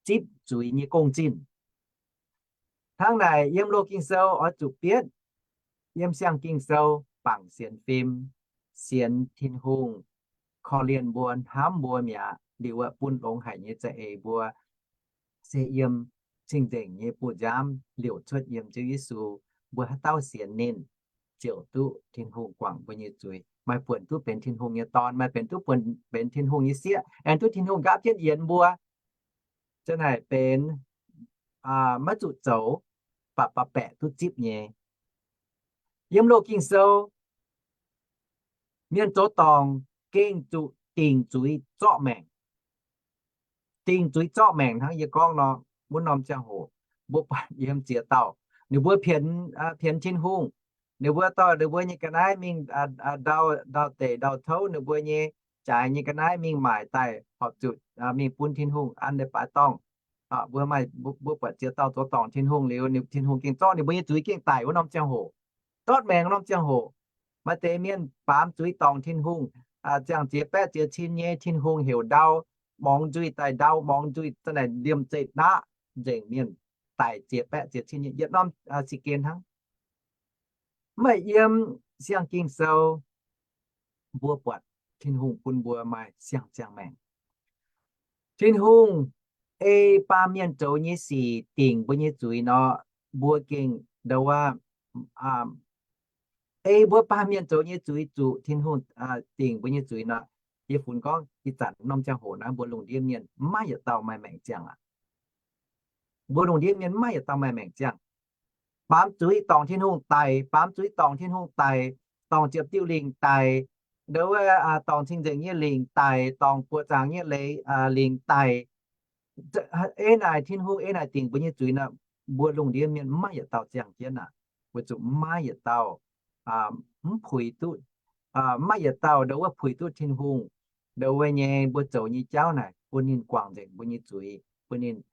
zipv zuiz nyei gong-zinh. Hnangv naaic, yiem loz Ging-Sou oix zuqc bietv, yiem siang Ging-Sou bangc sienx fim, sienx Tin-Hungh korv-lienh mbuo, hnamv mbuo mi'aqv, liuz aeqv, bun longx haic nyei za'eix mbuo se yiem cing-nzengc nyei bu nziaamv liouc cuotv yiem Ziouv Yesu. Mbuo haaix dauh sienx ninh, ziouc duqv Tin-Hungh guangc mbuo nyei zuiz, maaih buonc duqv benx Tin-Hungh nyei dorn, maaih buonc duqv benx Tin-Hungh nyei sieqv, aengx duqv Tin-Hungh nqaapv jienv yienx mbuo. Za'naaic benx maiv zuqc zoux, baac baeqc duqv zipv nyei. Yiem loz Ging-Sou, mienh zoux dorngc gengh zuqc dingc zuiz zorqv maengc. Dingc zuiz zorqv maengc hnangv yie gorngv nor, wuov norm ziangh hoc mbuo buatc yiem ziex dauh, ninh mbuo pienx, pienx Tin-Hungh. Ninh mbuo dorh ninh mbuo nyei ga'naaiv mingh ndau, ndau-deic ndau-touv, ninh mbuo nyei jaaix nyei ga'naaiv mingh maaic daaih horpc zuqc mingh bun Tin-Hungh an leiz-baaix dorngh. Mbuo maaih, mbuo buatc ziex dauh zoux dorngc Tin-Hungh liuz, Tin-Hungh gengh zorqv ninh mbuo nyei zuiz gengh daic wuov norm ziangh hoc, zorqv maengc wuov norm ziangh hoc. Maaih deix mienh baamz zuiz dorngc Tin-Hungh, ziangh ziex baeqv ziex cin nyei, Tin-Hungh heuc ndau, morngx nzuih daaih ndau, morngx nzuih za'naaic liemh zeih naqv nzengc mienh, daic ziex baeqv ziex cin nyei, yietc norm si gen hnangv. Mv baac yiem siang Ging-Sou, mbuo buatc Tin-Hungh bun mbuo maaih siang-ziangh maengc. Tin-Hungh ei baamh mienh zoux nyei sic dingc mbuo nyei zuiz nor, mbuo gengh ndo wuov, ei mbuo baamh mienh zoux nyei zuiz zuqc Tin-Hungh dingc mbuo nyei zuiz nor, yie funx gorngv ih zanc norm ziangh hoc naaiv mbuo lungh ndiev mienh maiv yietc dauh maaih maengc ziangh aqv. Mbuo lungh ndiev mienh maiv yietc dauh maaih maengc ziangh. Baamz zuiz dorngc Tin-Hungh daic, baamz zuiz dorngc Tin-Hungh daic, dorngc ziepc diuh lingc daic, ndo wuov dorngc cing-nzengc nyei lingc daic, dorngc buoqc zaangc nyei leiz lingc daic. Ei naaic Tin-Hungh ei naaic dingc mbuo nyei zuiz nor, mbuo lungh ndiev mienh maiv yietc dauh ziangh jienv aqv, weic zuqc maiv yietc dauh mv puix duqv, maiv yietc dauh ndo wuov puix duqv Tin-Hungh ndo wuov nyei mbuo zoux nyei jauv naaic bun ninh guangc nzengc mbuo nyei zuiz, bun ninh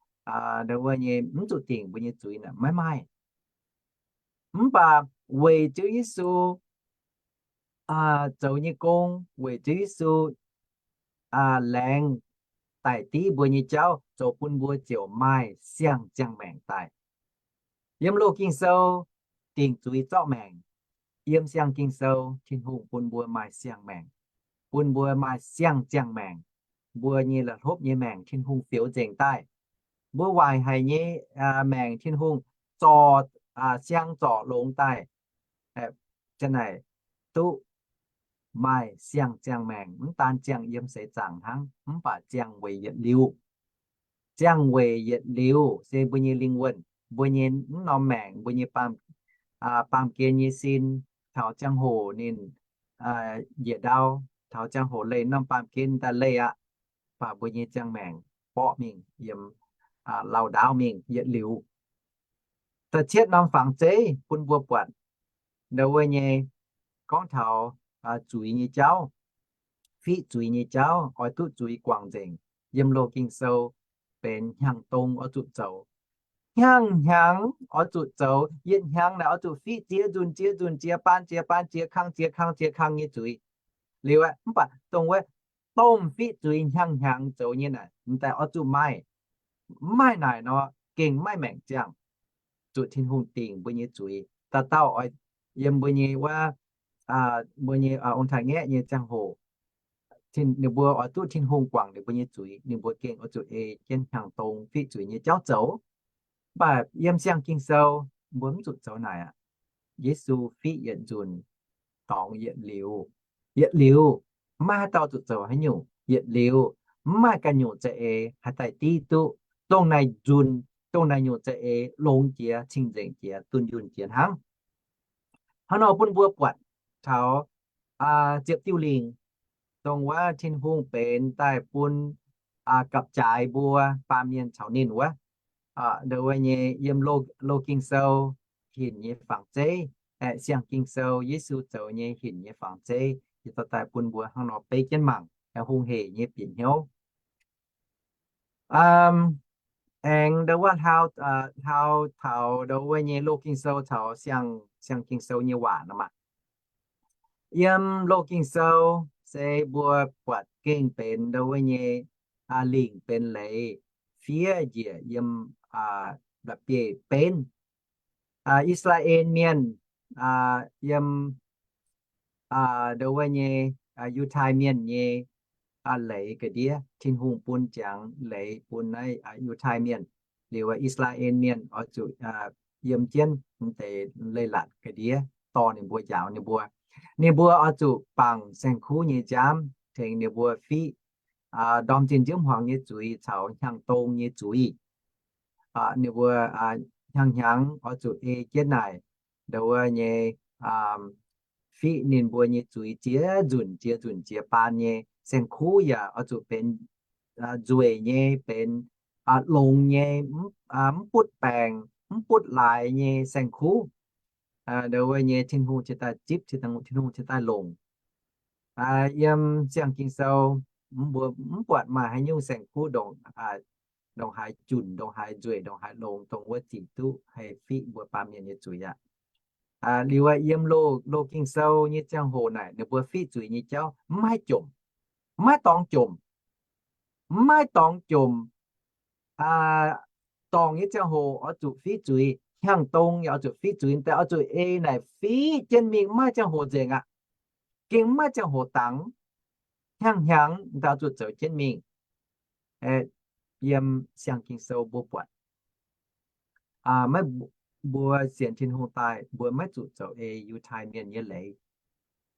ndo wuov nyei mv zuqc dingc mbuo nyei zuiz naaic maiv maaih. Mv baac weic Ziouv Yesu zoux nyei gong, weic Ziouv Yesu laengz daic div mbuo nyei jauv, zoux bun mbuo ziouc maaih siang-ziangh maengc daaih. Yiem loz Ging-Sou dingc zuiz zorqv maengc. Yiem siang Ging-Sou Tin-Hungh bun mbuo maaih siang maengc, bun mbuo maaih siang-ziangh maengc. Mbuo nyei la'hlopv nyei maengc Tin-Hungh fioux nzengc daaih. Mbuo waaic haic nyei maengc Tin-Hungh zorc siang zorc longx daaih. Za'naaic duqv maaih siang-ziangh maengc, mv daan ziangh yiem seix zaangc hnangv, mv baac ziangh weic yietc liuz. Ziangh weic yietc liuz se mbuo nyei lingh wuonh, mbuo nyei mv norm maengc, mbuo nyei baamh, baamh gen nyei sin, taux ziangh hoc ninh njiec ndau, taux ziangh hoc leih norm baamh gen daaih leih aqv, baac mbuo nyei ziangh maengc borqv mingh yiem, lauh ndaauv mingh yietc liuz. Da'cietv norm fangx zeiv bun mbuo buatc ndo wuov nyei, gorngv taux zuiz nyei jauv, fiqv zuiz nyei jauv, oix duqv zuiz guangc nzengc. Yiem loz Ging-Sou benx hnyangx-dong oix zuqc zoux. Hnyangx-hnyangx oix zuqc zoux. Yietc hnyangx naaic oix zuqc fiqv ziex nzunc, ziex nzunc, ziex baan, ziex baan, ziex kang, ziex kang, ziex kang nyei zuiz. Liuz aeqv, mv baac dongh wuov domh fiqv zuiz hnyangx-hnyangx zoux nyei naaic, m'daaih oix zuqc maaih. Mv maaih naaic nor, gengh maiv maengc ziangh. Zuqc Tin-Hungh dingc mbuo nyei zuiz. Dauh dauh oix yiem mbuo nyei wuov, mbuo nyei ong-taaix-ngaeqv nyei ziangh hoc, ninh mbuo oix duqv Tin-Hungh guangc ninh mbuo nyei zuiz, ninh mbuo gengh oix zuqc ei jienv hnyangx-dong fiqv zuiz nyei jauv zoux. Mv baac yiem Siang Ging-Sou mbuo mv zuqc zoux naaic aqv. Yesu fiqv yietc nzunc, dorngx yietc liuz. Yietc liuz, mv maaih haaix dauh zuqc zoux haaix nyungc. Yietc liuz, mv maaih ganh nyungc za'eix haih daaih div duqv dongh naaic nzunc, dongh naaic nyungc za'eix longx jiex, cing-nzengc jiex, dunh yunh jiex hnangv. Hnangv nor bun mbuo buatc taux ziepc diuh lingc, dongh wuov Tin-Hungh benx daaih bun gapv-jaaix mbuo baamh mienh caux ninh wuov. Ndo wuov nyei yiem loz Ging-Sou hinc nyei fangx zeiv, aeqv, Siang Ging-Sou Yesu zoux nyei hinc nyei fangx zeiv, yietc dauh daaih bun mbuo hnangv nor beiv jienv mangc, hungh heic nyei bieqc hnyouv. Aengx ndo wuov hlauv, hlauv taux ndo wuov nyei loz Ging-Sou caux Siang, Siang Ging-Sou nyei waac nor maah. Yiem loz Ging-Sou se mbuo buatc gengh benx ndo wuov nyei lingc benx leiz fiev njiec yiem la'bieiv-benv. I^saa^laa^en Mienh yiem ndo wuov nyei Yiutai Mienh nyei leiz ga'ndiev, Tin-Hungh bun ziangx leiz bun naaiv Yiutai Mienh. Liuz I^saa^laa^en Mienh oix zuqc yiem jienv m'deix leiz-latc ga'ndiev dorh ninh mbuo, njaaux ninh mbuo. Ninh mbuo oix zuqc bangc saeng-kuv nyei nziaamv tengx ninh mbuo fiqv ndorm zinh nziouv hmuangx nyei zuiz caux hnyangx-dong nyei zuiz. Ninh mbuo hnyangx-hnyangx oix zuqc ei jienv naaic ndo wuov nyei fiqv ninh mbuo nyei zuiz ziex nzunc ziex nzunc ziex baan nyei. Saeng-kuv yaac oix zuqc benx nzueic nyei, benx longx nyei, mv butv baengc mv butv laaix nyei saeng-kuv. Ndo wuov nyei Tin-Hungh cingx daaih zipv, Tin-Hungh cingx daaih longc. Yiem Siang Ging-Sou mbuo mv buatc maaih haaix nyungc saeng-kuv ndongc haaix junc, ndongc haaix nzueic, ndongc haaix longx, dongh wuov zic duqv haih fiqv mbuo baamh mienh nyei zuiz aqv. Liuz yiem loz Ging-Sou nyei ziangh hoc naaic ninh mbuo fiqv zuiz nyei jauv mv haih jomc, mv haih dorngx jomc, mv haih dorngx jomc. Dorngc nyei ziangh hoc oix zuqc fiqv zuiz, hnyangx-dong yaac oix zuqc fiqv zuiz, m'daaih oix zuqc ei naaic fiqv jienv mingh, mv maaih ziangh hoc nzengc aqv. Gengh mv maaih ziangh hoc dangx, hnyangx-hnyangx m'daaih oix zuqc zoux jienv mingh. Yiem Siang Ging-Sou mbuo buatc maiv, mbuo sienx Tin-Hungh daaih mbuo maiv zuqc zoux ei Yiutai Mienh nyei leiz.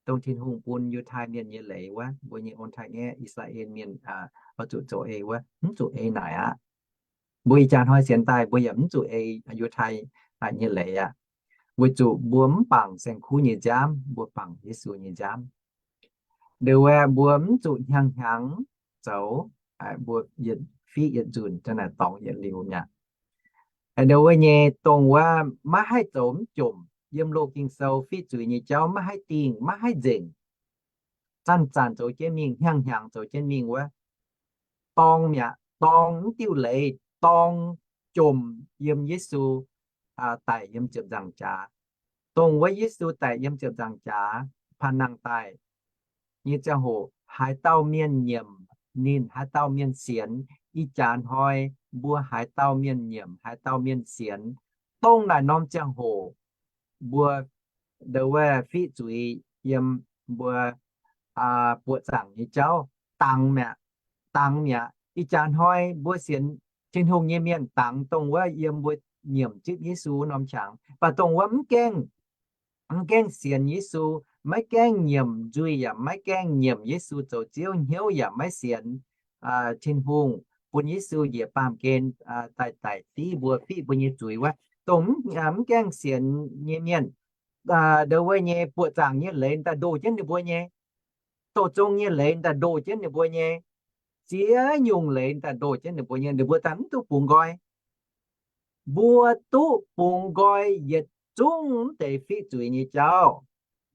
Dongh Tin-Hungh bun Yiutai Mienh nyei leiz wuov, mbuo nyei ong-taaix-ngaeqv I^saa^laa^en Mienh oix zuqc zoux ei wuov, mv zuqc ei naaic aqv. Mbuo ih jaax hnoi sienx daaih mbuo yaac mv zuqc ei Yiutai nyei leiz aqv, weic zuqc mbuo mv bangc saeng-kuv nyei nziaamv, mbuo bangc Yesu nyei nziaamv. Ndo wuov mbuo mv zuqc hnyangx-hnyangx zoux, mbuo fiqv yietc nzunc, dorngx yietc liuz mi'aqv. Ndo wuov nyei dongh wuov maiv haih zoux mv jomc. Yiem loz Ging-Sou fiqv zuiz nyei jauv maiv haih dingh, maiv haih nzengc. Zanc-zanc zoux jienv mingh, hnyangx-hnyangx zoux jienv mingh wuov, dorng mi'aqv, dorng mv diuh leiz, dorng jomc yiem Yesu daic yiem ziepc nzaangc jaax. Dongh wuov Yesu daic yiem ziepc nzaangc jaax, panh nangh daaih nyei ziangh hoc, haaix dauh mienh nyiemc ninh, haaix dauh mienh sienx. Ih jaax hnoi mbuo haaix dauh mienh nyiemc, haaix dauh mienh sienx, dongh naaic norm ziangh hoc mbuo ndo wuov fiqv zuiz yiem mbuo buoqc zaangc nyei jauv dangx mi'aqv, dangx mi'aqv. Ih jaax hnoi mbuo sienx Tin-Hungh nyei mienh dangx dongh wuov yiem mbuo nyiemc zipv Yesu norm qangx. Mv baac dongh wuov mv gaengh, mv gaengh sienx Yesu, maiv gaengh nyiemc nzuih yaac maiv gaengh nyiemc Yesu zoux Ziouv, hnyouv yaac maiv sienx Tin-Hungh, bun Yesu njiec baamh gen daaih daic div mbuo, fiqv mbuo nyei zuiz wuov, dongh mv gaengh sienx nyei mienh, ndo wuov nyei buoqc zaangc nyei leiz daaih ndoh jienv ninh mbuo nyei, douz zong nyei leiz daaih ndoh jienv ninh mbuo nyei, ziex nyungc leiz daaih ndoh jienv ninh mbuo nyei, ninh mbuo daaih mv duqv bungx nqoi. Mbuo duqv bungx nqoi yietc zungv deix fiqv zuiz nyei jauv.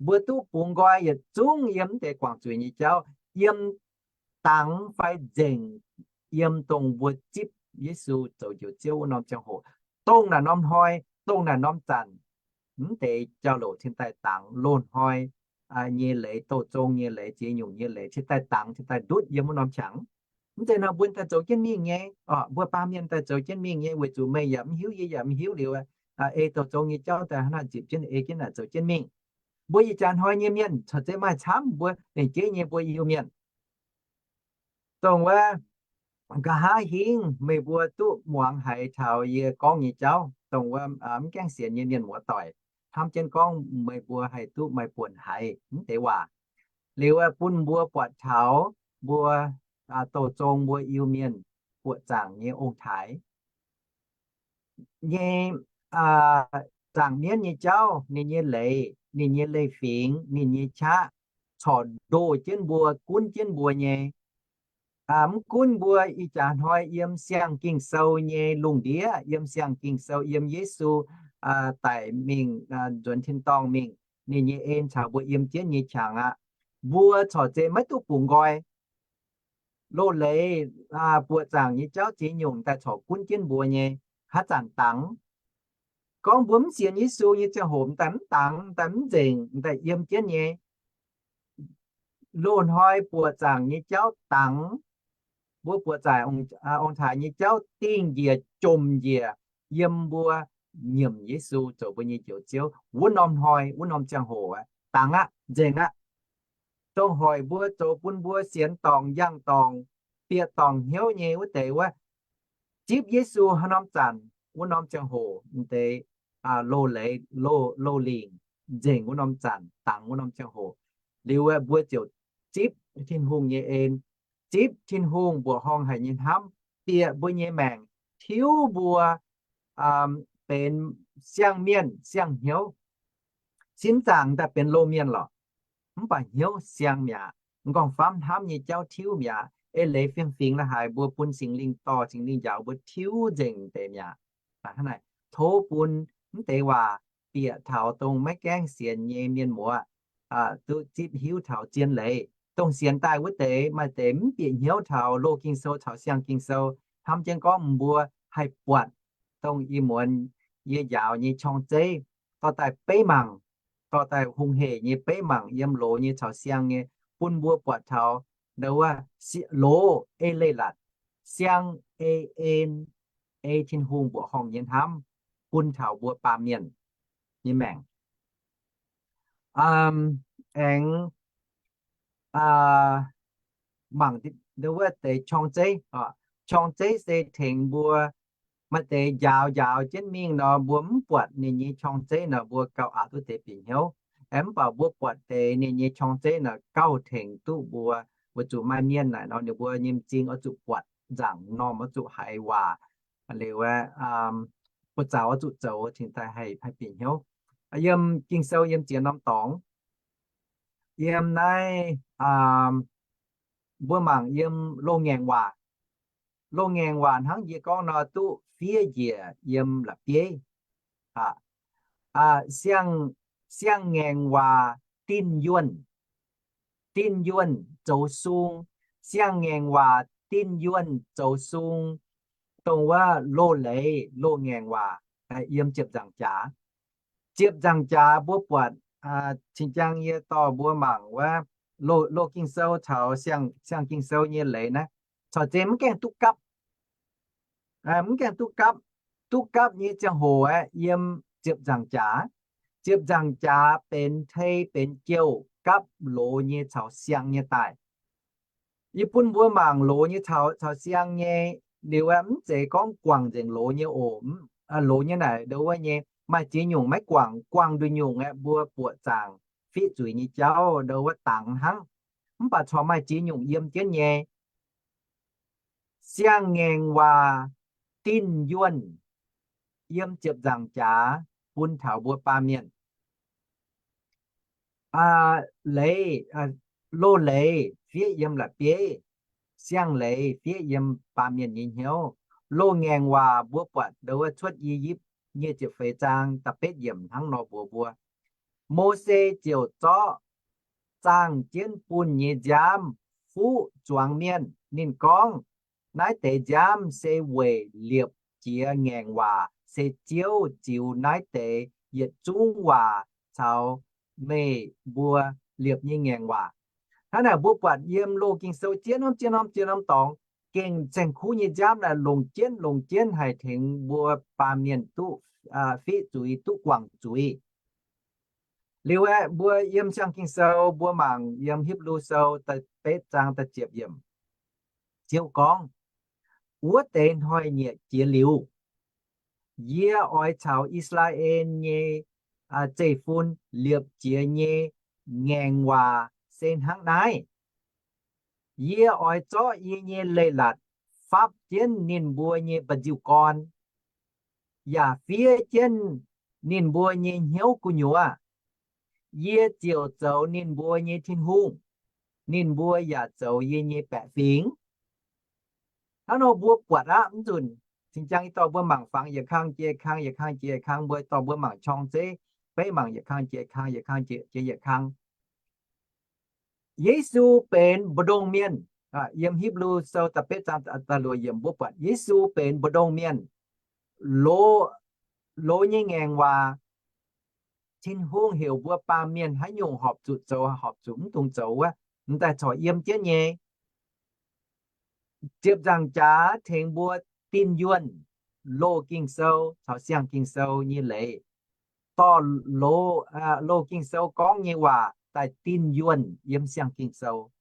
Mbuo duqv bungx nqoi yietc zungv yiem mv deix guangc zuiz nyei jauv, yiem dangx fai nzengc, yiem dongh mbuo zipv Yesu zoux Njoux Ziouv wuov norm ziangh hoc, dongh naaic norm hnoi, dongh naaic norm zanc, mv deix jauv-louc cingx daaih dangx, loz-hnoi nyei leiz, douh zong nyei leiz, ziex nyungc nyei leiz cingx daaih dangx, cingx daaih ndutv yiem wuov norm qangx. Mv zeiz nor mbuo daaih zoux jienv mingh nyei, mbuo baamh mienh daaih zoux jienv mingh nyei, weic zuqc meih yaac mv hiuv, yie yaac mv hiuv liuz, ei douh zong nyei jauv daaih hnangv naaic nzipc jienv ei jienv naaic zoux jienv mingh. Mbuo ih jaax hnoi nyei mienh corc zeiz maaih camv mbuo lengc jeiv nyei mbuo Iu-Mienh. Dongh wuov nqa'haav hingv meih mbuo duqv muangx haiz taux yie gorngv nyei jauv, dongh wuov mv gaengh sienx nyei mienh muoz-doic hnamv jienv gorngv meih mbuo haih duqv maaih buonc haiz mv deix waac. Liuz bun mbuo buatc taux mbuo douh zong mbuo Iu-Mienh buoqc zaangc nyei ong-taaix nyei zaangc mienv nyei jauv, ninh nyei leiz, ninh nyei leiz-fingx, ninh nyei qaqv corc ndoh jienv mbuo, gunv jienv mbuo nyei. Mv gunv mbuo ih jaax hnoi yiem siang-Ging-Sou nyei lungh ndiev, yiem siang-Ging-Sou, yiem Yesu daic mingh, nzuonx tin-dorngh mingh, ninh nyei en caux mbuo yiem jienv nyei qangx aqv, mbuo corc zeiz maiv duqv bungx nqoi. Loz-leiz buoqc zaangc nyei jauv ziex nyungc daaih corc gunv jienv mbuo nyei. Haaix zanc dangx? Gorngv mbuo mv sienx Yesu nyei ziangh hoc, m'daaih mv dangx, m'daaih mv nzengc, m'daaih yiem jienv nyei. Loz-hnoi buoqc zaangc nyei jauv dangx, mbuo buoqc zaangc ong-taaix nyei jauv dingh njiec, jomc njiec yiem mbuo nyiemc Yesu zoux mbuo nyei Njoux Ziouv wuov norm hnoi, wuov norm ziangh hoc aqv, dangx aqv, nzengc aqv. Dongh hoic mbuo zoux bun mbuo sienx dorngc, yangh dorngc, bieqc dorngc hnyouv nyei wuov deix wuov, zipv Yesu haaix norm zanc, wuov norm ziangh hoc m'deix loz-leiz, loz-lingc nzengc wuov norm zanc, dangx wuov norm ziangh hoc, liuz mbuo ziouc zipv Tin-Hungh nyei en, zipv Tin-Hungh mbuoqc horngh haic nyei hnamv bieqc mbuo nyei maengc, tiuv mbuo benx siang-mienh siang-hnyouv. Sin zaangc daaih benx loz-mienh lorqc, mv baac hnyouv siang mi'aqv. M'nqorngv-famv hnamv nyei jauv tiuv mi'aqv. Eix leiz fiem-fingx la'haaix mbuo bun Singx Lingh dorh, Singx Lingh njaaux mbuo tiuv nzengc deix mi'aqv. Tov bun mv deix waac bieqc taux dongh maiv gaengh sienx nyei mienh muoz duqv zipv hiuv taux zien leiz. Dongh sienx daaih wuov deix maaih deix mv bieqc hnyouv taux loz Ging-Sou caux siang Ging-Sou. Hnamv jienv gorngv mbuo haih buatc dongh ih muonz yie njaaux nyei qorng-zeiv dorh daaih beiv mangc, dorh daaih hungh hec nyei beiv mangc yiem loz nyei caux siang nyei, bun mbuo buatc taux ndau wuov loz ei leiz-latc, siang ei en, ei Tin-Hungh mbuoqc horngh nyei hnamv bun taux mbuo baamh mienh nyei maengc. Aengx mangc ndau wuov deix qorng-zeiv. Qorng-zeiv se tengx mbuo maaih deix njaaux njaaux jienv mingh nor, mbuo mv buatc ninh nyei qorng-zeiv nor, mbuo gauh aqc duqv deix bieqc hnyouv. Aengx mv baac mbuo buatc deix ninh nyei qorng-zeiv nor, gauh tengx duqv mbuo. Weic zuqc maaih mienh naaic nor, ninh mbuo nyei m'zing oix zuqc buatc nzaangc normh, oix zuqc haiz waac liuz, buoz-zaux oix zuqc zoux cingx daaih haih bieqc hnyouv. Yiem Ging-Sou yiem ziex norm dorngx, yiem naaiv mbuo mangc yiem loz-ngaengc waac. Loz-ngaengc waac hnangv yie gorngv nor, duqv fiev njiec yiem la'bieiv. Siang-ngaengc waac, dinc yuonh, dinc yuonh zoux sung. Siang-ngaengc waac, dinc yuonh zoux sung. Dongh wuov loz-leiz, loz-ngaengc waac, yiem ziepc nzaangc jaax. Ziepc nzaangc jaax mbuo buatc, cing-jang yie dorh mbuo mangc wuov loz Ging-Sou caux siang Ging-Sou nyei leiz naaiv, corc zeiz mv gaengh duqv gapv. Mv gaengh duqv gapv. Duqv gapv nyei ziangh hoc aeqv, yiem ziepc nzaangc jaax. Ziepc nzaangc jaax benx tei benx jouh gapv loz nyei caux siang nyei daaih. Yie bun mbuo mangc loz nyei caux siang nyei liuz aeqv, mv zeiz gorngv guangc nzengc loz nyei oc. Loz nyei naaic ndau wuov nyei maaih ziex nyungc maiv guangc. Guangc nduqc nyungc aeqv, mbuo buoqc zaangc fiqv zuiz nyei jauv ndau wuov dangx hnangv. Mv baac corc maaih ziex nyungc yiem jienv nyei. Siang-ngaengc waac, dinc yuonh, yiem ziepc nzaangc jaax bun taux mbuo baamh mienh. Leiz, loz-leiz fiev yiem la'bieiv, siang-leiz fiev yiem baamh mienh nyei hnyouv. Loz-ngaengc waac mbuo buatc ndau wuov Cuotv I^yipv nyic ziepc feix zaang da'betv yiemc hnangv nor mbuox mbuo, Mose ziouc zorqv zaangh jienv bunh nyei nziaamv fuqv zuangx mienh. Ninh gorngv, naaiv deix nziaamv se weic liepc jiez ngaengc waac, se Ziouv ziux naaiv deix yietc zungv waac caux meih mbuo liepc nyei ngaengc waac. Hnangv naaic mbuo buatc yiem Loz-Ging Sou ziex norm ziex norm ziex norm dorngx, gengh saeng-kuv nyei nziaamv naaic longc jienv longc jienv haih tengx mbuo baamh mienh duqv fiqv zuiz, duqv guangc zuiz. Liuz aeqv, mbuo yiem Siang-Ging Sou mbuo mangc yiem Hipv^lu Sou da'betv zaang da'ziepc yiemc, Ziouv gorngv, wuov deix hnoi-nyieqc jiex liuz, yie oix caux I^saa^laa^en nyei zeiv-fun liepc jiez nyei ngaengc waac se hnangv naaiv. Yie oix zorqv yie nyei leiz-latc fapv jienv ninh mbuo nyei mba'nziu-gorn, yaac fiev jienv ninh mbuo nyei hnyouv gu'nyuoz. Yie ziouc zoux ninh mbuo nyei Tin-Hungh, ninh mbuo yaac zoux yie nyei baeqc fingx. Hnangv nor mbuo buatc aqv, mv nzunc cingx jang yie dorh mbuo mangc fangx yietc kang jiex kang, yietc kang jiex kang, mbuo dorh mbuo mangc qorng-zeiv, beiv mangc yietc kang jiex kang, yietc kang jiex yietc kang. Yesu benx mbu'ndongx mienh. Yiem Hipv^lu Sou da'betv zaang da'luoqc yiemc mbuo buatc Yesu benx mbu'ndongx mienh, loz nyei ngaengc waac. Tin-Hungh heuc mbuo baamh mienh haaix nyungc horpc zuqc zoux, horpc zuqc mv dungx zoux wuov, m'daaih corc yiem jienv nyei. Ziepc nzaangc jaax tengx mbuo dinh yuonh Loz-Ging Sou caux Siang-Ging Sou nyei leiz, dorh Loz-Ging Sou gorngv nyei waac daaih dinh yuonh yiem Siang-Ging Sou.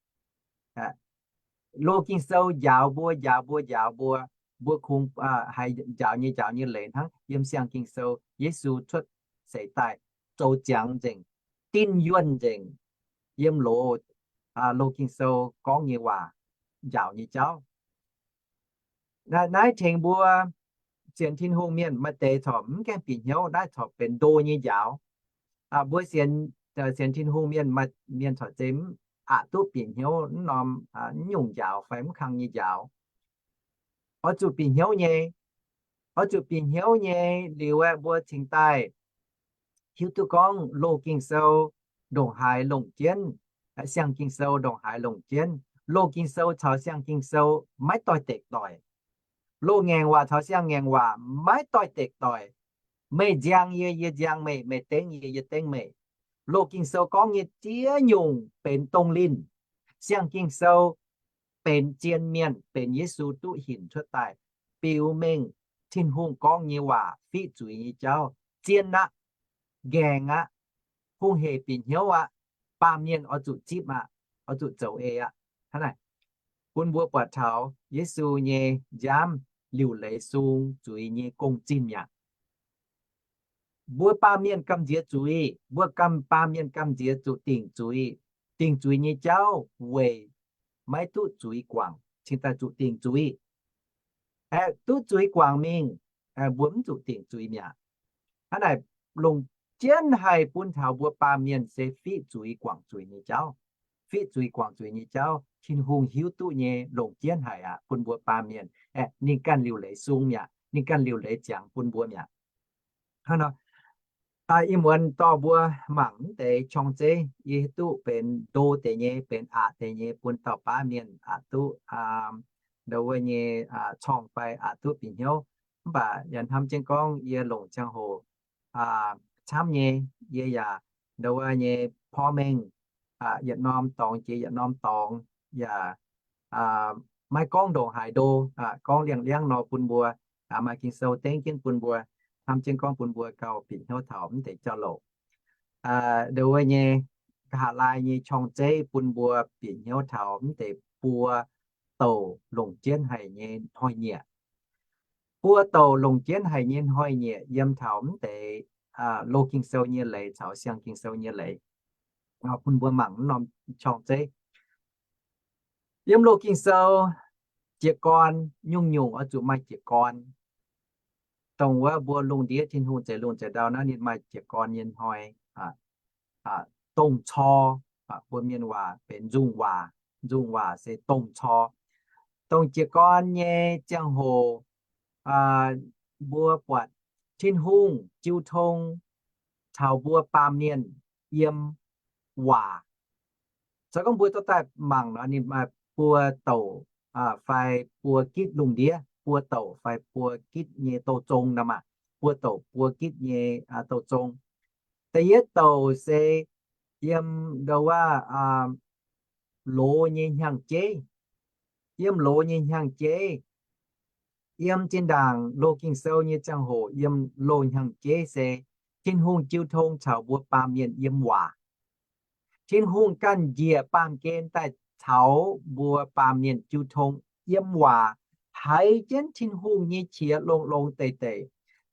Loz-Ging Sou njaaux mbuo, njaaux mbuo, njaaux mbuo, mbuo kungx haiz njaaux nyei, njaaux nyei leiz hnangv yiem Siang-Ging Sou Yesu cuotv seix daaih zoux ziangx nzengc, dinh yuonh nzengc yiem loz, Loz-Ging Sou gorngv nyei waac, njaaux nyei jauv. Naaiv tengx mbuo sienx Tin-Hungh mienh maaih deix corc mv gaengh bieqc hnyouv, naaiv corc benx ndo nyei njaaux. Mbuo sienx, sienx Tin-Hungh mienh maaih mienh corc zeiz aqc duqv bieqc hnyouv mv norm, mv nyungc njaaux fai mv kang nyei njaaux. Oix zuqc bieqc hnyouv nyei. Oix zuqc bieqc hnyouv nyei liuz aeqv, mbuo cingx daaih hiuv duqv gorngv Loz-Ging Sou ndongc haaix longc jienv, Siang-Ging Sou ndongc haaix longc jienv. Loz-Ging Sou caux Siang-Ging Sou maiv doix-dekc doic. Loz-Ngaengc Waac caux Siang-Ngaengc Waac maiv doix-dekc doic. Meih nziang yie, yie nziang meih. Meih dengv yie, yie dengv meih. Loz-Ging Sou gorngv nyei ziex nyungc benx dongh linh. Siang-Ging Sou benx zien mienh, benx Yesu duqv hinc cuotv daaih, biux mengh Tin-Hungh gorngv nyei waac fiqv zuiz nyei jauv zien aqv, nqaengh aqv, hungh heic bieqc hnyouv aqv, baamh mienh oix zuqc zipv aqv, oix zuqc zoux eix aqv. Hnangv naaic, bun mbuo buatc taux Yesu nyei nziaamv liuc leiz sung zuiz nyei gong-zinh mi'aqv. Mbuo baamh mienh gamh nziex zuiz, mbuo gamh, baamh mienh gamh nziex zuqc dingc zuiz. Dingc zuiz nyei jauv weic maiv duqv zuiz guangc, cingx daaih zuqc dingc zuiz. Aeqv, duqv zuiz guangc mingh, mbuo mv zuqc dingc zuiz mi'aqv. Hnangv naaic, longc jienv haih bun taux mbuo baamh mienh se fiqv zuiz guangc zuiz nyei jauv. Fiqv zuiz guangc zuiz nyei jauv Tin-Hungh hiuv duqv nyei longc jienv haic aqv. Bun mbuo baamh mienh, aeqv, ninh ganh liuc leiz sung mi'aqv, ninh ganh liuc leiz ziangx bun mbuo mi'aqv. Hnangv nor, ih muonz dorh mbuo mangc mv deix qorng-zeiv, yie hiuv duqv benx ndo deix nyei, benx aqc deix nyei bun dauh baav mienh aqc duqv, ndo wuov nyei, corng fai aqc duqv bieqc hnyouv. Mv baac yaac hnamv jienv gorngv yie longc ziangh hoc camv nyei, yie yaac ndo wuov nyei porv mengh, yietc norm dorngx jiex yietc norm dorngx, yaac maiv gorngv ndongc haaix ndo, gorngv liangx-liangv nor bun mbuo maaih Ging-Sou dengv jienv bun mbuo, hnamv jienv gorngv bun mbuo gauh bieqc hnyouv taux mv deix jauv-louc. Ndo wuov nyei nqa'haav laai nyei qorng-zeiv bun mbuo bieqc hnyouv taux mv deix buo douc longc jienv haic nyei hnoi-nyieqc. Buo douc longc jienv haic nyei hnoi-nyieqc yiem taux mv deix Loz-Ging-Sou nyei leiz caux Siang-Ging-Sou nyei leiz. Bun mbuo mangc mv norm qorng-zeiv. Yiem Loz-Ging-Sou, jiez gorn, nyungc-nyungc oix zuqc maaih jiez gorn. Dongh wuov mbuo lungh ndiev Tin-Hungh zeix lungh zeix ndau naaiv ninh maaih jiez gorn nyei hnoi. Dongh cor, mbuo mienh waac benx nzung waac. Nzung waac se dongh cor. Dongh jiez gorn nyei ziangh hoc, mbuo buatc Tin-Hungh jiu tong taux mbuo baamh mienh. yiem waac. Se gorngv mbuo dorh daaih mangc nor, ninh maaih buo douc fai buo gitv lungh ndiev, buo douc fai buo gitv nyei douh zong nor maah, buo douc buo gitv nyei douh zong. Da'yietv douc se yiem ndo wuov loz nyei hnyangx-jeiv. Yiem loz nyei hnyangx-jeiv, yiem zinh ndaangc loz Ging-Sou nyei ziangh hoc yiem loz hnyangx-jeiv se Tin-Hungh jiu tong caux mbuo baamh mienh yiem waac. Tin-Hungh ganh njiec baamh gen daaih caux mbuo baamh mienh jiu tong yiem waac, haiz jienv Tin-Hungh nyei qiex longx-longx deic-deic,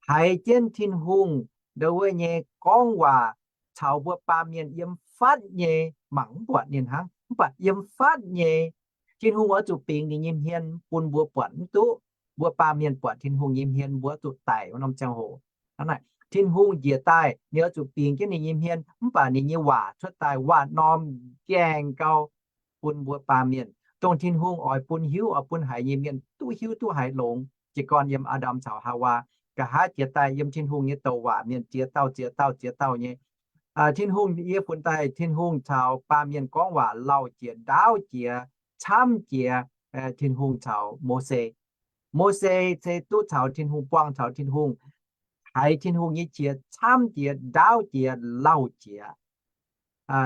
haiz jienv Tin-Hungh ndo wuov nyei gorngv waac caux mbuo baamh mienh yiem fatv nyei, mangc mv buatc ninh hnangv, mv baac yiem fatv nyei. Tin-Hungh oix zuqc bingx ninh nyei hmien bun mbuo buatc mv duqv. Mbuo baamh mienh buatc Tin-Hungh nyei hmien, mbuo oix zuqc daic wuov norm ziangh hoc. Hnangv naaic, Tin-Hungh njiec daaih, ninh oix zuqc bingx jienv ninh nyei hmien, mv baac ninh nyei waac cuotv daaih waac-norm gaengh gau bun mbuo baamh mienh, dongh Tin-Hungh oix bun hiuv, oix bun haiz nyei mienh duqv hiuv duqv haiz longx. Jiez gorn yiem Aa^ndam caux Haawaa, nqa'haav jiex daaih yiem Tin-Hungh nyei douc waac mienh ziex dauh ziex dauh ziex dauh nyei. Tin-Hungh yie funx daaih, Tin-Hungh caux baamh mienh gorngv waac lauh jiex, ndaauv jiex, camv jiex. Tin-Hungh caux Mose. Mose se duqv caux Tin-Hungh, buangh caux Tin-Hungh, haiz Tin-Hungh nyei qiex camv jiex, ndaauv jiex, lauh jiex.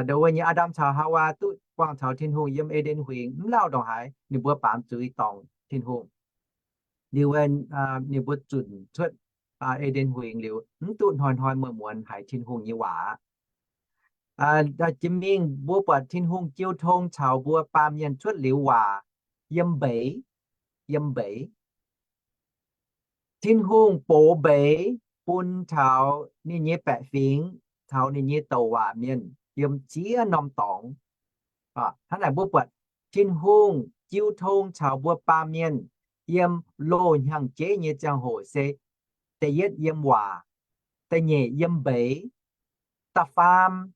Ndo wuov nyei Aa^ndam caux Haawaa duqv buangh caux Tin-Hungh yiem E^nden Huingx, mv lauh ndongc haaix ninh mbuo baamz zuiz dorngc Tin-Hungh. Liuz ninh mbuo zunc cuotv E^nden Huingx liuz, mv duqv hnoi-hnoi muonz-muonz haiz Tin-Hungh nyei waac aqv. Jiex mingh mbuo buatc Tin-Hungh jiu tong caux mbuo baamh mienh cuotv liuz waac yiem mbeix, yiem mbeix. Tin-Hungh box mbeix bun taux ninh nyei baeqc fingx, taux ninh nyei douc waac mienh yiem ziex norm dorngx. Hnangv naaic mbuo buatc Tin-Hungh jiu tong caux mbuo baamh mienh yiem loz hnyangx-jeiv nyei ziangh hoc se da'yietv yiem waac, da'nyeic yiem mbeix, da'faam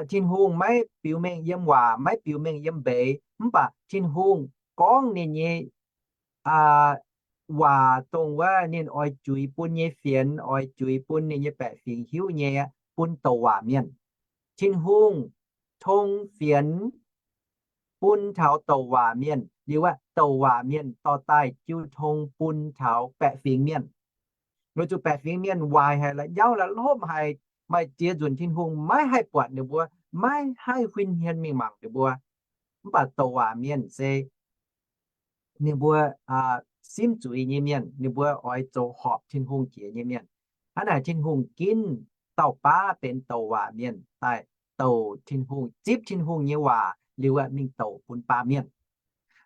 Tin-Hungh maiv biux mengh yiem waac, maiv biux mengh yiem mbeix, mv baac Tin-Hungh gorngv ninh nyei waac dongh wuov ninh oix juix bun nyei fienx, oix juix bun ninh nyei baeqc fingx hiuv nyei, bun douc waac mienh. Tin-Hungh tong fienx bun taux douc waac mienh, liuz aqv, douc waac mienh dorh daaih jiu tong bun taux baeqc fingx mienh. Weic zuqc baeqc fingx mienh waaic haic, la'nyauv la'lopv haic, maaih ziex nzunc Tin-Hungh maiv haih buatc ninh mbuo, maiv haih huin hmien mingh mangc ninh mbuo. Mv baac douc waac mienh se ninh mbuo simv zuiz nyei mienh, ninh mbuo oix zoux horpc Tin-Hungh jiex nyei mienh. Hnangv naaic Tin-Hungh ginv dauh baav benx douc waac mienh daaih douc Tin-Hungh, zipv Tin-Hungh nyei waac liuz aeqv, mingh douc bun baamh mienh.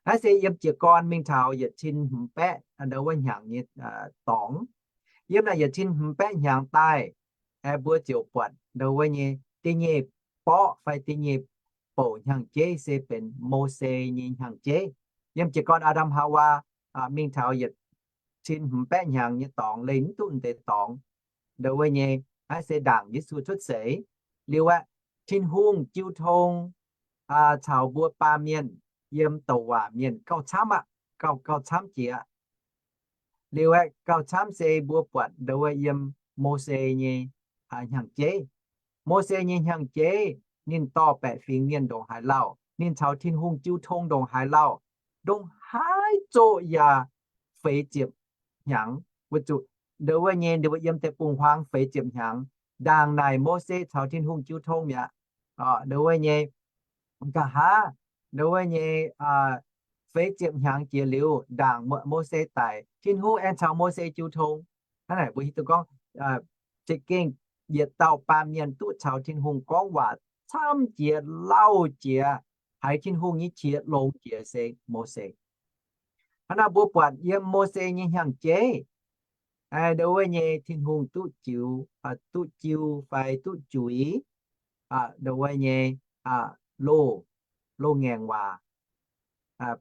Naaiv se yiem jiez gorn mingh taux yietc cin hmz baeqv ndo wuov hnyangx nyei dorngx. Yiem naaic yietc cin hmz baeqv hnyangx daaih, aeqv, mbuo ziouc buatc ndo wuov nyei da'nyeic borqv fai da'nyeic bouc hnyangx-jeiv se benx Mose nyei hnyangx-jeiv. Yiem jiez gorn Aa^ndam Haawaa mingh taux yietc cin hmz baeqv hnyangx nyei dorngx leih mv duqv deix dorngx, ndo wuov nyei, naaiv se ndaangc Yesu cuotv seix. Liuz aeqv, Tin-Hungh jiu tong caux mbuo baamh mienh yiem douc waac mienh gauh camv aqv, gauh, gauh camv jiex. Liuz aeqv, gauh camv se mbuo buatc ndo wuov yiem Mose nyei hnyangx-jeiv. Mose nyei hnyangx-jeiv ninh dorh baeqc fingx mienh ndongc haaix lauh, ninh caux Tin-Hungh jiu tong ndongc haaix lauh, ndongc haaix zoqc yaac feix ziepc hnyangx. Weic zuqc ndo wuov nyei, ndo wuov yiem deic-bung-huaang feix ziepc hnyangx. Ndaangc naaic Mose caux Tin-Hungh jiu tong mi'aqv. Ndo wuov nyei, nqa'haav ndo wuov nyei feix ziepc hnyangx jiex liuz, ndaangc Mose daic, Tin-Hungh aengx caux Mose jiu tong. Hnangv naaic mbuo hiuv duqv gorngv za'gengh yietc dauh baamh mienh duqv caux Tin-Hungh gorngv waac camv jiex, lauh jiex, haiz Tin-Hungh nyei qiex longx jiex se Mose. Hnangv naaic mbuo buatc yiem Mose nyei hnyangx-jeiv, ndo wuov nyei Tin-Hungh duqv jiu, duqv jiu fai duqv juix, ndo wuov nyei loz, loz-ngaengc waac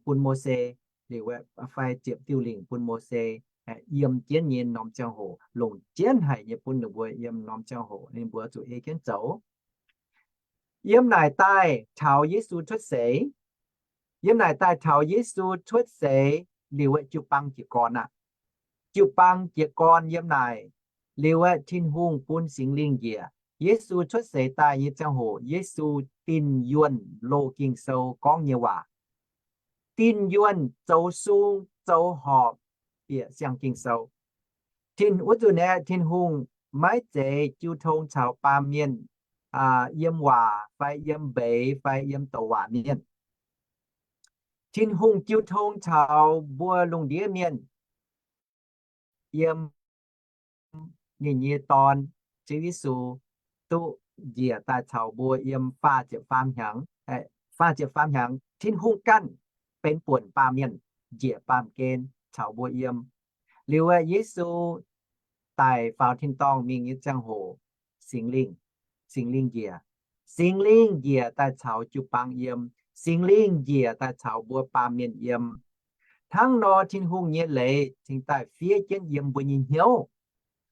bun Mose, liuz fai ziepc diuh lingc bun Mose yiem jienv nyei norm ziangh hoc, longc jienv haic nyei bun ninh mbuo yiem norm ziangh hoc ninh mbuo zuqc ei jienv zoux. Yiem naaic daaih taux Yesu cuotv seix, yiem naaic daaih taux Yesu cuotv seix liuz aeqv, jiu-baang jiez gorn aqv. Jiu-baang jiez gorn yiem naaic liuz aeqv, Tin-Hungh bun Singx Lingh njiec. Yesu cuotv seix daaih nyei ziangh hoc, Yesu din yuonh loz Ging-Sou gorngv nyei waac. Din yuonh zoux sung zoux horpc bieqc siang Ging-Sou. Tin, wuov zuqc naaiv Tin-Hungh maiv zeiz jiu tong caux baamh mienh, yiem waac fai yiem mbeix fai yiem douc waac mienh. Tin-Hungh jiu tong caux mbuo lungh ndiev mienh yiem ninh nyei Dorn, Ziouv Yesu, duqv njiec daaih caux mbuo yiem faah ziepc faam hnyangx. Faah ziepc faam hnyangx Tin-Hungh ganh benx buonc baamh mienh njiec baamh gen caux mbuo yiem. Liuz aeqv, Yesu daic faaux tin-dorngh mingh nyei ziangh hoc, Singx Lingh, Singx Lingh njiec, Singx Lingh njiec daaih caux jiu-baang yiem, Singx Lingh njiec daaih caux mbuo baamh mienh yiem. Hnangv nor Tin-Hungh nyei leiz cingx daaih fiev jienv yiem mbuo nyei hnyouv.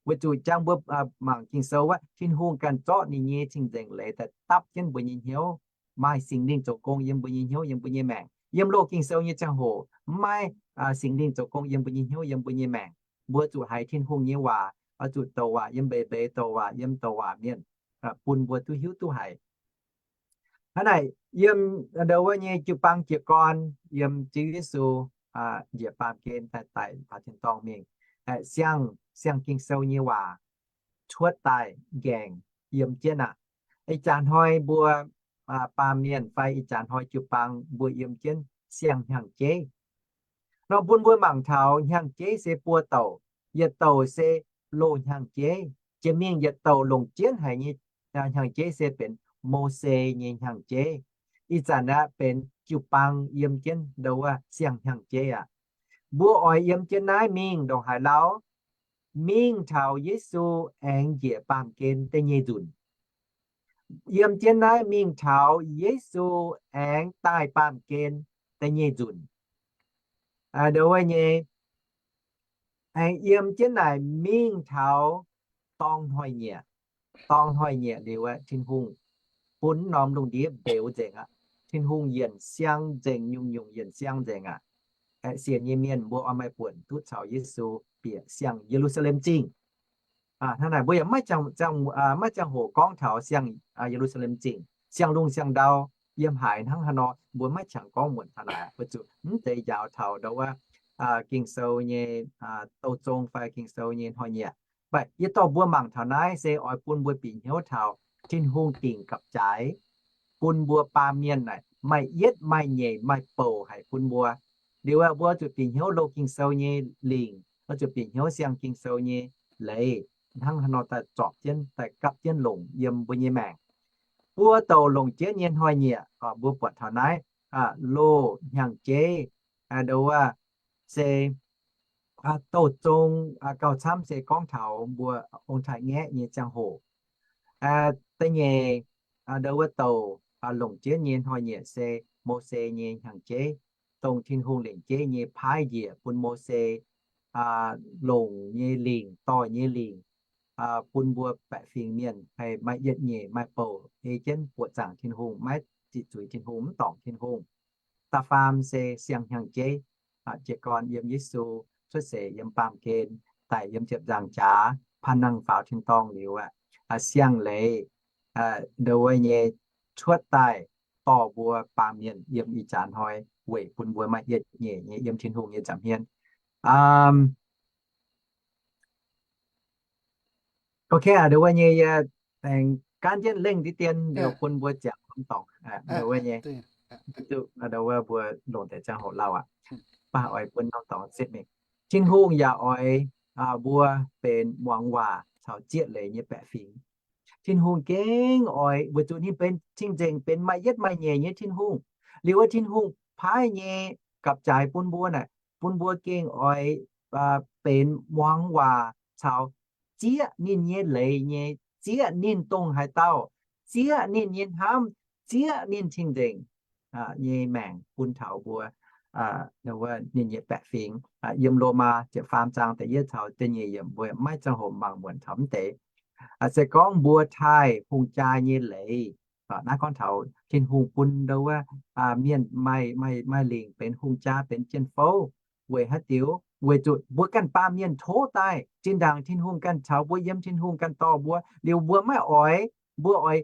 Weic zuqc jangx mbuo mangc Ging-Sou wuov, Tin-Hungh ganh zorqv ninh nyei cing-nzengc leiz daaih dapv jienv mbuo nyei hnyouv, maaih Singx Lingh zoux gong yiem mbuo nyei hnyouv, yiem mbuo nyei maengc. Yiem loz Ging-Sou nyei ziangh hoc mv maaih Singx Lingh zoux gong yiem mbuo nyei hnyouv, yiem mbuo nyei maengc. Mbuo zuqc haiz Tin-Hungh nyei waac, oix zuqc douc waac yiem mbeix, mbeix douc waac yiem douc waac mienh, bun mbuo duqv hiuv duqv haiz. Hnangv naaic yiem ndau wuov nyei jiu-baang jiez gorn yiem Ziouv Yesu njiec baamh gen daaih daic faaux tin-dorngh mingh, siang, siang Ging-Sou nyei waac cuotv daaih nqaengc yiem jienv aqv. Ih jaax hnoi mbuo baamh mienh fai ih jaax hnoi jiu-baang mbuo yiem jienv siang hnyangx-jeiv. Nor bun mbuo mangc taux hnyangx-jeiv se buo douc, yietc douc se loz hnyangx-jeiv. Jiex mingh yietc douc longc jienv haic nyei hnyangx-jeiv se benx Mose nyei hnyangx-jeiv. Ih zanc aeqv, benx jiu-baang yiem jienv ndau wuov siang hnyangx-jeiv aqv. Mbuo oix yiem jienv naaiv mingh ndongc haaix lauh? Mingh taux Yesu aengx njiec baamh gen da'nyeic nzunc. Yiem jienv naaiv mingh taux Yesu aengx daaih baamh gen da'nyeic nzunc. Ndau wuov nyei, aengx yiem jienv naaic mingh taux dorng hnoi-nyieqc. Dorng hnoi-nyieqc liuz aeqv, Tin-Hungh bun norm lungh ndiev mbeux nzengc aqv. Tin-Hungh yienc siang nzengc, nyungc-nyungc yienc siang nzengc aqv. Sienx nyei mienh mbuo oix maaih buonc duqv caux Yesu bieqc siang Ye^lu^saa^lem Zingh. Hnangv naaic mbuo yaac maiv ziangh hoc gorngv taux siang Ye^lu^saa^lem Zingh. Siang-lungh siang-ndau yiem haaix hnangv haaix nor mbuo maiv qangx gorngv muonc taux naaic, weic zuqc mv zeiz njaaux taux ndau wuov Ging-Sou nyei douh zong fai Ging-Sou nyei hnoi-nyieqc. Mv baac yie dorh mbuo mangc taux naaiv se oix bun mbuo bieqc hnyouv taux Tin-Hungh dingc gapv-jaaix bun mbuo baamh mienh naaic maaih yietv maaih nyeic maaih bouc haic bun mbuo. Liuz aeqv, mbuo zuqc bieqc hnyouv loz Ging-Sou nyei lingc, mbuo zuqc bieqc hnyouv siang Ging-Sou nyei leiz, hnangv haaix nor daaih zorpc jienv, daaih gapv jienv longc yiem mbuo nyei maengc. Buo douc longc jienv nyei hnoi-nyieqc, mbuo buatc taux naaiv loz hnyangx-jeiv, ndau wuov se douh zong gauh camv se gorngv taux mbuo ong-taaix-ngaeqv nyei ziangh hoc. Da'nyeic, ndau wuov douc longc jienv nyei hnoi-nyieqc se Mose nyei hnyangx-jeiv, dongh Tin-Hungh lengc jeiv nyei paaiv njiec bun Mose longc nyei lingc, dorh nyei lingc, bun mbuo baeqc fingx mienh haih maaih yietc nyeic maaih bouc ei jienv buoqc zaangc Tin-Hungh, maiv ziqc zuiz Tin-Hungh, mv dorngc Tin-Hungh. Da'faam se siang-hnyangx-jeiv, jiez gorn yiem Yesu cuotv seix yiem baamh gen, daic yiem ziepc nzaangc jaax, panh nangh faaux tin-dorngh liuz aqv, siang-leiz, ndau wuov nyei cuotv daaih dorh mbuo baamh mienh yiem ih jaax hnoi weic bun mbuo maaih yietc nyeic nyei yiem Tin-Hungh nyei nza'hmien. Ok, ndau wuov nyei yie aengx gaanv jienv lengh diqv dien liuz bun mbuo ziangx norm dorngx. Ndau wuov nyei, ndau wuov mbuo longc deix ziangh hoc lauh aqv. Mv baac oix bun norm dorngx setv mingh. Tin-Hungh yaac oix mbuo benx muangx waac caux zieqv leiz nyei baeqc fingx. Tin-Hungh gengh oix, weic zuqc ninh benx cing-nzengc, benx maaih yietv maaih nyeic nyei Tin-Hungh. Liuz wuov Tin-Hungh paaiv nyei gapv-jaaix bun mbuo naaic, bun mbuo gengh oix benx muangx waac caux zieqv ninh nyei leiz nyei, zieqv ninh dongh haaix dauh, zieqv ninh nyei hnamv, zieqv ninh cing-nzengc nyei maengc bun taux mbuo ninh nyei baeqc fingx. Yiem Lomaa ziepc faam zaang da'yietv caux da'nyeic yiemc mbuo maiv ziangh hoc mangc muonc taux mv deix. Se gorngv mbuo taaih hungh jaa nyei leiz, naaiv gorngv taux Tin-Hungh bun ndau wuov mienh maaih, maaih, maaih lingc benx hungh jaa, benx jien-fouv. Weic haaix diuc? Weic zuqc mbuo ganh baamh mienh tov daaih. Zinh ndaangc Tin-Hungh ganh caux mbuo yiem, Tin-Hungh ganh dorh mbuo, liuz mbuo maiv oix mbuo oix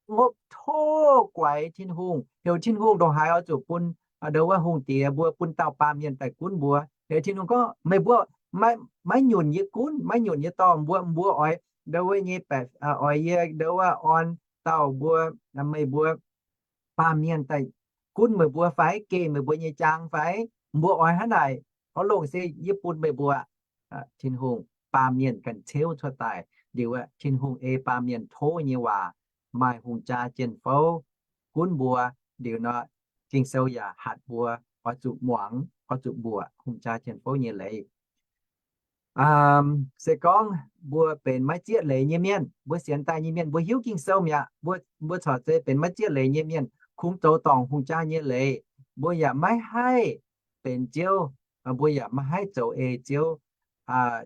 ngopv tov guaix Tin-Hungh, heuc Tin-Hungh ndongc haaix oix zuqc bun, ndo wuov hungh diex mbuo bun dauh baamh mienh daaih gunv mbuo. Heuc Tin-Hungh gorngv, meih mbuo maiv nyunc yie gunv, maiv nyunc yie dorh mbuo, mbuo oix ndo wuov nyei baeqc, oix yie ndo wuov orn dauh mbuo, meih mbuo baamh mienh daaih gunv meih mbuo fai geh meih mbuo nyei jaang fai? Mbuo oix hnangv naaic, oix longc se yie bun meih mbuo. Tin-Hungh baamh mienh ganh ceuv cuotv daaih liuz, Tin-Hungh ei baamh mienh tov nyei waac maaih hungh jaa jien-fouv gunv mbuo. Liuz nor, Ging-Sou yaac hatc mbuo oix zuqc muangx, oix zuqc mbuoqc hungh jaa jien-fouv nyei leiz. Se gorngv mbuo benx maiv zieqv leiz nyei mienh, mbuo sienx daaih nyei mienh, mbuo hiuv Ging-Sou mi'aqv, mbuo corc zeiz benx maiv zieqv leiz nyei mienh, kungx zoux dorngc hungh jaa nyei leiz. Mbuo yaac maiv haih benx Ziouv, mbuo yaac maiv haih zoux ei Ziouv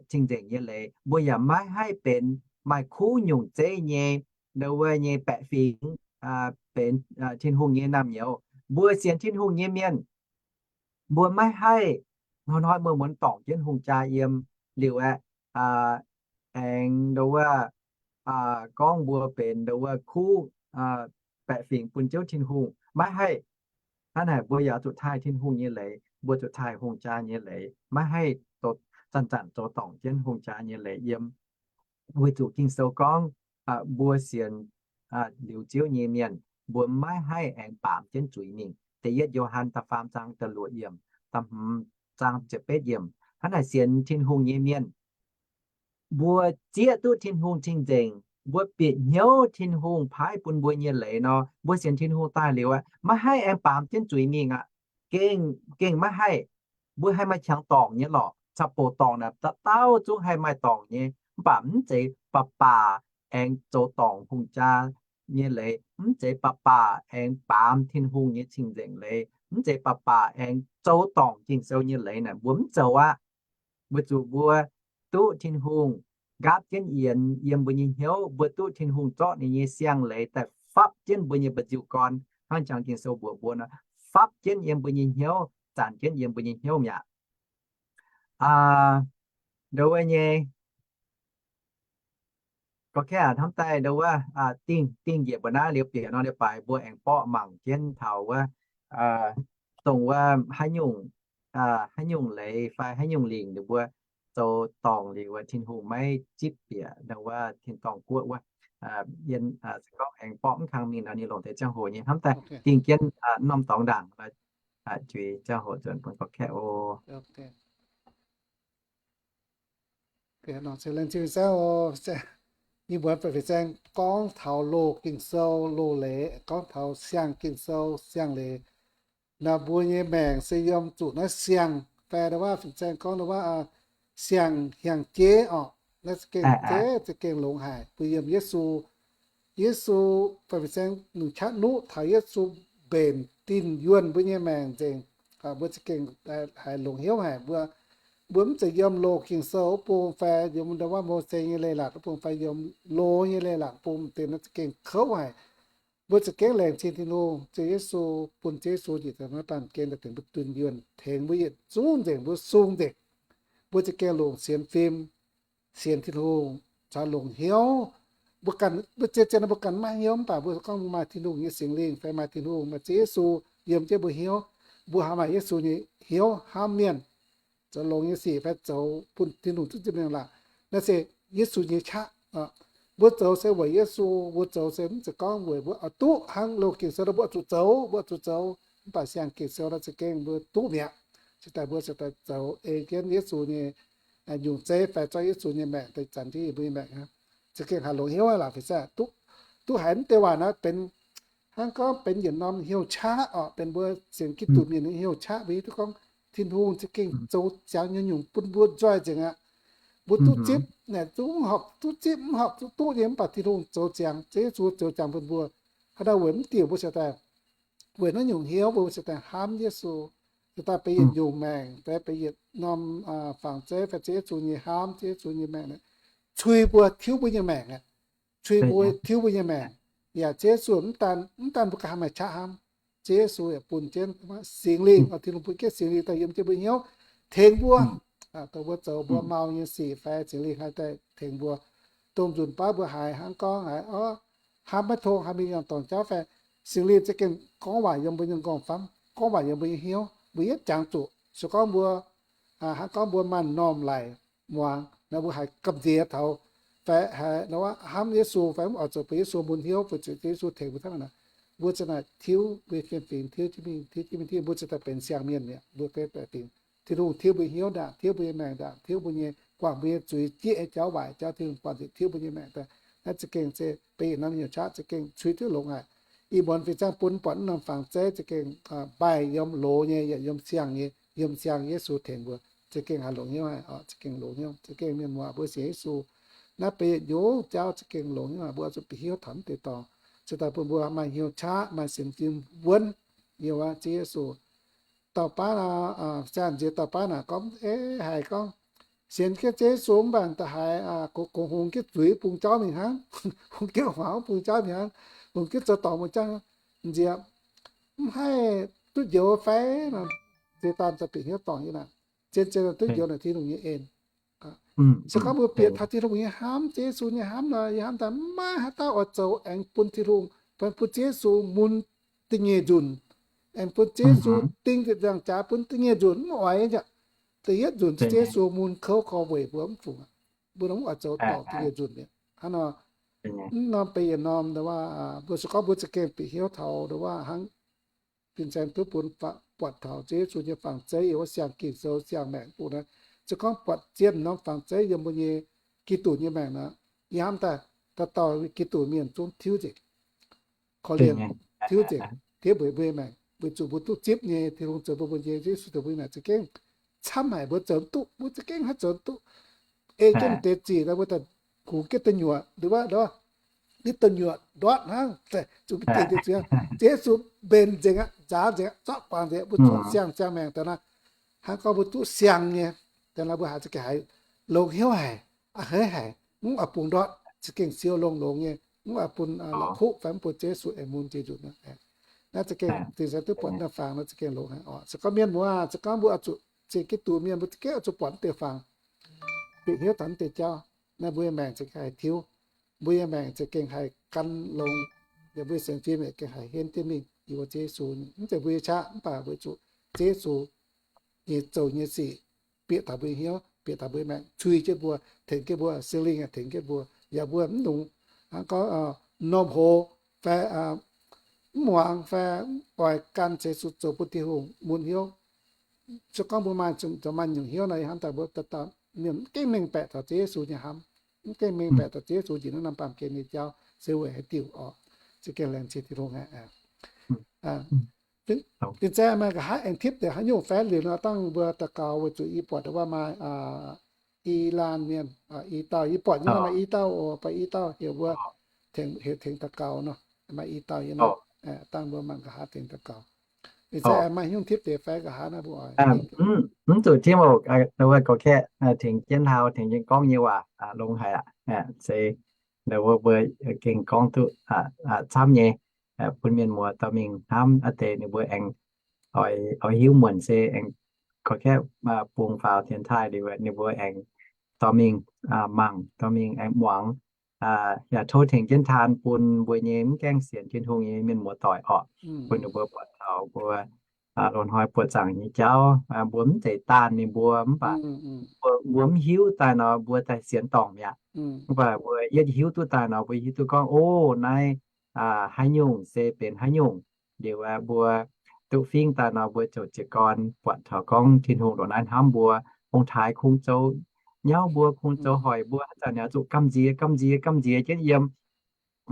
cing-nzengc nyei leiz. Mbuo yaac maiv haih benx maaih kuv nyungc zeiv nyei, ndo wuov nyei baeqc fingx, benx Tin-Hungh nyei naamh nyouz. Mbuo sienx Tin-Hungh nyei mienh, mbuo maiv haih hnoi-hnoi muonz-muonz dorngc jienv hungh jaa yiem liuz aeqv, aengx ndo wuov gorngv mbuo benx ndo wuov kuv baeqc fingx bun Ziouv Tin-Hungh. Maiv haih. Hnangv naaic mbuo yaac zuqc taaih Tin-Hungh nyei leiz, mbuo zuqc taaih hungh jaa nyei leiz, maiv haih zanc-zanc zoux dorngc jienv hungh jaa nyei leiz yiem. Weic zuqc Ging-Sou gorngv, mbuo sienx liuz Ziouv nyei mienh, mbuo maiv haih aengx baamz jienv zuiz mingh. Da'yietv Yo^han da'faam zaang da'luoqc yiemc, da'hmz zaang ziepc betv yiemc. Hnangv naaic sienx Tin-Hungh nyei mienh, mbuo zieqv duqv Tin-Hungh cing-nzengc, mbuo bieqc hnyouv Tin-Hungh paaiv bun mbuo nyei leiz nor, mbuo sienx Tin-Hungh daaih liuz aqv, maiv haih aengx baamz jienv zuiz mingh aqv. Gengh, gengh maiv haih. Mbuo haih maaih qangx dorngc nyei lorqc, caux bouc dorngc naaic dauh dauh zungv haih maaih dorngc nyei, mv baac mv zeiz baac baac aengx zoux dorngc hungh jaa nyei leiz, mv zeiz baac baac aengx baamz Tin-Hungh nyei cing-nzengc leiz, mv zeiz baac baac aengx zoux dorngc Ging-Sou nyei leiz naaic, mbuo mv zoux aqv. Weic zuqc mbuo duqv Tin-Hungh nqaapv jienv yienx yiem mbuo nyei hnyouv, mbuo duqv Tin-Hungh zorqv ninh nyei siang-leiz daaih fapv jienv mbuo nyei mba'nziu gorn, hnangv jangx Ging-Sou mbuox mbuo nor, fapv jienv yiem mbuo nyei hnyouv, zanc jienv yiem mbuo nyei hnyouv mi'aqv. Ndo wuov nyei, gorqv-kaeqv hnamv daaih ndo wuov, dingh, dingh njiec mbuo naaiv liuz bieqc nor, liuz baaix mbuo aengx borqv mangc jienv taux wuov, dongh wuov haaix nyungc, haaix nyungc leiz fai haaix nyungc lingc ninh mbuo zoux dorngc liuz wuov Tin-Hungh maiv zipv bieqc ndo wuov tin-dorngh guoqv wuov. Yie se gorngv aengx borqv mv kang mingh nor, ninh longc deix ziangh hoc nyei hnamv daaih dingh jienv norm dorngx ndaangc, juix ziangh hoc nzuonx bun gorqv-kaeqv oc. Ih mbuo fih zaeng gorngv taux loz Ging-Sou loz-leiz, gorngv taux siang Ging-Sou siang-leiz. Naaiv mbuo nyei maengc se yiem zuqc naaiv siang, fai ndo wuov fih zaeng gorngv ndo wuov siang hiang jeiv orqc. Naaiv za'gengh jeiv za'gengh longx haic. Mbuo yiem Yesu, Yesu fai fih zaeng lungh qaqv nuqv taux Yesu mbenc dinh yuonh mbuo nyei maengc nzengc. Mbuo za'gengh haiz longx hnyouv haic. Mbuo, mbuo mv zeiz yiem loz Ging-Sou wuov bung fai yiem ndo wuov Mose nyei leiz-latc wuov bung fai yiem loz nyei leiz-latc bung, deix naaiv za'gengh kouv haic. Mbuo za'gengh laengz zingh Tin-Hungh, Ziouv Yesu, bun Ziouv Yesu njiec daaih naaiv baamh gen daaih tengx mbuo dunh yuonh, tengx mbuo yietc zungv nzengc, mbuo sung nzengc. Mbuo za'gengh longc sienx fim, sienx Tin-Hungh, caux longc hnyouv. Mbuo ganh, mbuo zien-zien mbuo ganh maiv maaih hnyouv, mv baac mbuo gorngv mbuo maaih Tin-Hungh nyei Singx Lingh fai maaih Tin-Hungh, maaih Ziouv Yesu yiem jienv mbuo hnyouv, mbuo haih maaih Yesu nyei hnyouv hnamv mienh, zoux longx nyei sic fai zoux bun Tin-Hungh zipv nzipv mingh laangc. Naaiv se Yesu nyei qaqv. Mbuo zoux se weic Yesu, mbuo zoux se mv zeiz gorngv weic mbuo oix duqv hnangv loz Ging-Sou nor mbuo oix zuqc zoux, mbuo oix zuqc zoux. Mv baac siang Ging-Sou naaiv za'gengh mbuo duqv mi'aqv. Cingx daaih mbuo cingx daaih zoux ei jienv Yesu nyei nyungc zeiv fai zorqv Yesu nyei maengc daaih zanc jienv yie mbuo nyei maengc aqv. Za'gengh haih longx hnyouv aqv laac fih zaah duqv, duqv haiz mv deix waac naaiv benx hnangv gorngv benx yietc norm hnyouv qaqv orqc, benx mbuo sienx Giduc mienh nyei hnyouv qaqv, mbuo hiuv duqv gorngv Tin-Hungh za'gengh zoux ziangx nyungc-nyungc bun mbuo nzoih nzengc aqv. Mbuo duqv zipv naaic duqv mv horpc, duqv zipv mv horpc, duqv duqv nyei, mv baac Tin-Hungh zoux ziangx, Ziouv Yesu zoux ziangx bun mbuo. Hnangv naaic weic mv diuc mbuo cingx daaih, weic naaiv nyungc hnyouv mbuo cingx daaih hnamv Yesu, cingx daaih benx yietc nyungc maengc fai benx yietc norm fangx zeiv fai Ziouv Yesu nyei hnamv, Ziouv Yesu nyei maengc naaic cui mbuo tiuv mbuo nyei maengc aqv. Cui mbuo tiuv mbuo nyei maengc. Yaac Ziouv Yesu mv daan, mv daan mbuo ganh haih maaih qaqv hnamv, Ziouv Yesu yaac bun jienv Singx Lingh, Tin-Hungh bun jienv Singx Lingh daaih yiem jienv mbuo hnyouv, tengx mbuo, dongh mbuo zoux mbuo mau nyei sic fai Singx Lingh haih daaih tengx mbuo, dongh nzunc baav mbuo haiz hnangv gorngv haiz orv, hnamv maiv tong, haih mingh yangh dorngc jauv fai Singx Lingh za'gengh gorngv waac yiem mbuo nyei m'nqorngv famv, gorngv waac yiem mbuo nyei hnyouv, mbuo yietv jangx zuqc. Se gorngv mbuo, hnangv gorngv mbuo maaih m'normh laic muangx nor, mbuo haiz gamh nziex taux, fai haiz hnamv Yesu, fai mv oix zoux bun Yesu mun hnyouv, fai zuqc Yesu tengx mbuo hnangv naaic, mbuo ziouc naaic tiuv mbuo nyei fiem-fingx, tiuv jienv mingh, tiuv jienv mingh, mbuo ziouc daaih benx siang-mienh mi'aqv. Mbuo benx baeqc fingx, Tin-Hungh tiuv mbuo hnyouv ndaangc, tiuv mbuo nyei maengc ndaangc, tiuv mbuo nyei, guangc mbuo nyei zuiz, jieqv nyei jauv, waaic jauv, Tin-Hungh guangc nzengc, tiuv mbuo nyei maengc daaih. Naaiv za'gengh se benx yietc norm hnyouv qaqv, za'gengh cui duqv longx haic. Ih muonz fih zanc bun buatc naaiv norm fangx zeiv za'gengh mbaih yiem loz nyei, yaac yiem siang nyei, yiem siang Yesu tengx mbuo, za'gengh haih longx hnyouv haic oc, za'gengh longx hnyouv, za'gengh mienh muoz mbuo sienx Yesu. Naaiv benx yietc nyungc jauv za'gengh longx hnyouv, mbuo zuqc bieqc hnyouv taux mv deix dorngx, ziouc daaih bun mbuo maaih hnyouv qaqv, maaih sienx fim wuonv. Yiem wuov Ziouv Yesu dauh baav, zanc nziex dauh baav naaic gorngv, ei haiz gorngv sienx jienv Ziouv Yesu mv baac da'haiz gox gox hungx jienv zuiz bung jauv mingh hnangv, hungx jienv huangx bung jauv mingh hnangv, hungx jienv zoux dorngc bung jauv nziex, mv haih duqv njoux fai? Nor, ziex daaih za'gengh bieqc hnyouv dorngc nyei naaic. Zien-zien duqv njoux naaic Tin-Hungh nyei en. Se gorngv mbuo bieqc taux Tin-Hungh nyei hnamv, Ziouv Yesu nyei hnamv nor, yie hnamv daaih maiv maaih haaix dauh oix zoux aengx bun Tin-Hungh, bun Ziouv Yesu mun da'nyeic nzunc, aengx bun Ziouv Yesu ding nziepc nzaangc jaax bun da'nyeic nzunc, mv oix aqv. Da'yietv nzunc Ziouv Yesu mun kouv korv weic mbuo mv fungc aqv. Mbuo nor mv oix zoux dorngc da'nyeic nzunc mi'aqv. Hnangv nor, mv norm benx yietc norm, mbuo se gorngv mbuo za'gengh bieqc hnyouv taux ndo wuov hnangv fin-saeng duqv bun buatc taux Ziouv Yesu nyei fangx zeiv yiem wuov siang-ging sou siang-maengc bung naaiv. Se gorngv buatc zien norm fangx zeiv yiem mbuo nyei Giduc nyei maengc nor, yie hnamv daaih dauh dauh Giduc mienh zungv tiuv nzengc, korv-lienh, tiuv nzengc, tiuv mbuo nyei maengc, weic zuqc mbuo duqv zipv nyei Tin-Hungh zoux bun mbuo nyei, Yesu zoux bun mbuo nyei maengc za'gengh camv haic, mbuo zoux mv duqv, mbuo za'gengh haih zoux mv duqv. Ei jienv deix zic nor, mbuo daaih kungx jienv da'nyuoqc, nduov, nduov, ninh da'nyuoqc ndortv hnangv, zuqc mv deix deix zic, Ziouv Yesu mbenc nzengc aqv, nzaaux nzengc aqv, zorqv guangc nzengc, mbuo zuqc siang, siang-maengc daaih nor. Hnangv gorngv mbuo duqv siang nyei, daaih nor mbuo haiz za'gengh haiz longx hnyouv haic, a'hneiv haic, mv oix bungx ndortv, za'gengh siou longx-longx nyei, mv oix bun la'kuqv fai mv bun Ziouv Yesu aengx mun jiex nzunc. Naaiv za'gengh fin-saeng duqv buatc naaiv fangx nor za'gengh longx haic oc. Se gorngv mienh muoz, se gorngv mbuo oix zuqc sienx Giduc mienh, mbuo za'gengh oix zuqc buatc mv deix fangx, bieqc hnyouv taux mv deix jauv, naaiv mbuo nyei maengc za'gengh haih tiuv, mbuo nyei maengc za'gengh haih gan longx, yaac mbuo sienx fim yaac gengh haih henv jienv mingh yiem wuov Ziouv Yesu. Mv zeiz mbuo nyei qaqv, mv baac weic zuqc Ziouv Yesu nyei zoux nyei sic bieqc taux mbuo nyei hnyouv, bieqc taux mbuo nyei maengc, cui jienv mbuo, tengx jienv mbuo, Singx Lingh yaac tengx jienv mbuo. Yaac mbuo mv nungx hnangv gorngv norm hoz fai mv muangx fai mv oix gan Ziouv Yesu zoux bun Tin-Hungh mun hnyouv. Se gorngv mbuo maaih, maaih nyungc hnyouv nor, ih hnamv daaih mbuo dauh dauh mienh mv gengh mengh baeqc taux Ziouv Yesu nyei hnamv, mv gengh mengh baeqc taux Ziouv Yesu njiec naaiv norm baamh gen nyei jauv se weic haaix diuc oc. Za'gengh laengz zingh Tin-Hungh aqv. Fin-saeng maaih nqa'haav aengx tipv deix haaix nyungc faix liuz nor, dangh mbuo daux gaux weic zuqc yie buatc wuov maaih i laanh mienh, i dauh, yie buatc nyei nor maaih i dauh oc, buatc i dauh heuc mbuo tengx, heuc tengx daux gaux nor, maaih i dauh nyei nor, dangh mbuo mangc nqa'haav tengx daux gaux. Fin-saeng maaih haaix nyungc tipv deix faix nqa'haav naaiv mbuo oix Mv zuqc timv oc, gorngv kaeqv tengx jienv hlauv, tengx jienv gorngv nyei waac longx haic aqv. Se mbuo gengh gorngv duqv camv nyei, bun mienh muoz dorh mingh hnamv a'deix ninh mbuo aengx oix hiuv muonc se aengx gorngv kaeqv bungx faaux dienx taaih liuz ninh mbuo aengx dorh mingh mangc, dorh mingh aengx muangx. Yaac tov tengx jienv taan bun mbuo nyei mv gaengh sienx Tin-Hungh nyei mienh muoz doic oc, bun ninh mbuo buatc taux mbuo loz-hnoi buoqc zaangc nyei jauv, mbuo mv zeiz daanh ninh mbuo mv baac mbuo mv hiuv daaih nor mbuo daaih sienx dorngc mi'aqv. Mv baac mbuo yietv hiuv duqv daaih nor mbuo hiuv duqv gorngv, o, naaiv haaix nyungc se benx haaix nyungc. Liuz mbuo duqv fingx daaih nor mbuo ziouc jiez gorn buatc taux gorngv Tin-Hungh ndongc naaiv hnamv mbuo, ong-taaix kungx zoux nyauv mbuo, kungx zoux hoic mbuo, haaix zanc yaac zuqc gamh nziex, gamh nziex, gamh nziex jienv yiem.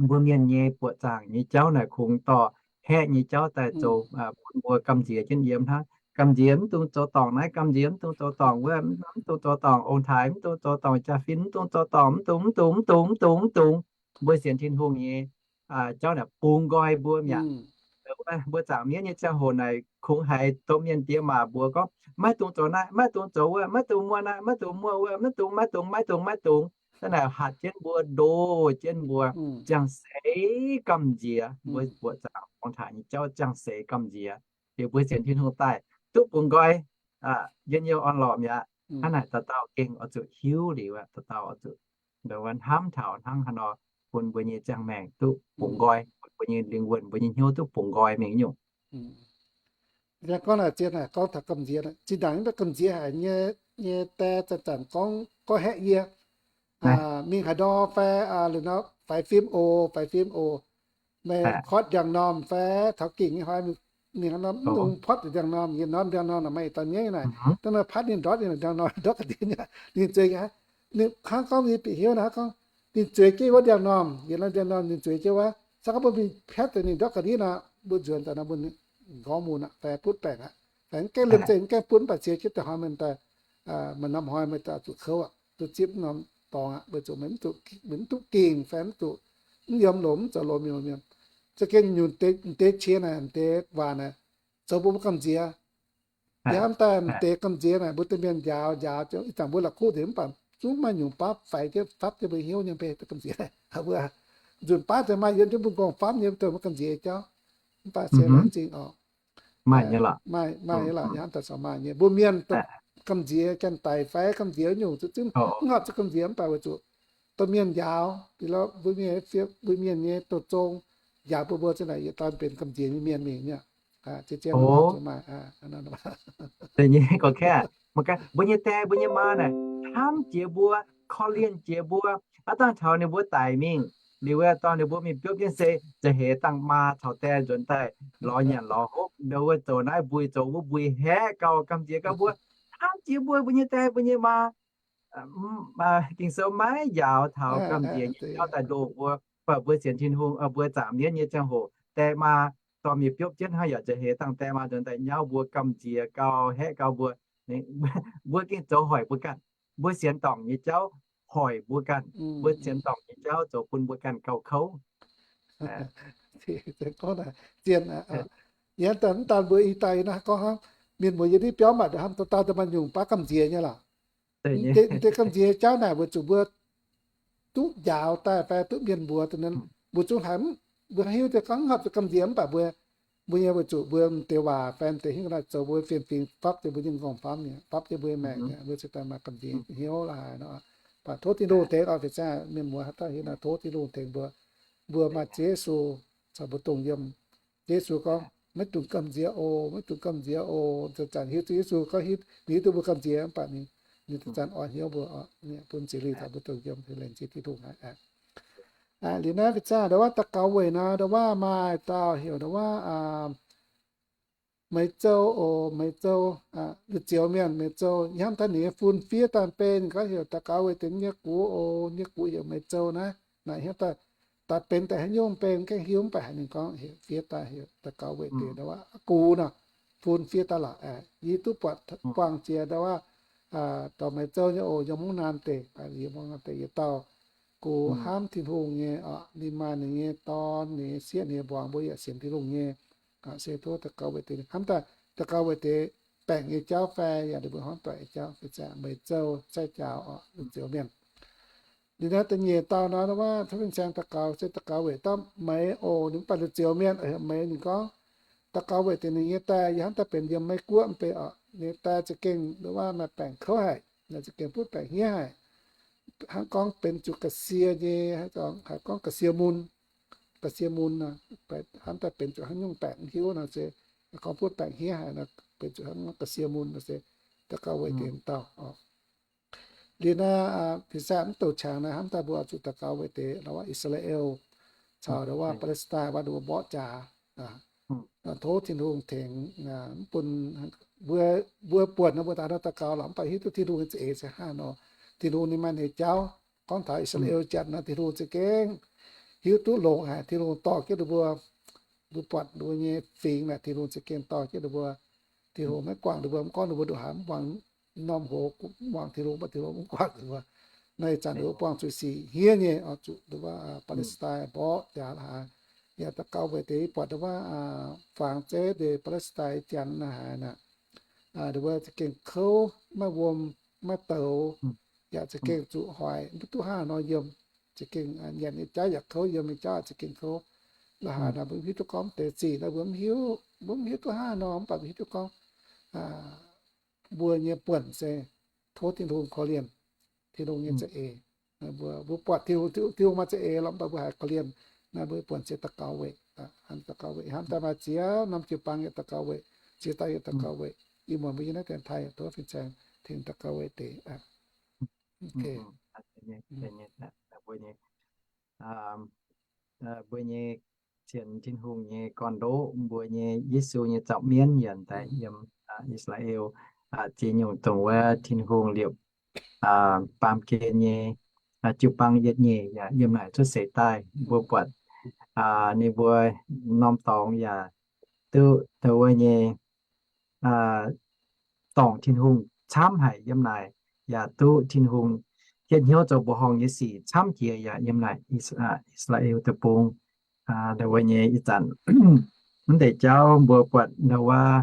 Mbuo mienh nyei buoqc zaangc nyei jauv naaic kungx dorh haeqv nyei jauv daaih zoux bun mbuo gamh nziex jienv yiem hnangv. Gamh nziex mv dungx zoux dorngc naaiv, gamh nziex mv dungx zoux dorngc wuov, mv dungx zoux dorngc ong-taaix, mv dungx zoux dorngc jaa-fin, mv dungx zoux dorngc mv dungx, mv dungx, mv dungx, mv dungx, mv dungx. Mbuo sienx Tin-Hungh nyei jauv naaic bungx nqoi mbuo mi'aqv. Mbuo zaangc mienv nyei ziangh hoc naaic kungx haiz domh mienh diex maac mbuox gorngv, maiv dungx zoux naaiv, maiv dungx zoux wuov, maiv dungx muoqv naaiv, maiv dungx muoqv wuov, maiv dungx, maiv dungx, maiv dungx, maiv dungx. Hnangv naaic hatc jienv mbuo, ndoh jienv mbuo, ziangh seix gamh nziex. Mbuo buoqc zaangc ong-taaix nyei jauv ziangh seix gamh nziex. Liuz mbuo sienx Tin-Hungh daaih duqv bungx nqoi, njien-youh orn-lorqc mi'aqv. Hnangv naaic dauh dauh gengh oix zuqc hiuv liuz, dauh dauh oix zuqc hnamv taux hnangv haaix nor bun mbuo nyei ziangh maengc duqv bungx nqoi, bun mbuo nyei lingh wuonh, mbuo nyei hnyouv duqv bungx nqoi mingh nyungc. Gorngv naaic zien naaic, gorngv taux gamh nziex, zinh ndaangc mv baac gamh nziex haic nyei, nyei die zanc-zanc gorngv, gorngv haeqv yie mingh haaix ndau fai, faix fim oc, faix fim oc. Meih kotv ndiangx-normh fai taux gingc nyei hnoi, mingh haaix norm mv dungx potv ndiangx-normh, yietc norm ndiangx-normh naaic maaih yietc dauh nyei naaic, dangh nor patv ninh ndortv nyei ndiangx-normh ndortv ga'ndiev nyei. Ninh zueiz hnangv gorngv mbuo bieqc hnyouv naaic, hnangv gorngv ninh zueiz jienv wuov ndiangx-normh, yietc norm ndiangx-normh ninh zueiz jienv wuov, se gorngv mbuo mingh piatv deix ninh ndortv ga'ndiev nor, mbuo nzuonx daaih nor mbuo nqorngv mun aqv, fai butv baengc aqv, fai mv gaengh liemh zeih, mv gaengh butv, mv baac ziex jienv daaih hnoi mienh daaih maaih norm hnoi meih daaih zuqc kouv aqv, duqv zipv norm dorngx aqv, weic zuqc meih mv duqv gingc fai mv duqv, mv yiem longx, mv zoux longx mienh mienh. Za'gengh nyungc deix qiex naaic, deix waac naaic, zoux bun mbuo gamh nziex. Yie hnamv daaih m'deix gamh nziex naaic, mbuo domh mienh njaaux njaaux, ih zanc mbuo la'kuqv nzengc mv baac zungv maaih nyungc baav faix jienv fapv jienv mbuo hnyouv nyei mbuo domh nziex. Mbuo nzunc baav deix maaih yiem jienv mbuo m'nqorngv famv nyei, dongh mbuo gamh nziex jauv. Mv baac se laengz zingh oc. Maaih nyei lorqc. Maaih, maaih nyei lorqc, yie hnamv daaih corc maaih nyei. Mbuo mienh gamh nziex, janx-daic fai gamh nziex nyungc zungv, zungv mv horpc zuqc gamh nziex mv baac weic zuqc domh mienh njaaux, mbuo mienh, mbuo mienh nyei douz zong njaaux bun mbuo zinh naaic yietc dauh benx gamh nziex nyei mienh mingh nyei. Mbuo nyei gorqv-kaeqv, mbuo nyei die mbuo nyei maa naaic, hnamv jiex mbuo, korv-lienh jiex mbuo, aav dangh taux ninh mbuo daic mingh liuz, wuov dorh ninh mbuo mingh biopv jienv se za'heix dangh maa caux die nzuonx daaih lorz nyanc lorz hopv, ndau wuov zoux naaiv mbui zoux wuov mbui, haeqv gauh gamh nziex gauh mbuo, hnamv jiex mbuo, mbuo nyei die mbuo nyei maa. Ging-Sou maiv njaaux taux gamh nziex nyei jauv daaih ndoh mbuo, mv baac mbuo sienx Tin-Hungh, mbuo zaangc mienv nyei ziangh hoc die maa dorh mingh biopv jienv hnangv, yaac za'heix dangh die maa nzuonx daaih nyauv mbuo, gamh nziex gauh, haeqv gauh mbuo. Mbuo gengh zoux hoic mbuo ganh. Mbuo sienx dorngc nyei jauv hoic mbuo ganh. Mbuo sienx dorngc nyei jauv zoux bun mbuo ganh gauh kouv. Zien, yie hnamv daaih mv daan mbuo i daaih naaiv gorngv hnangv mienh muoz yiem naaiv biauv mv baac hnamv dauh dauh maaih nyungc baav gamh nziex nyei lorqc. M'deix gamh nziex jauv naaic weic zuqc mbuo duqv njaaux daaih fai duqv mienh mbuox daaih, mbuo zungv haiz, mbuo hiuv deix gorngv mv horpc zuqc gamh nziex mv baac mbuo, mbuo nyei weic zuqc mbuo m'deix waac fai m'deix hingv ga'naaiv zoux mbuo fien-fingx fapv jienv mbuo nyei m'nqorngv famv nyei, fapv jienv mbuo nyei maengc nyei, mbuo ziouc daaih maaih gamh nziex hnyouv la'haaix nor. Mv baac tov Tin-Hungh tengx oc, fih zangh mienh muoz haaix dauh hiuv naaic tov Tin-Hungh tengx mbuo, mbuo maaih Ziouv Yesu caux mbuo dongh yiem. Yesu gorngv, maiv dungx gamh nziex oc, maiv dungx gamh nziex oc. Zanc-zanc hiuv duqv Yesu gorngv hiuv, ninh hiuv duqv mbuo gamh nziex mv baac ninh, ninh zanc-zanc orn hnyouv mbuo, bun ziex liuz taux mbuo dongh yiem, laengz zingh Tin-Hungh aqv. Liuz naaiv fih zangh ndau wuov daux gaux weic nor, ndau wuov maaih dauh heuc ndau wuov Meiz Zou oc, Meiz Zou, La'zioux Mienh, Meiz Zou. Yie hnamv daaih ninh nyei fun fiev daaih beiv ninh gorngv heuc daux gaux weic deix nyei gux oc, nyei gux heuc Meiz Zou naaiv. Naaic hnamv daaih, daaih benx daaih haaix nyungc beiv mv gaengh hiuv, mv baac haiz ninh gorngv heuc fiev daaih heuc daux gaux weic deix ndau wuov gux nor, fun fiev daaih lorqc. Yie duqv buatc buangh jiex ndau wuov dorh Meiz Zou nyei oc, yiem mungv naamh deic, yiem mungv naamh deic yietc dauh gux hnamv Tin-Hungh nyei oc. Ninh maaih ninh nyei dorn, ninh nyei sieqv, ninh nyei mbuangz, mbuo yaac sienx Tin-Hungh nyei. Se tov daux gaux weic deix hnamv daaih, daux gaux weic deix baengc nyei jauv fai yaac ninh mbuo hnamv doic nyei jauv, fih zangh Meiz Zou, Sai Jaaux oc, La'zioux Mienh. Liuz naaiv da'nyeic dauh nor, wuov tov mienh saeng daux gaux se daux gaux weic dauh Meiz oc, ninh mv baac La'zioux Mienh, Meiz ninh gorngv daux gaux weic deix ninh nyei die, yie hnamv daaih benx yiem Meiv Guoqv mv bei oc, ninh die za'gengh ndau wuov maaih baengc kouv haic, za'gengh butv baengc hniev haic. Hnangv gorngv benx zuqc ga'sie nyei, haaix gorngv ga'sie mun, ga'sie mun, hnamv daaih benx zuqc haaix nyungc baengc mv hiuv nor se, gorngv butv baengc hniev haic nor, benx zuqc hnangv ga'sie mun nor se, daux gaux weic deix dauh oc. Liuz naaiv, fih zangh mv douc qangx naaiv hnamv daaih mbuo oix zuqc daux gaux weic deix ndau wuov I^saa^laa^en caux ndau wuov Baa^le^si^ndaa wuov, ninh mbuo mborqv jaax. Tov Tin-Hungh tengx mv bun mbuo, mbuo buonc nor mbuo daaih nor daux gaux lorqc, mv baac hiuv duqv Tin-Hungh nyei za'eix se hnangv nor. Tin-Hungh ninh maaih ninh nyei jauv. Gorngv taux I^saa^laa^en Janx nor, Tin-Hungh za'gengh hiuv duqv longx haic. Tin-Hungh dorh jienv ninh mbuo, mbuo buatc ninh mbuo nyei fingx naaic, Tin-Hungh za'gengh dorh jienv ninh mbuo. Tin-Hungh maiv guangc ninh mbuo, mv gorngv ninh mbuo ndongc haaix mv muangx norm hoz, mv muangx Tin-Hungh, mv baac Tin-Hungh mv guangc ninh mbuo. Naaiv zanc ninh mbuo buangh zuqc sic hniev nyei oc, zuqc ndau wuov Baa^le^si^ndaa mborqv jaax la'haaix. Yaac daux gaux weic deix buatc ndau wuov fangx zeiv deix Baa^le^si^ndaa Janx la'haaix naaic, ninh mbuo za'gengh kouv, maiv wuom, maiv douz, yaac za'gengh zuqc hoic, mv duqv hnangv nor yiem. Za'gengh nyanc nyei jauv yaac kouv, yiem nyei jauv za'gengh kouv. La'haaix naaic mbuo mv hiuv duqv gorngv deix sic naaiv mbuo mv hiuv, mbuo mv hiuv duqv hnangv nor, mv baac mbuo hiuv duqv gorngv mbuo nyei buonc se tov Tin-Hungh korv-lienh, Tin-Hungh nyei za'eix. Mbuo, mbuo buatc Tin-Hungh, Tin-Hungh maaih za'eix lorqc, mv baac mbuo haiz korv-lienh. Naaiv mbuo buonc sienx daux gaux weic, hnamv daux gaux weic, hnamv daaih maaih ziex norm jiu-baang yaac daux gaux weic, ziex daaih yaac daux gaux weic, ih muonz mbuo yiem naaiv dienx taaih yaac tov fin-saeng tengx daux gaux weic deix. Mbuo nyei sienx Tin-Hungh nyei gorn-ndoqv, mbuo nyei Yesu nyei zaux mienv yaac daaih yiem I^saa^laa^en ziex nyungc dongh wuov Tin-Hungh liepc baamh gen nyei jiu-baang yietc nyeic yaac yiem naaic cuotv seix daaih. Mbuo buatc ninh mbuo norm dorngx yaac duqv dongh wuov nyei dorngc Tin-Hungh camv haic yiem naaic, yaac duqv Tin-Hungh hietv hnyouv zoux mbuoqc horngh nyei sic camv jiex yaac yiem naaic I^saa^laa^en Deic-Bung. Dongh wuov nyei ih zanc mv deix jauv mbuo buatc dongh wuov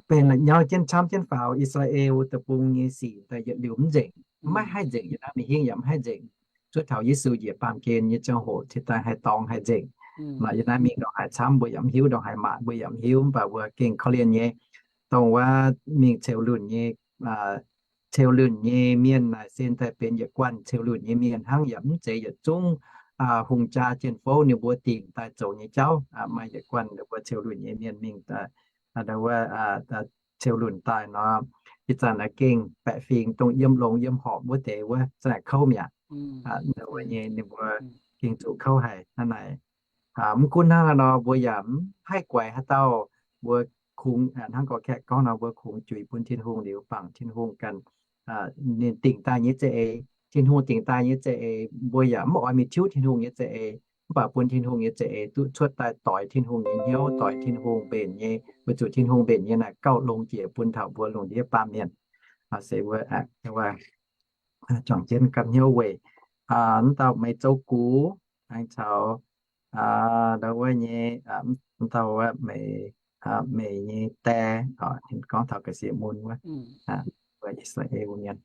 benx la'nyauv jienv camv jienv faaux, I^saa^laa^en Deic-Bung nyei sic daaih yietc liuz mv nzengc, maiv haih nzengc, yiem naaiv mingh hingv yaac mv haih nzengc. Cuotv taux Yesu njiec baamh gen nyei ziangh hoc cingx daaih haih dorngx haih nzengc. Maaih yiem naaiv mingh ndongc haaix camv mbuo yaac mv hiuv, ndongc haaix maaih mbuo yaac mv hiuv, mv baac mbuo gengh korv-lienh nyei, dongh wuov mingh ceux lunc nyei, ceux lunc nyei mienh naaic se daaih benx yietc guanh ceux lunc nyei mienh hnangv, yaac mv zeiz yietc zungv hungh jaa jien-fouv ninh mbuo dingc daaih zoux nyei jauv. Maaih yietc guanh ninh mbuo ceux lunc nyei mienh mingh ceux lunc daaih nor, ih zanc aengx gengh baeqc fingx dongh yiem longx yiem horpc wuov deix wuov za'naaic kouv mi'aqv. Wuov nyei ninh mbuo gengh zuqc kouv haic hnangv naaic. Mv gunv hnangv haaix nor mbuo yaac mv haih guaix haaix dauh. Mbuo kungx hnangv gorx-kaeqv gorngv nor, mbuo kungx juix bun Tin-Hungh liuz, bangc Tin-Hungh ganh, ninh dingc daaih nyei za'eix, Tin-Hungh dingc daaih nyei za'eix, mbuo yaac mv oix mingh tiuv Tin-Hungh nyei za'eix. Mv baac bun Tin-Hungh nyei za'eix duqv cuotv daaih doix Tin-Hungh nyei hnyouv, doix Tin-Hungh mbenc nyei, weic zuqc Tin-Hungh mbenc nyei naaic gauh longx jiex bun taux mbuo lungh ndiev baamh mienh. Se wuov juangc jienv gapv hnyouv weic mv dauh meih zoux gux aengx caux ndau wuov nyei, mv dauh wuov meih, meih nyei die, ninh gorngv taux ga'sie mun wuov, I^saa^laa^en mienh.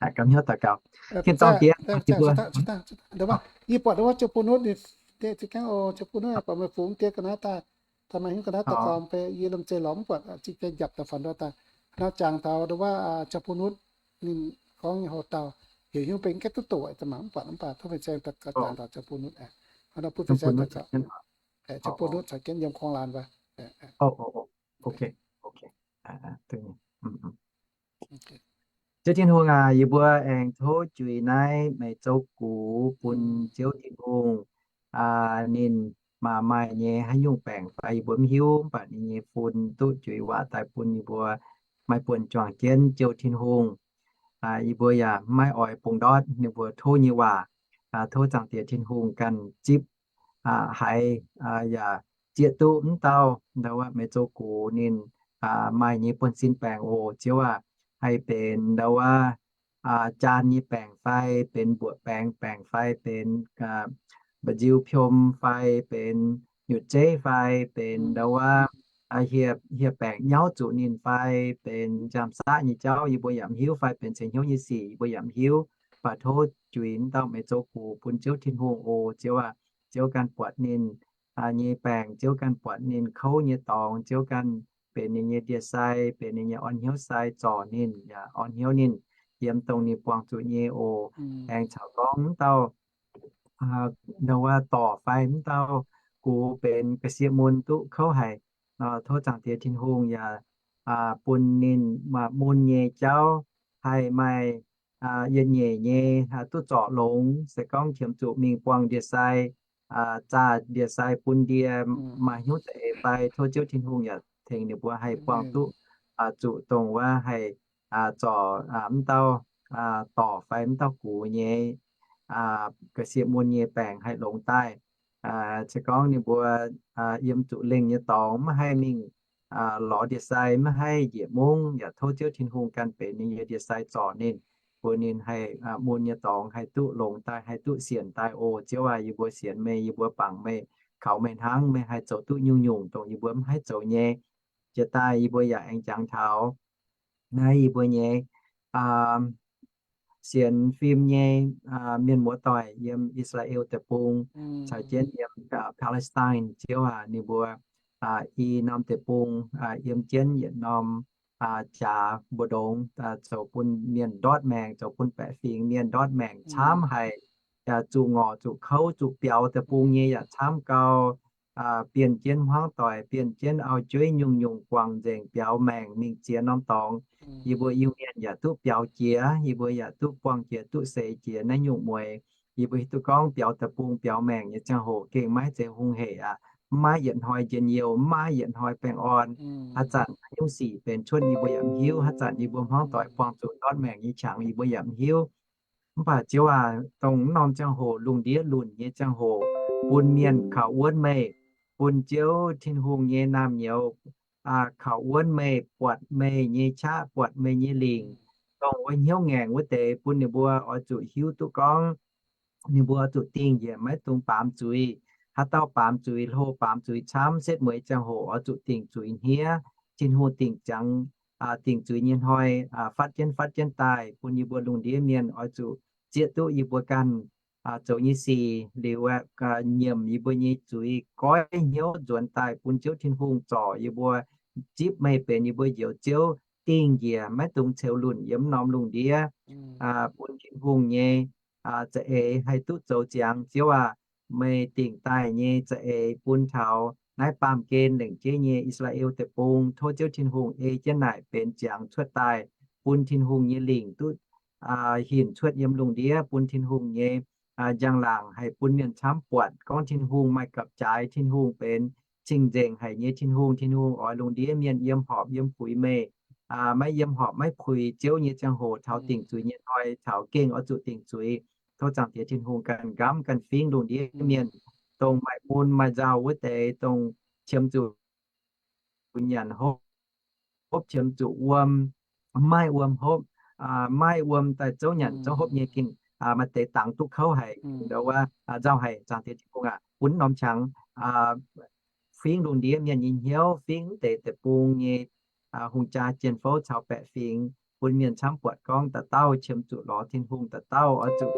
Gapv hnyouv daux gaux. Tin-dorngh Diex, yie buatc ndau wuov Ziouv Bun Nutv, ninh deix za'gengh, Ziouv Bun Nutv buatc meih fungx diex ga'naaiv daaih, daaih maaih hnyouv ga'naaiv daux gaux mv baac yie lomh nzeic lorz mv buatc, zinh deix njapc daaih faaux ndau daaih. Nor jangx taux ndau wuov Ziouv Bun Nutv, ninh gorngv nyei houx-dauh, heuc hnyouv benx gaeqv duqv doqc, mv baac mv baac tov fin-saeng daux gaux jangx taux Ziouv Bun Nutv. Bun fin-saeng daux gaux. Ziouv Bun Nutv caux jienv yiem kuang laanh wuov. Ziouv Tin-Hungh aac, yie mbuo aengx tov juix naaiv meih zoux gux bun Ziouv Tin-Hungh. Ninh maaih maaih nyei haaix nyungc baengc fai yie mbuo mv hiuv, mv baac ninh nyei fun duqv juix waac daaih bun yie mbuo, maaih buonc juangc jienv Ziouv Tin-Hungh. Yie mbuo yaac maiv oix bungx ndortv ninh mbuo tov nyei waac. Tov Zaangc Diex Tin-Hungh ganh zipv haiz yaac zieqv duqv mv dauh ndau wuov meih zoux gux ninh maaih nyei buonv-sin baengc oc. Ziouv aac, haih benx ndau wuov jaan nyei baengc fai benx mbuoqc baengx, baengc fai benx mba'nziu piom fai benx nyutc zeiv fai benx ndau wuov hieh baengc nyauv zuqc ninh fai benx nziaamv-saqv nyei jauv yie mbuo yaac mv hiuv, fai benx ceix hnyouv nyei sic yie mbuo yaac mv hiuv. Mv baac tov juix ndau meih zoux gux bun Ziouv Tin-Hungh oc. Ziouv aac, Ziouv ganh buatc ninh nyei baengc, Ziouv ganh buatc ninh kouv nyei dorngx, Ziouv ganh benx ninh nyei ndie-sai, benx ninh nyei orn hnyouv sai zorc ninh, yaac orn hnyouv ninh yiem dongh ninh buangh zuqc nyei oc. Aengx caux gorngv mv dauh ndau wuov dorc fai mv dauh gux benx ga'sie mun duqv kouv haic. Tov Zaangc Diex Tin-Hungh yaac bun ninh mun nyei jauv haih maaih yietc nyeic nyei duqv zorc longx. Se gorngv qiemx zuqc mingh buangh ndie-sai, zaah ndie-sai bun ndie, maaih hnyouv za'eix fai, tov Ziouv Tin-Hungh yaac tengx ninh mbuo haih buangh duqv zuqc dongh wuov haih zorc mv dauh dorc fai mv dauh gux nyei ga'sie mun nyei baengc haih longx daaih. Se gorngv ninh mbuo yiem zuqc lengh nyei dorngx maiv haih mingh lorz ndie-sai, maiv haih njiec mungv, yaac tov Ziouv Tin-Hungh ganh benx ninh nyei ndie-sai zorc ninh, bun ninh haih mun nyei dorngx haih duqv longx daaih, haih duqv sienx daaih oc. Ziouv aac, yie mbuo sienx meih, yie mbuo bangc meih, kaux meih hnangv, meih haih zoux duqv nyungc-nyungc dongh yie mbuo maiv haih zoux nyei. Jiex daaih yie mbuo yaac aengx jangx taux naaiv yie mbuo nyei sienx fim nyei mienh muoz-doic yiem I^saa^laa^en Deic-Bung caux jienv yiem Palestine. Ziouv aac, ninh mbuo i norm deic-bung yiem jienv yietc norm jaax mbu'ndongx, zoux bun mienh ndortv maengc, zoux bun baeqc fingx mienh ndortv maengc camv haic. Zuqc ngorc, zuqc kouv, zuqc biaux deic-bung nyei yaac camv gau. Bienh jienv hmuangv doic, bienh jienv auv-jueiv nyungc-nyungc guangc nzengc biaux maengc mingh ziex norm dorngx. Yie mbuo Iu-Mienh yaac duqv biaux jiex, yie mbuo yaac duqv buangh jiex, duqv seix jiex naaiv nyungc mueiz. Yie mbuo hiuv duqv gorngv biaux deic-bung biaux maengc nyei ziangh hoc gengh maiv zeiz hungh heic aqv. Mv maaih yietc hnoi njien-youh, mv maaih yietc hnoi baengh orn. Haaix zanc haaix nyungc sic benx cuotv yie mbuo yaac mv hiuv. Haaix zanc yie mbuo hmuangv doic buangh zuqc ndortv maengc nyei qangx yie mbuo yaac mv hiuv. Mv baac Ziouv aac, dongh mv norm ziangh hoc lungh ndiev lunc nyei ziangh hoc, bun mienh kaux wuonv meih, bun Ziouv Tin-Hungh nyei naamh nyouz kaux wuonv meih, buatc meih nyei qaqv, buatc meih nyei lingc, dongh wuov hnyouv ngaengc wuov deix, bun ninh mbuo oix zuqc hiuv duqv gorngv ninh mbuo oix zuqc dingh njiec, maiv dungx baamz zuiz. Haaix dauh baamz zuiz, hlo baamz zuiz camv, setv mueiz ziangh hoc oix zuqc dingc zuiz hniev. Tin-Hungh dingc ziangx, dingc zuiz nyei hnoi fatv jienv fatv jienv daaih, bun yie mbuo lungh ndiev mienh oix zuqc zieqv duqv yie mbuo ganh zoux nyei sic liuz, nyiemc yie mbuo nyei zuiz, goiv hnyouv nzuonx daaih bun Ziouv Tin-Hungh zorc yie mbuo, zipv meih benx yie mbuo Njoux Ziouv, dingh njiec, maiv dungx ceux lunc yiem norm lungh ndiev, bun Tin-Hungh nyei za'eix haih duqv zoux ziangx. Ziouv aac, meih dingc daaih nyei za'eix bun taux naaiv baamh gen lengc jeiv nyei I^saa^laa^en Deic-Bung. Tov Ziouv Tin-Hungh ei jienv naaic benx ziangx cuotv daaih, bun Tin-Hungh nyei lingc duqv hinc cuotv yiem lungh ndiev, bun Tin-Hungh nyei njang-laangc haih bun mienh camv buatc gorngv Tin-Hungh maaih gapv-jaaix, Tin-Hungh benx cing-nzengc haic nyei Tin-Hungh. Tin-Hungh oix lungh ndiev mienh yiem horpc yiem puix meih, maiv yiem horpc maiv puix Ziouv nyei ziangh hoc taux dingc zuiz nyei hnoi, taux gengh oix zuqc dingc zuiz. Tov Zaangc Diex Tin-Hungh ganh nqamv ganh fingv lungh ndiev mienh, dongh maaih mun maaih nzauh wuov deix, dongh qiemx zuqc nyanc hopv, hopv qiemx zuqc wuom, maiv maaih wuom hopv, maiv maaih wuom daaih zouv nyanc zouv hopv nyei gengh maaih deix dangx duqv kouv haic, nzauh haic. Zaangc Diex Tin-Hungh aac, bun norm qangx fingv lungh ndiev mienh nyei hnyouv, fingv mv deix deic-bung nyei hungh jaa jien-fouv caux baeqc fingx, bun mienh camv buatc gorngv dauh dauh qiemx zuqc lorz Tin-Hungh, dauh dauh oix zuqc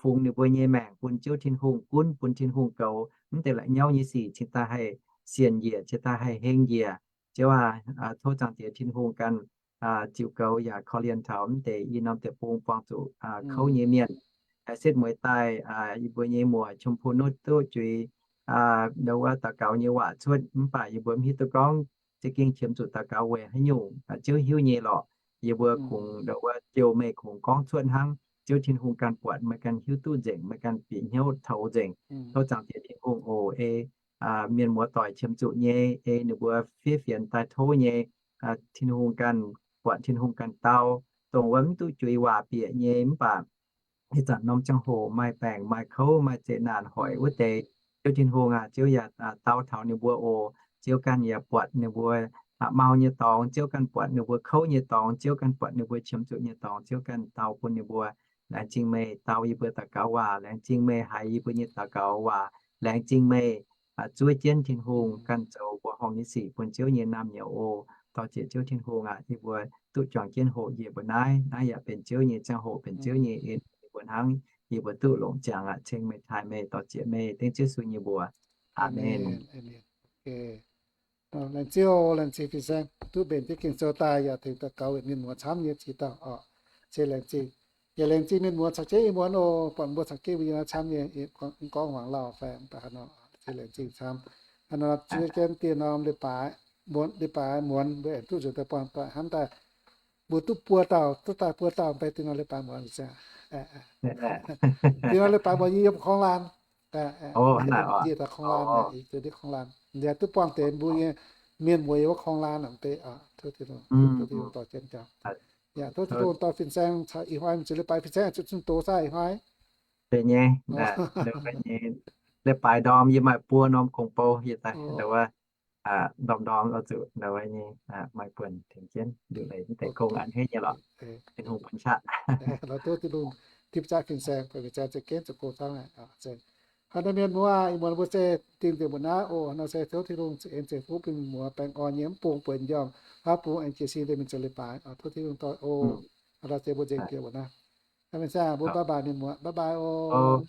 fungx ninh mbuo nyei maengc bun Ziouv Tin-Hungh gunv, bun Tin-Hungh goux, mv deix la'nyauv nyei sic cingx daaih haih sienx njiec, cingx daaih haih heng njiec. Ziouv aac, tov Zaangc Diex Tin-Hungh ganh ziux goux yaac korv-lienh taux mv deix i norm deic-bung buangh zuqc kouv nyei mienh. Setv mueiz daaih yie mbuo nyei muoc ชมพูนุช duqv juix ndau wuov daux gaux nyei waac cuotv, mv baac yie mbuo mv hiuv duqv gorngv za'gengh qiemx zuqc daux gaux weic haaix nyungc. Ziouv hiuv nyei lorqc. Yie mbuo kungx ndau wuov jouh meih kungx gorngv cuotv hnangv. Ziouv Tin-Hungh ganh buatc, meih ganh hiuv duqv nzengc, meih ganh bieqc hnyouv toux nzengc. Tov Zaangc Diex Tin-Hungh oc, ei mienh muoz doic qiemx zuqc nyei, ei ninh mbuo fiev fienx daaih tov nyei, Tin-Hungh ganh buatc, Tin-Hungh ganh dau, dongh wuov mv duqv juix waac bieqc nyei. Mv baac ih zanc norm ziangh hoc maaih baengc maaih kouv maaih zeqc naanc hoic wuov deix, Ziouv Tin-Hungh aac, Ziouv yaac dau taux ninh mbuo oc. Ziouv ganh yaac buatc ninh mbuo mau nyei dorngx, Ziouv ganh buatc ninh mbuo kouv nyei dorngx, Ziouv ganh buatc ninh mbuo qiemx zuqc nyei dorngx, Ziouv ganh dau bun ninh mbuo. Laengz zingh meih dau yie mbuo daux gaux waac, laengz zingh meih haiz yie mbuo nyei daux gaux waac, laengz zingh meih zuov jienv Tin-Hungh ganh zoux mbuoqc horngh nyei sic bun Ziouv nyei naamh nyouz oc. Dorh jiex Ziouv Tin-Hungh aac, yie mbuo duqv juangc jienv hoqc njiec mbuo naaiv. Naaiv yaac benx Ziouv nyei ziangh hoc, benx Ziouv nyei en bun hnangv. Yie mbuo duqv longc ziangx aqv, ceng meih, taaih meih, dorh jiex meih, dengv Ziouv Yesu nyei mbuox. Aamen. Laengz Ziouv, laengz zingh fin-saeng duqv mbenc jienv Ging-Sou daaih yaac tengx daux gaux weic mienh muoz camv nyei ziex dauh oc. Se laengz zingh. Yaac laengz zingh mienh muoz caux jienv ih muonz oc, buatc mbuo caux jienv mbuo yiem naaiv camv nyei, gorngv hmuangx lauh fai mv baac haaix nor, se laengz zingh camv. Haaix nor zuov jienv dieh norm leiz-baaix, muonz, leiz-baaix muonz mbuo aengx duqv nzuonx daaih buangh doic hnamv daaih. Mbuo duqv buo dauh, duqv daaih buo dauh mv bei dieh norm leiz-baaix muonz. Dieh norm leiz-baaix muonz yie yiem Korng-Lan. Yie daaih Korng-Lan, yie duqv Korng-Lan. Yaac duqv buangh deix mbuo nyei mienh muoz yiem wuov Korng-Lan mv bei. Tov Tin-Hungh dorh jienv jauv. Yaac tov Tin-Hungh dorh fin-saeng caux ih hnoi mingh zuqc leiz-baaix fin-saeng zuqc zunh doz saah ih hnoi? Deix nyei, leiz-baaix ndorm yie maaih buo norm gong bou yie daaih ndau wuov, ndorm ndorm oix zuqc ndau wuov nyei, maaih buonc tengx jienv nduqc leiz mv deix gong a'hneiv nyei lorqc. Tin-Hungh bun qaqv. Tov Tin-Hungh tip zaqc fin-saeng, fin-saeng za'gengh zuqc go cangv aqv. Haaix nor mienh muoz, ih muonz mbuo se dingh nzengc mbuo naaiv oc. Haaix nor se tov Tin-Hungh za'eix nzengc fuqv bun mienh muoz baengh orn nyei, mv bung bueix njormh, haaix bung aengx jiez sin deix mingh zuqc leiz-baaix. Tov Tin-Hungh doic oc. Haaix nor se mbuo nzengc bieqc mbuo naaiv. Fin-saeng mbuo bye bye mienh muoz, bye bye oc.